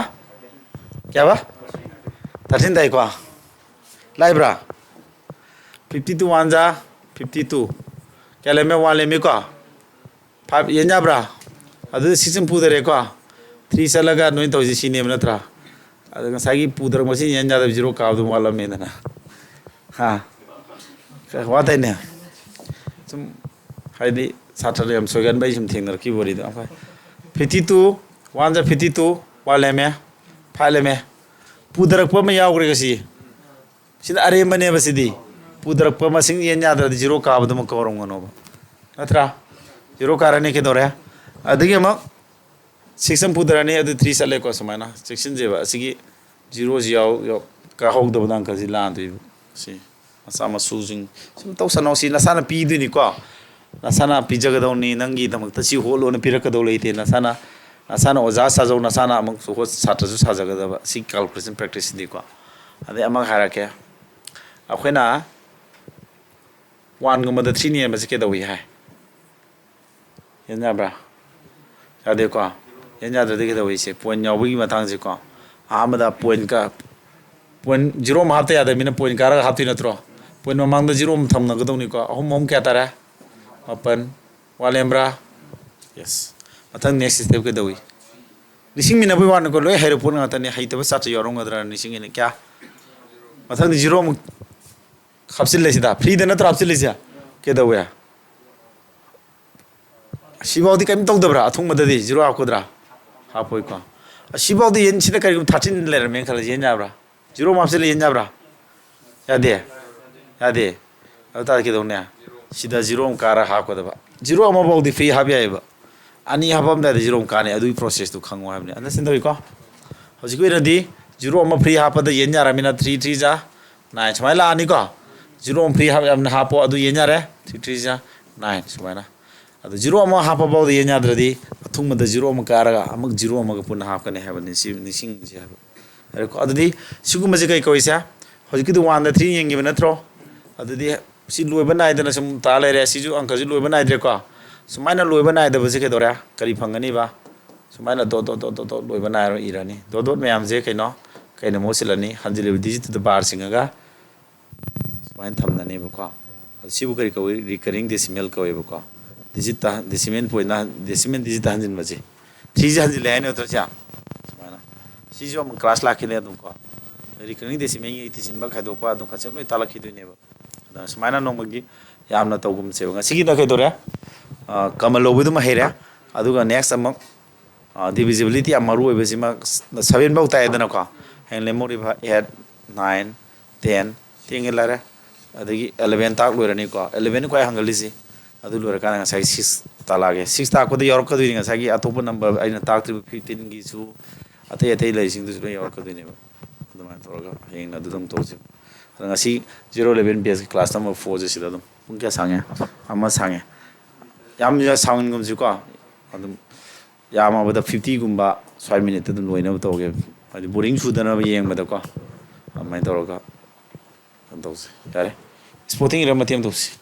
ꯀꯌꯥꯕ? ꯊꯥꯔꯇꯤꯟ ꯇꯥꯏꯀꯣ? ꯂꯥꯏꯕ꯭ꯔꯥ? ꯐꯤꯐꯇꯤ ꯇꯨ ꯋꯥꯟ ꯖꯥ Fifty two. ꯀꯌꯥ ꯂꯩꯔꯝꯃꯦ? One ꯂꯩꯔꯝꯃꯤꯀꯣ? Five ꯌꯦꯟ ꯌꯥꯕ꯭ꯔꯥ? ꯑꯗꯨꯗꯤ six ꯑꯃ ꯄꯨꯗꯔꯦꯀꯣ? Three ꯆꯠꯂꯒ ꯅꯣꯏꯅ ꯇꯧꯔꯤꯁꯦ ꯁꯤꯅꯦꯕ ꯅꯠꯇ꯭ꯔꯥ? ꯑꯗ ꯉꯁꯥꯏꯒꯤ ꯄꯨꯗꯔꯛꯄꯁꯤ ꯌꯦꯟ ꯌꯥꯗꯕ zero ꯀꯥꯕꯗꯨ ꯋꯥꯠꯂꯝꯃꯦꯗꯅ꯫ ꯍꯥ? ꯋꯥꯠꯇꯥꯏꯅꯦ? ꯁꯨꯝ ꯍꯥꯏꯗꯤ ꯁꯥꯇ꯭ꯔꯗ ꯌꯥꯝ ꯁꯣꯏꯒꯟꯕ ꯑꯩ ꯁꯨꯝ ꯊꯦꯡꯅꯔꯛꯈꯤꯕ ꯋꯥꯔꯤꯗꯣ꯫ Fifty two, one ꯗ fifty two, one ꯂꯩꯔꯝꯃꯦ, five ꯂꯩꯔꯝꯃꯦ꯫ ꯄꯨꯗꯔꯛꯄ ꯑꯃ ꯌꯥꯎꯈ꯭ꯔꯦ ꯉꯁꯤ꯫ ꯁꯤꯅ ꯑꯔꯦꯝꯕꯅꯦꯕ ꯁꯤꯗꯤ꯫ ꯄꯨꯗꯔꯛꯄ ꯃꯁꯤꯡ ꯌꯦꯟ ꯌꯥꯗ꯭ꯔꯗꯤ zero ꯀꯥꯕꯗꯨꯃꯛ ꯀꯧꯔꯝꯒꯅꯣꯕ꯫ ꯅꯠꯇ꯭ꯔꯥ? Zero ꯀꯥꯔꯅꯤ ꯀꯩꯗꯧꯔꯦ? ꯑꯗꯒꯤ ꯑꯃꯨꯛ six ꯑꯃ ꯄꯨꯗꯔꯅꯤ, ꯑꯗꯨ three ꯆꯠꯂꯦꯀꯣ꯫ ꯁꯨꯃꯥꯏꯅ ꯆꯦꯛꯁꯤꯟꯖꯦꯕ꯫ ꯑꯁꯤꯒꯤ zeroꯁꯤ ꯌꯥꯎ-, ꯌꯥꯎ-, ꯀꯥꯍꯧꯗꯕꯗ ꯑꯪꯀꯁꯤ ꯂꯥꯟꯗꯣꯏꯕ꯫ ꯁꯤ ꯃꯆꯥ ꯃꯁꯨꯁꯤꯡ ꯁꯨꯝ ꯇꯧꯁꯅꯧ꯫ ꯁꯤ ꯅꯁꯥꯅ ꯄꯤꯗꯣꯏꯅꯤꯀꯣ꯫ ꯅꯁꯥꯅ ꯄꯤꯖꯒꯗꯧꯅꯤ꯫ ꯅꯪꯒꯤꯗꯃꯛꯇ ꯁꯤ ꯍꯣꯠꯂꯣꯅ ꯄꯤꯔꯛꯀꯗꯧ ꯂꯩꯇꯦ꯫ ꯅꯁꯥꯅ, ꯅꯁꯥꯅ ꯑꯣꯖꯥ ꯁꯥꯖꯧ, ꯅꯁꯥꯅ ꯑꯃꯨꯛꯁꯨ ꯍꯣꯠ-, ꯁꯥꯇ꯭ꯔꯁꯨ ꯁꯥꯖꯒꯗꯕ꯫ ꯁꯤ calculation practiceꯅꯤꯀꯣ꯫ ꯑꯗꯩ ꯑꯃꯒ ꯍꯥꯏꯔꯛꯀꯦ꯫ ꯑꯩꯈꯣꯏꯅ oneꯒꯨꯝꯕꯗ three ꯅꯦꯝꯕꯁꯦ ꯀꯩꯗꯧꯏ ꯍꯥꯏ? ꯌꯦꯟ ꯌꯥꯕ꯭ꯔꯥ? ꯌꯥꯗꯦꯀꯣ? ꯌꯦꯟ ꯌꯥꯗ꯭ꯔꯗꯤ ꯀꯩꯗꯧꯏ? ꯁꯦ point ꯌꯥꯎꯕꯒꯤ ꯃꯇꯥꯡꯁꯦꯀꯣ꯫ ꯑꯍꯥꯟꯕꯗ point ꯀ-, point zero ꯑꯃ ꯍꯥꯞꯇ ꯌꯥꯗꯕꯅꯤꯅ point ꯀꯥꯔꯒ ꯍꯥꯞꯇꯣꯏ ꯅꯠꯇ꯭ꯔꯣ? Point ꯃꯃꯥꯡꯗ zero ꯑꯃ ꯊꯝꯅꯒꯗꯧꯅꯤꯀꯣ꯫ ꯑꯍꯨꯝ ꯑꯍꯨꯝ ꯀꯌꯥ ꯇꯥꯔꯦ? ꯃꯥꯄꯟ꯫ One ꯂꯦꯝꯕ꯭ꯔꯥ? Yes꯫ ꯃꯊꯪ next step ꯀꯩꯗꯧꯏ? ꯅꯤꯡꯁꯤꯡꯃꯤꯟꯅꯕꯒꯤ ꯋꯥꯅꯤꯀꯣ, ꯂꯣꯏ ꯍꯩꯔ ꯄꯣꯠ ꯉꯥꯛꯇꯅꯤ꯫ ꯍꯩꯇꯕ ꯁꯥꯇ꯭ꯔ ꯌꯥꯎꯔꯝꯒꯗ꯭ꯔꯥ ꯅꯤꯡꯁꯤꯡꯉꯤꯅꯦ꯫ ꯀꯌꯥ? ꯃꯊꯪꯗꯤ zero ꯑꯃꯨꯛ ꯍꯥꯞꯆꯤꯜꯂꯦ ꯁꯤꯗ꯫ Freeꯗ ꯅꯠꯇ꯭ꯔꯣ ꯍꯥꯞꯆꯤꯜꯂꯤꯁꯦ? ꯀꯩꯗꯧꯋꯦ? ꯁꯤꯐꯥꯎꯗꯤ ꯀꯔꯤꯝ ꯇꯧꯗꯕ꯭ꯔꯥ? ꯑꯊꯨꯡꯕꯗꯗꯤ zero ꯍꯥꯞꯀꯗ꯭ꯔꯥ? ꯍꯥꯞꯄꯣꯏꯀꯣ꯫ ꯑꯁꯤꯐꯥꯎꯗꯤ ꯌꯦꯟ ꯁꯤꯗ ꯀꯔꯤꯒꯨꯝꯕ thirteen ꯂꯩꯔꯝꯃꯦꯅ ꯈꯜꯂꯁꯤ, ꯌꯦꯟ ꯌꯥꯕ꯭ꯔꯥ? Zero ꯑꯃ ꯍꯥꯞꯆꯤꯜꯂ ꯌꯦꯟ ꯌꯥꯕ꯭ꯔꯥ? ꯌꯥꯗꯦ? ꯌꯥꯗꯦ꯫ ꯑꯗꯨ ꯇꯥꯔꯗꯤ ꯀꯩꯗꯧꯅꯦ? ꯁꯤꯗ zero ꯑꯃ ꯀꯥꯔ ꯍꯥꯞꯀꯗꯕ꯫ Zero ꯑꯃꯐꯥꯎꯗꯤ free ꯍꯥꯞ ꯌꯥꯏꯑꯕ꯫ ꯑꯅꯤ ꯍꯥꯞꯄꯝꯗꯥꯏꯗ zero ꯑꯃ ꯀꯥꯅꯤ꯫ ꯑꯗꯨꯒꯤ processꯇꯨ ꯈꯪꯉꯣ ꯍꯥꯏꯕꯅꯤ꯫ Understand ꯇꯧꯏꯀꯣ? ꯍꯧꯖꯤꯛꯀꯤ ꯑꯣꯏꯅꯗꯤ zero ꯑꯃ free ꯍꯥꯞꯄꯗ ꯌꯦꯟ ꯌꯥꯔꯃꯤꯅ three three ꯖꯥ nine ꯁꯨꯃꯥꯏꯅ ꯂꯥꯛꯑꯅꯤꯀꯣ꯫ Zero ꯑꯃ free ꯍꯥꯞ-, ꯌꯥꯝꯅ ꯍꯥꯞꯄꯣ, ꯑꯗꯨ ꯌꯦꯟ ꯌꯥꯔꯦ꯫ Three three ꯖꯥ nine ꯁꯨꯃꯥꯏꯅ꯫ ꯑꯗꯣ zero ꯑꯃ ꯍꯥꯞꯄ ꯐꯥꯎꯗ ꯌꯦꯟ ꯌꯥꯗ꯭ꯔꯗꯤ ꯃꯊꯨꯡꯕꯗ zero ꯑꯃ ꯀꯥꯔꯒ ꯑꯃꯨꯛ zero ꯑꯃꯒ ꯄꯨꯟꯅ ꯍꯥꯞꯀꯅꯤ ꯍꯥꯏꯕꯅꯤ꯫ ꯁꯤ ꯅꯤꯡꯁꯤꯡꯁꯤ ꯍꯥꯏꯕ꯫ ꯍꯥꯏꯔꯦꯀꯣ? ꯑꯗꯨꯗꯤ ꯁꯤꯒꯨꯝꯕꯁꯦ ꯀꯩ ꯀꯧꯏꯁꯦ? ꯍꯧꯖꯤꯛꯀꯤꯗꯨ oneꯗ three ꯌꯦꯡꯈꯤꯕ ꯅꯠꯇ꯭ꯔꯣ? ꯑꯗꯨꯗꯤ ꯁꯤ ꯂꯣꯏꯕ ꯅꯥꯏꯗꯅ ꯁꯨꯝ ꯇꯥ ꯂꯩꯔꯦ꯫ ꯁꯤꯁꯨ ꯑꯪꯀꯁꯨ ꯂꯣꯏꯕ ꯅꯥꯏꯗ꯭ꯔꯦꯀꯣ꯫ ꯁꯨꯃꯥꯏꯅ ꯂꯣꯏꯕ ꯅꯥꯏꯗꯕꯁꯦ ꯀꯩꯗꯧꯔꯦ? ꯀꯔꯤ ꯐꯪꯒꯅꯤꯕ? ꯁꯨꯃꯥꯏꯅ dot dot dot dot dot ꯂꯣꯏꯕ ꯅꯥꯏꯔꯣꯏ ꯏꯔꯅꯤ꯫ Dot dot ꯃꯌꯥꯝꯁꯦ ꯀꯩꯅꯣ? ꯀꯩꯅ ꯃꯍꯨꯠ ꯁꯤꯜꯂꯅꯤ? ꯍꯟꯖꯤꯜꯂꯤꯕ digitꯇꯨꯗ bar ꯁꯤꯡꯉꯒ ꯁꯨꯃꯥꯏꯅ ꯊꯝꯅꯅꯦꯕꯀꯣ꯫ ꯑꯗꯨ ꯁꯤꯕꯨ ꯀꯔꯤ ꯀꯧꯏ? Recurring decimal ꯀꯧꯏꯕꯀꯣ꯫ Digit decimal point decimal digit ꯍꯟꯖꯤꯟꯕꯁꯦ, ꯊ꯭ꯔꯤꯁꯦ ꯍꯟꯖꯤꯜꯂꯦ ꯍꯥꯏꯅ ꯅꯠꯇ꯭ꯔꯣ ꯁꯤ? ꯁꯨꯃꯥꯏꯅ ꯁꯤꯁꯨ ꯑꯃꯨꯛ class ꯂꯥꯛꯈꯤꯅꯤ ꯑꯗꯨꯝ ꯀꯣ꯫ Recurring decimal ꯊꯤꯖꯤꯟꯕ ꯈꯥꯏꯗꯣꯛꯄ ꯑꯗꯨꯝ concept ꯂꯣꯏ ꯇꯥꯛꯂꯛꯈꯤꯗꯣꯏꯅꯦꯕ꯫ ꯑꯗ ꯁꯨꯃꯥꯏꯅ ꯅꯣꯡꯃꯒꯤ ꯌꯥꯝꯅ ꯇꯧꯒꯨꯝꯁꯦꯕ꯫ ꯉꯁꯤꯒꯤꯅ ꯀꯩꯗꯧꯔꯦ? ꯀꯃꯟ ꯂꯧꯕꯗꯨꯃ ꯍꯩꯔꯦ꯫ ꯑꯗꯨꯒ next ꯑꯃꯨꯛ divisibility ꯌꯥꯝ ꯃꯔꯨ ꯑꯣꯏꯕꯁꯤꯃ, seven ꯐꯥꯎ ꯇꯥꯛꯑꯦꯗꯅꯀꯣ꯫ ꯍꯌꯦꯡ ꯂꯦꯝꯍꯧꯔꯤꯕ eight, nine, ten, ten ꯍꯦꯜꯂꯔꯦ꯫ ꯑꯗꯒꯤ eleven ꯇꯥꯛ ꯂꯣꯏꯔꯅꯤꯀꯣ꯫ Eleven ꯈ꯭ꯋꯥꯏ ꯍꯪꯒꯜꯂꯤꯁꯤ꯫ ꯑꯗꯨ ꯂꯣꯏꯔꯀꯥꯟꯗ ꯉꯁꯥꯏ six ꯇꯥꯛꯂꯛꯑꯒꯦ꯫ Six ꯇꯥꯛꯄꯗ ꯌꯥꯎꯔꯛꯀꯗꯣꯏꯅꯤ ꯉꯁꯥꯏꯒꯤ ꯑꯇꯣꯞꯄ number ꯑꯩꯅ ꯇꯥꯛꯇ꯭ꯔꯤꯕ fifteen ꯒꯤꯁꯨ, ꯑꯇꯩ ꯑꯇꯩ ꯂꯩꯔꯤꯁꯤꯡꯗꯨꯁꯨ ꯂꯣꯏ ꯌꯥꯎꯔꯛꯀꯗꯣꯏꯅꯦꯕ꯫ ꯑꯗꯨꯃꯥꯏꯅ ꯇꯧꯔꯒ ꯍꯌꯦꯡ ꯑꯗꯨ ꯑꯗꯨꯝ ꯇꯧꯁꯤ꯫ ꯑꯗꯣ ꯉꯁꯤ zero eleven batch ꯀꯤ class number four ꯁꯦ ꯁꯤꯗ ꯑꯗꯨꯝ ꯄꯨꯡ ꯀꯌꯥ ꯁꯥꯡꯉꯦ? ꯑꯃ ꯁꯥꯡꯉꯦ꯫ ꯌꯥꯝ ꯁꯥꯡꯍꯟꯒꯨꯝꯁꯤꯀꯣ꯫ ꯑꯗꯨꯝ ꯌꯥꯝꯃꯕꯗ fifty ꯒꯨꯝꯕ ꯁ꯭ꯋꯥꯏ minute ꯇ ꯑꯗꯨꯝ ꯂꯣꯏꯅꯕ ꯇꯧꯒꯦ꯫ ꯍꯥꯏꯗꯤ boring ꯆꯨꯗꯅꯕ ꯌꯦꯡꯕꯗꯀꯣ꯫ ꯑꯗꯨꯃꯥꯏꯅ ꯇꯧꯔꯒ ꯀꯩꯅꯣ ꯇꯧꯁꯦ꯫ ꯌꯥꯔꯦ꯫ Sporting ꯒꯤꯔ ꯃꯇꯦꯛ ꯑꯃ ꯇꯧꯁꯤ꯫